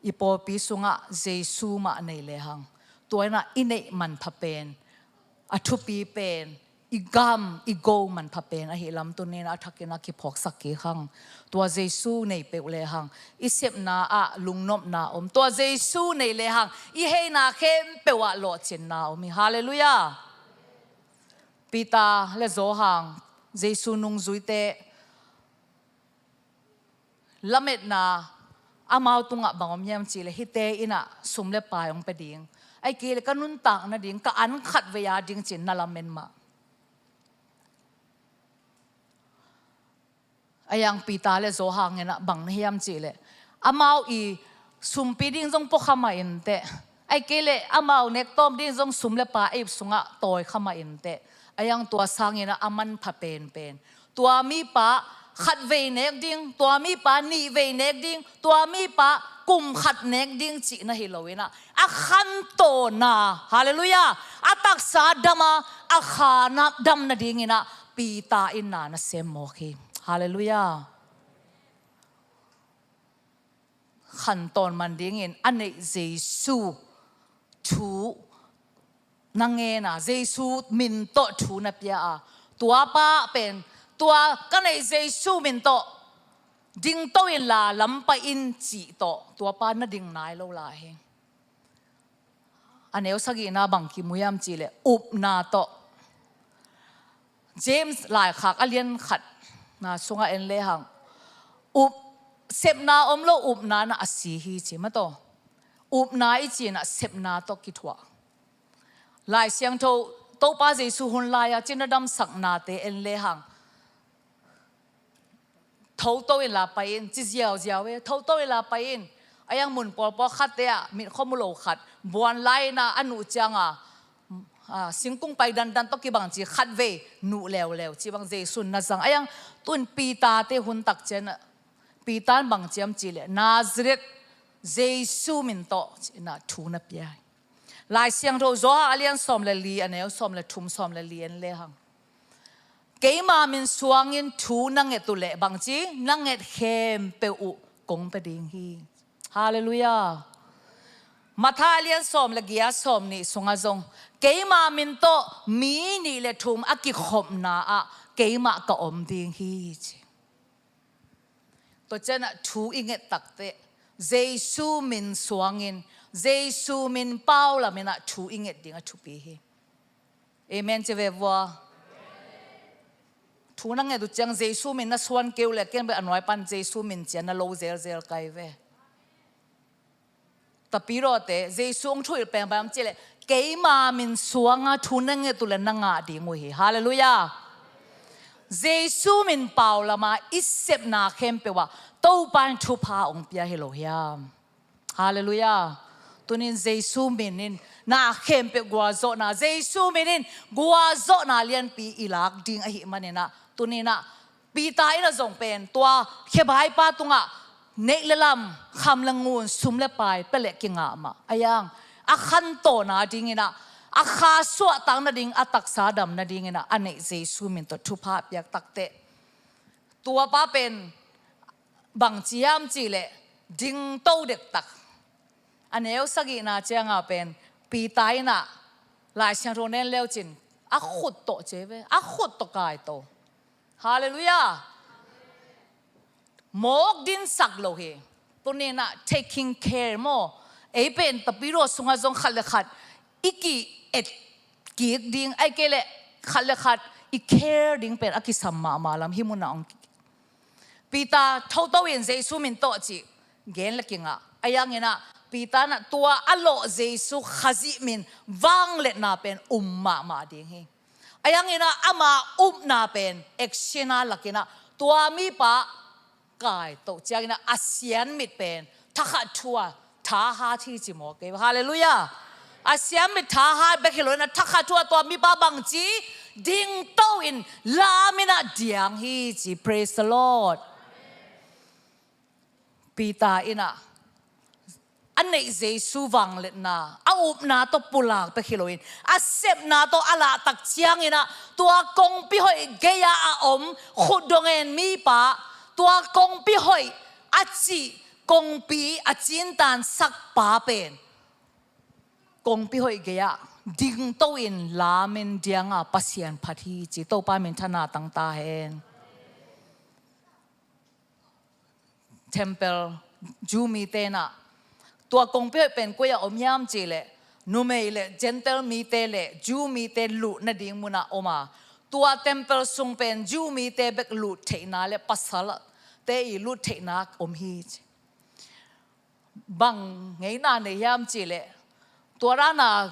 I pawlpi sungah Jesu mah nei lehang, tua in ah i neih manpha pen, a thupi pen, i gam, i go manpha pen ahih lam tuni-in ah a thakin ah kiphawksak kik hang. Tua Jesu nei peuh lehang i sepna ah lungnopna om. Tua Jesu nei lehang i heina khempeuh ah lawhcinna om hi. Halleluiah. Peter le Johan, Jesu nungzuite, lametna amau tungah bang om hiam cih leh, hihte in ah sum le pai hong pia ding, ahih kei leh ka nuntak nading, ka an khatvei ading ci-in na lamen mah. A yang Peter le Johan in ah bang na hiam cih leh, amau i sumpi ding zong pua kha mah inteh, ahih kei leh amau nektawm ding zong sum le pai a ip sungah tawi kha mah inteh. A yang tua sangin ah a manpha penpen, tua mipa khatvei nek ding, tua mipa nihvei nek ding, tua mipa kum khat nek ding cihna hi lo in ah, a khantawnna, halleluiah, a taksa dam a, a kha dam nadingin ah Peter in na na sem mawk hi. Halleluiah. Khantawn man dingin a neih Jesu thu na ngen a, Jesu min tawh thu na pia a, tua pa pen, tua ka neih Jesu min tawh dingto inla lam pai in cih tawh tua pa na ding nai lo lai hi. A neu sagihna bang kimu hiam cih leh, upna tawh. James laikhak a lian khatna sungah en lehang, up, sepna om lo upna in ah a si hi ci mah tawh. Upna i cih in ah sepna tawh kithuah. Lai Siangtho, Topa Jesu hun lai-a cina damsaknate en lehang, "Thoto inla pai in," ci ziauziau e, "Thoto inla pai in." A yang mun pawlpawlkhatte ah mitkhua mu lo khat buan lai-in ah a nuh ciangin ah, singkung pai dandan tawh kibang ci khatvei nuh leuleu ci bang Jesu in na zang. Ayang tun Peter te hun tak ciang ah, Peter in bang ciam ci leh Nazareth Jesu min tawh ci-in ah thu na pia hi. Lai Siangtho Johan a lian sawm le li a neu sawm le thum sawm le li en le hang. Keima min suangin thu na nget uh leh bangci na nget khempeuh uh kong pia ding hi. Halleluiah. Matthai a lian sawm le giat sawm nih sungah zong keima min tawh mi nih le thum a kikhopna ah keimah ka om ding hi ci. Tua ciangah thu i nget takteh Jesu min suangin Jesu min paulamin ah thu i nget ding a thupi hi. Amen ci ve vua. Thu na nget uh ciang Jesu min na suan keu le ken bek a nuai pan Jesu min ciang na lo zelzel kai ve. Tapirawte Jesu hong thuhilh peng bang ci leh keima min suanga thu na nget uh le na ngah ding uh hi. Halleluiah. Jesu min paulama i sepna khempeuh ah Topa in thupha hong pia hi lo hiam? Halleluiah. Tunin Jesu min in na khempeuh gualzawhna, Jesu min in gualzawhna lianpi i lak ding ahih maninah tuninah Peter in a zong pen tua khebai pa tungah neih le lam, kham le ngun, sum le pai pia le kingah mah a yang a khantawhna dinginah a kha suahtak nading a taksa dam nadinginah a neih Jesu min tawh thupha piak takteh tua pa pen bang ci hiam cih leh dingto dektak. A neu sagihna cianga pen Peter inah Lai Siangtho nen leucin a khut tawh ce ve, a khut tawh kai to. Halleluiah. Mawk dinsak lo hi. Tuninah taking care maw? Ei pen tapidaw sungah zong khat le khat i ki-et kik ding, ai kei leh khat le khat i care ding pen a kisam mahmah lam hi munah hong Peter, thoto in Jesu min tawh cih gen le kingah. A yanginah Peter nah tua a lawh Jesu Khazih min vangliatna pen um mahmah ding hi. A yanginah ama upna pen action a lakinah tua mipa kai toh cianginah a sianmit pen thakhat thu a thahat hi ci maw kei. Halleluiah. A sianmit thahat bek hi loinah thakhat thu a tua mipa bangci dingto in laminah diang hi ci. Praise the Lord. Peter inah a neih Jesu vangliatna a upna tawh pulak bek hi loin a sepna tawh a lahtak cianginah tua kongpi hoih gei-ah a om khutdong en mipa tua kongpi hoih a cih kongpi a cintansak pa pen kongpi hoih gei-ah dingto in lamin dianga Pasian phat hi ci. Topa min thana tangta hen. Temple Jew mite nah tua kongpi hoih pen koi-ah om hiam cih leh numei le Gentile mite le Jew mite luh nading munah om a tua temple sung pen Jew mite bek luh theihna le pasalte i luh theihna om hi ci. Bang ngeina nei hiam cih leh tua dana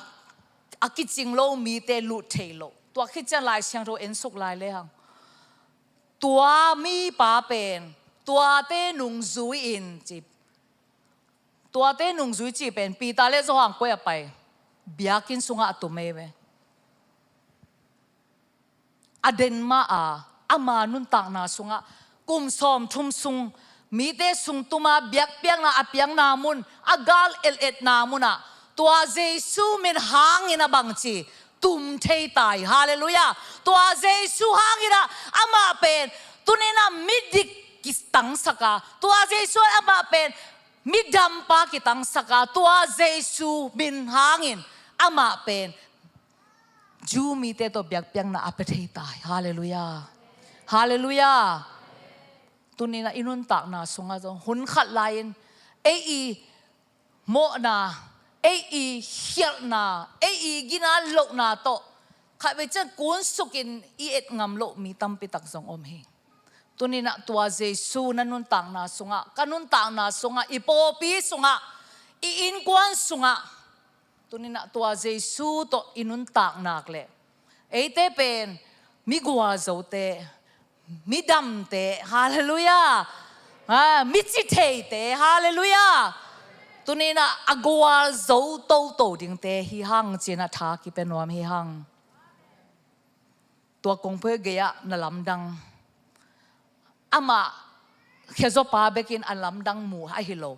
a kicing lo mite luh thei lo. Tua khit ciang Lai Siangtho ensuk lai lehang tua mipa pen tuate nungzui in ci. Tuate nungzui cih pen Peter le Johan koi a pai? Biakinn sungah a tum ei ve. A den mah a ama nuntakna sungah kum sawmthum sung mite sung tuma biakpiakna a piakna mun a gal eletna munah tua Jesu min hangin a bangci tum thei ta hi. Halleluiah. Tua Jesu hanginah amah pen tuninah midik kitangsak a tua Jesu amah pen midampa kitangsak a tua Jesu min hangin amah pen Jew mite tawh biakpiakna a pia thei ta hi. Halleluiah. Halleluiah. Tuninah i nuntakna sungah zong hun khat lai-in ei i mawhna, ei i khialhna, ei i gina lohna tawh khatvei ciang kunsukin i et ngam loh mi tampitak zong om hi. Tuninah tua Jesu na nuntakna sungah, ka nuntakna sungah, i pawlpi sungah, i innkuan sungah tuninah tua Jesu tawh i nuntak nak leh eite pen mi gualzote, mi damte, halleluiah, a, mi citheite, halleluiah. Tuni-in ah a gualzo toto dingte hi hang ci-in ah tha kipia nuam hi hang. Tua kongpi hoih gei-ah na lamdang. Amah khezopa bekin a lamdang mu ahi lo.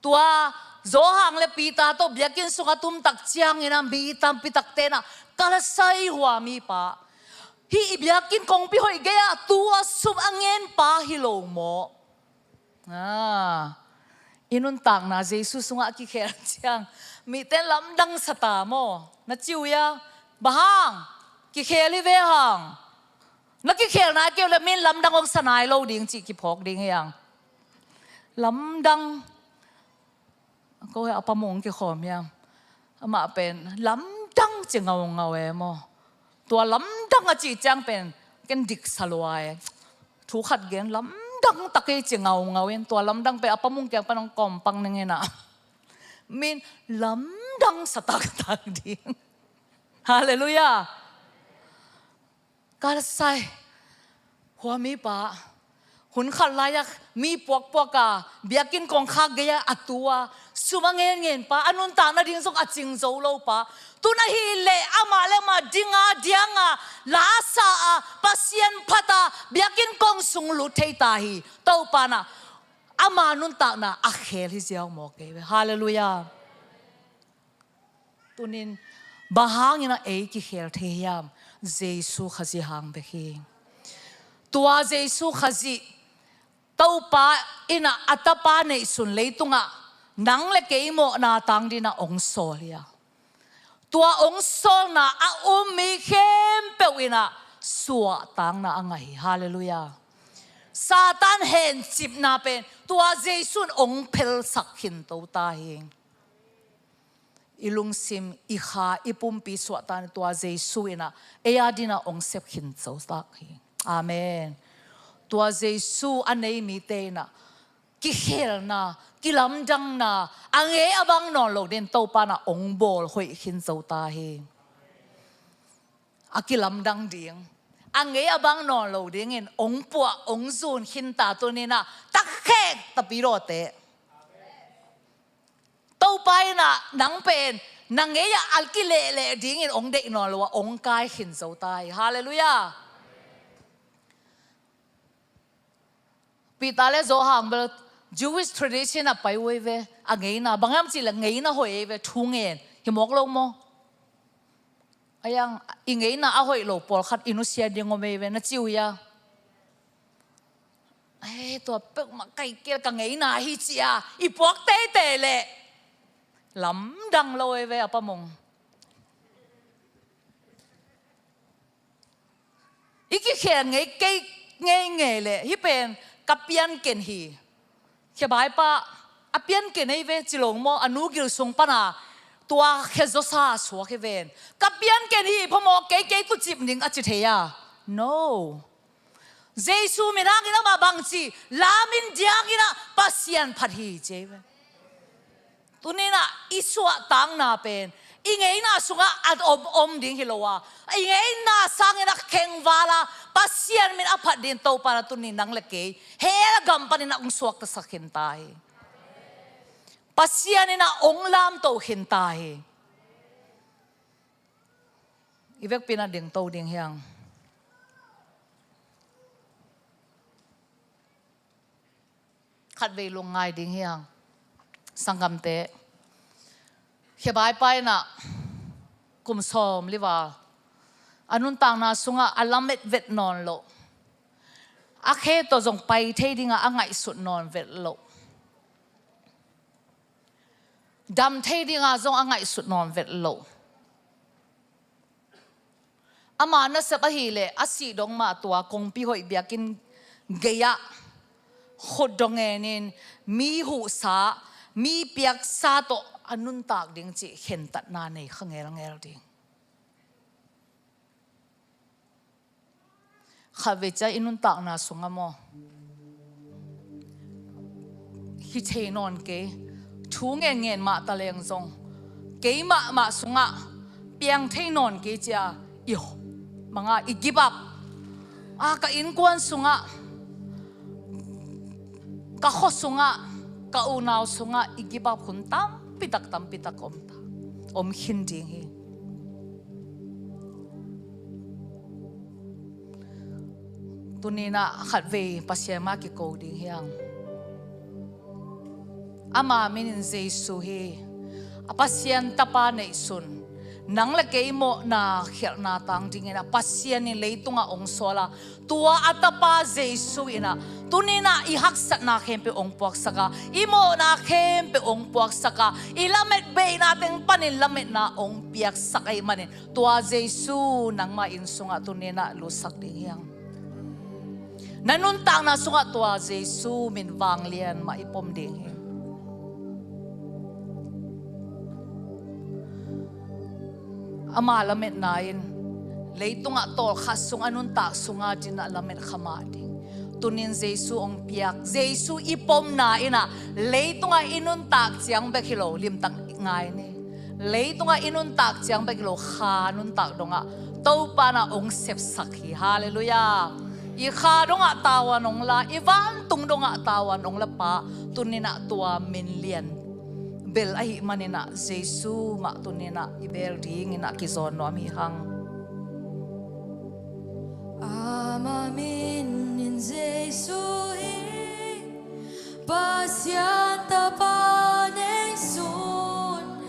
Tua Johan le Peter tawh biakinn sungah tumtak ciangin ah mi tampi takte in ah ka la sai hua mipa, hih i biakinn kongpi hoih gei-ah tua sum a ngenpa hi lo maw? Ah, i nuntakna Jesu sungah a kikhel ciang mite in lamdang sa ta maw? Na ci uh hia? Bang hang? Kikhel hi ve hang. Na kikhelna a keu le min lamdang hong sa nai lo ding cih kiphawk ding hi hang. Lamdang. Ko he a pamung kikhawm hiam? Amah pen lamdang ci ngaungau e maw? Tua lamdang a cih ciang pen ken dik sa lua e. Thu khat gen, lamdang tak hi ci ngaungau in, tua lamdang pen a pamung kiang pan hong kawmpang ning in ah, min lamdang sa taktak ding. Halleluiah. Ka la sai hua mipa, hun khat lai-ah mi puakpuak a, biakinn kongkhak gei-ah a tu a, sum a ngenngenpa, a nuntak nading zong a cing zo lopa, tu-in ahih leh amah le amah ding a, diang a, la sa a, Pasian phat a, biakinn kong sung lut thei ta hi. Topa in ah ama nuntakna a khel hi ziau maw kei ve. Halleluiah. Tuni-in bang hangin ah ei kikhel thei hiam? Jesu Khazih hang bek hi. Tua Jesu Khazih, Topa in ah a Tapa neihsun leitungah nang le kei mawhna tang dingin ah hong sawl hi a, tua hong sawlna a um mi khempeuh in ah suahtakna a ngah hi. Halleluiah. Satan hencipna pen tua Jesu in hong phelsak khin to ta hi. I lungsim, i kha, i pumpi suahtakna tua Jesu in ah ei a dingin ah hong sep khin to ta hi. Amen. Tua Jesu a nei mite in ah kikhelna, kilamdanna, a ngei a bang nawn lo dingin Topa in ah hong bawl hoih khin to ta hi. A kilamdang ding, a ngei a bang nawn lo dingin hong puah, hong zun khin ta tuni-in ah. Takkhek tapi dawte. Topa in ah nang pen na ngei-ah a kilehleh dingin hong deih nawn lo a, hong kai khin zo ta hi. Halleluiah. Peter le Johan bel Jewish tradition ah pai uh ei ve. A ngeina bang hiam cih leh ngeina hoih ei ve, thu ngen. Hi mawk lo maw? A hiang i ngeina a hoih lo pawlkhat i nusia ding om ei ve, na ci uh hia? Ei, tua peuhmah ka hi kei, ka ngeina hi ci-a i puak teitei leh lamdang lo ei ve, a pamong. I kikhel ngei kei ngeingei leh, hih pen ka pianken hi. Khebai pa, a pianken ei ve ci lo maw, a nu gil sung pan a tua khe zawsa suak hi ven. Ka pianken hi, phamawh kei, kei tucip ning a ci thei a? No. Jesu min hangin amah bangci, lamin diangin ah Pasian phat hi ci ei ve. Tuni-in ah i suahtakna pen i ngeina sungah a om, om ding hi lo a, i ngeina sangin a khengval a, Pasian min a phat dingin Topa in ah tuni nang le kei hell gam panin ah hong suaktasak khin ta hi. Pasian in ah hong lamto khin ta hi. I vekpi-in ah dingto ding hi hang. Khatvei lungngai ding hi hang. Sanggamte, khebai pa in ah kum sawmli val a nuntakna sungah a lamet vet nawn lo, a khe tawh zong pai thei dingah a ngaihsut nawn vet lo, dam thei dingah zong a ngaihsut nawn vet lo. Ama nasep ahih leh a sih dong mah tua kongpi hoih biakinn gei-ah khut dong ngenin mi huhsa, mi piaksa tawh a nuntak ding cih khentatna nei kha ngelngel ding. Khatvei ciang i nuntakna sungah maw, hi thei nawn kei, thu ngenngen mah taleng zong kei mahmah sungah piang thei nawn kei ci-a i mangah i give up a, ka innkuan sungah, ka khua sungah, ka unau sungah i give up hun tampitak tampitak om ta, om khin ding hi. Tuninah khatvei Pasian mah kiko ding hiang. Ama minin Jesu hi. A Pasian Tapa neihsun, nang le kei mawhna khialhna tang dingin a Pasian in leitungah ong suala, tua a Tapa Jesu inah tuninah i haksatna khempeuh ong puaksaka, i mawhna khempeuh ong puaksaka, i lamet beina teng panin lametna ong piaksak ahih manin, tua Jesu nangmah inn sungah tuninah lutsak ding hiang. Na nuntakna sungah tua Jesu min vanglian mah i pom ding hi. Ama lametna in leitungah tawlkhat sung a nuntak sunga dinah lamet kha mah ding. Tunin Jesu ong piak, Jesu i pomna inah leitungah i nuntak ciang bek hi lo, limtak ngai ni. Leitungah i nuntak ciang bek hi lo, kha nuntak dongah Topa na ong sepsak hi. Halleluiah. I kha dongah tavuan ong la, i vantung dongah tavuan ong la pa, tuninah tua min lian bel ahih maninah Jesu mah tuninah i bel dinginah kizawn nuam hi hang. Ama minin Jesu hi. Pasian Tapa neihsun,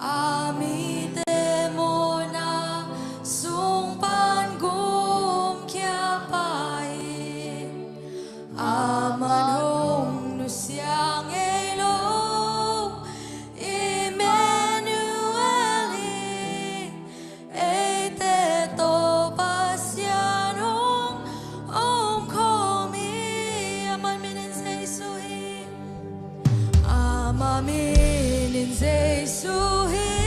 a mite mawhna sung pan gumkhia pa hi. Aman hong nusia ngei lo, Emmanuel hi. Eite tawh Pasian hong omkhawm hi. Aman minin Jesu hi. Ama minin Jesu hi.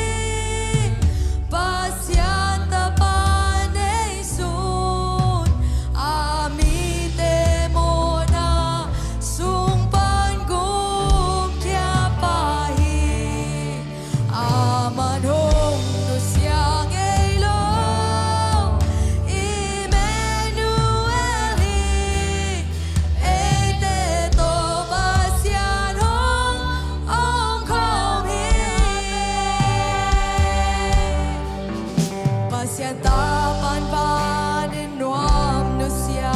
Pasian Tapa neihsun, a mite mawhna sung pan gumkhia pa hi. Aman hong nusia ngei lo, Emmanuel hi. Eite tawh Pasian hong omkhawm hi. Pasian Tapa'n van in nuam nusia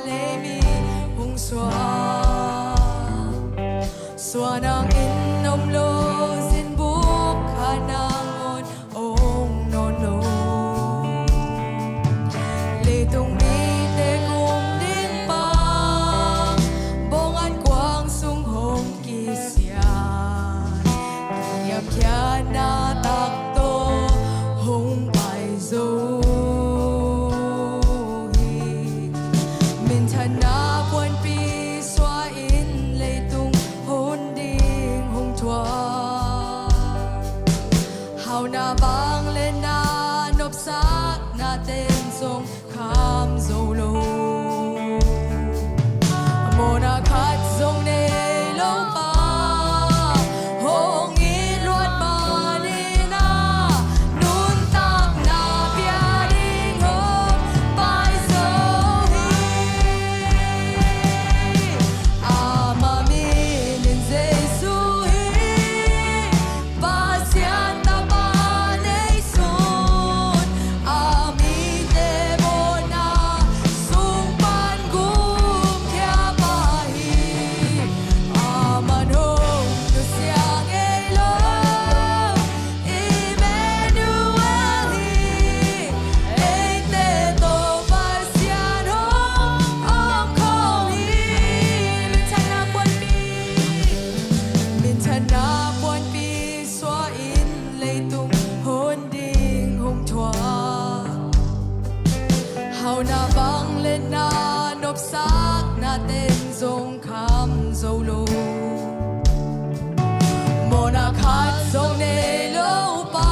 lei mi hong suah. Suah nangin om lo, zingbuk khat nangawn ong nawn lo. Leitung mite kum ding pa, bawng an kuang sung hong kisia, niamkhiatna tak tawh hong pai zo hi. Minthanna puanpi suah in leitung hun ding hong thuak. Hauhna vangliatna nopsakna ten zong kham zo lo. Mawhna khat zong nei lo pa, hong it luat manin ah, nuntakna pia ding hong pai zo hi. Ama minin Jesu hi. Pasian Tapa neihsun, a mite mawhna sung pan gumkhia pa hi. Aman hong nusia ngei lo, Emmanuel hi. Eite tawh Pasian hong omkhawm hi. Minthanna puanpi, minthanna puanpi suah in leitung hun ding hong thuak. Hauhna vangliatna nopsakna ten zong kham zo lo. Mawhna khat zong nei lo pa,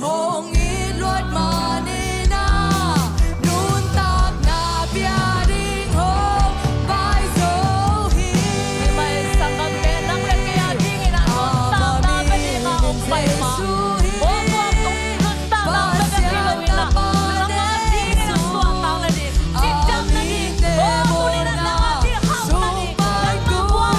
hong it luat manin ah, nuntakna pia ding hong pai zo hi. Amen. Sanggamte, nang le kei a dingin ah nuntakna pia ding ah hong pai ma. Hong pai ma. Nang a dingin a suahtakna ding, cidamna ding, aw, tuni-in ah nang a ding hauhna ding, nangma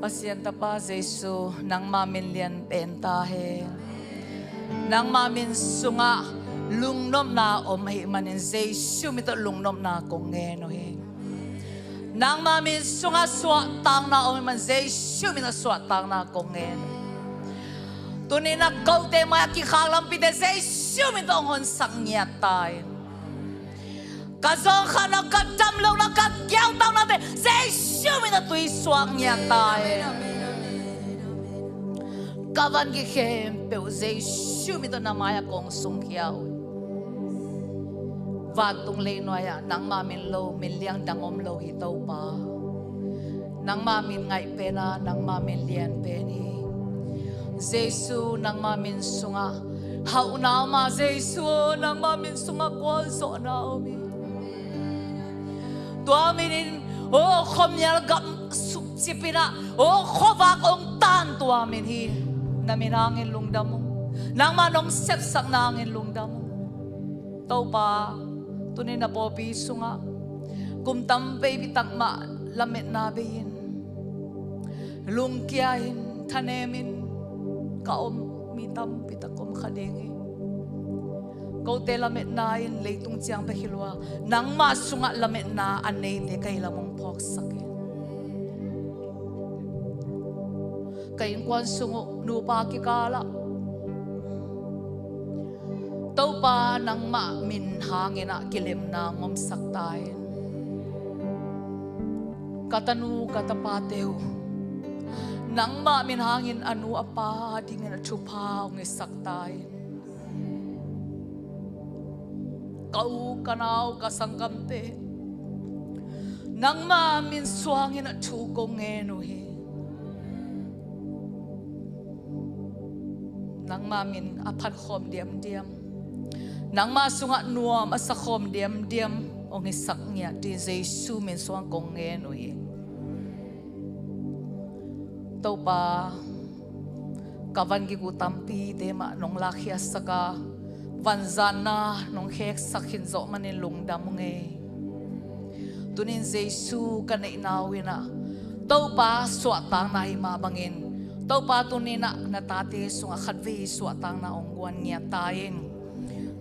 Pasian Tapa Jesu, nangma min lian pen ta hen. Nangma min sungah lungnopna om ahih manin Jesu min tawh lungnopna kong ngen uh hi. Nangma min sungah suahtakna om ahih manin Jesu min tawh suahtakna kong ngen uh hi. Tuni-in a kote mai-ah kikhak lampite Jesu min tawh hong honsak ngiat ta in. Ka zawngkhakna, ka damlohna, ka geltaknate Jesu min tawh tui suak ngiat ta in. Ka van gik khempeuh Jesu min tawh na mai-ah kong sungkhia uh hi. Vantung leinuai-ah nangma min lo, min liangdang om lo hi Topa. Nangma min ngaih pen a, nangma min lian pen hi. Jesu, nangma min sungah hauhna om a, Jesu aw, nangma min sungah gualzawhna om hi. Tua min in, aw, khuamial gam sukcip in ah, aw, khuavak hong tan tua min hi. Na min hangin lungdam ung. Nangma nong sepsakna hangin lungdam ung. Topa, tuni na pawlpi sungah kum tam veipi tak mah lametna bei-in, lungkia-in, thanemin ka om mi tampi tak om kha ding hi. Kote lametna in leitung ciang bek hi lua, nangma sungah lametna a neite ka hi lam hong phawksak in. Ka innkuan sung uh nupa kikalah Topa, nangmah min hangin ah kilemna ngomsak ta in. Ka tanu ka tapate uh nangmah min hangin a nu a pa dingin a thupha hong hisak ta in. Ka u ka nau ka sanggamte nangmah min suangin a thu kong ngen uh hi. Nangmah min a phatkhawm diamdiam, nangmah sungah nuam a sakhawm diamdiam hong hisak ngiat dingin Jesu min suang kong ngen uh hi. Topa, ka van gik uh tampite mah nong lakkhiatsak a, vanzanna nong kheksak khin zawh manin lungdam ung ei. Tunin Jesu ka neihna uh in ah Topa suahtakna hi mah bangin, Topa tunin ah na tate sungah khatvei suahtakna hong guan ngiat ta in.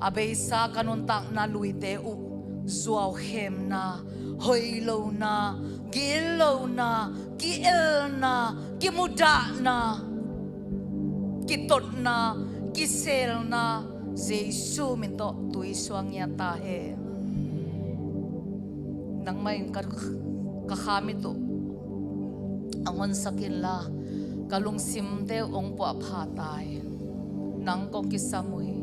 A beisa ka nuntakna luite uh zuaukhemna, hoih lohna, gitlohna, ki-elna, kimudahna, kitotna, kiselna, Jesu min tawh tui suang ngiat ta hen. Nangmah in ka, ka khamit uh hong honsak inla, ka lungsimte uh hong puahpha ta in. Nang kong kisam uh hi.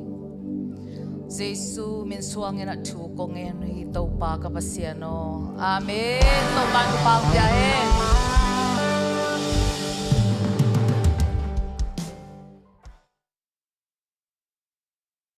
Jesu min suangin ah thu kong ngen uh hi, Topa ka Pasian aw. Amen. Topa in thupha hong pia hen.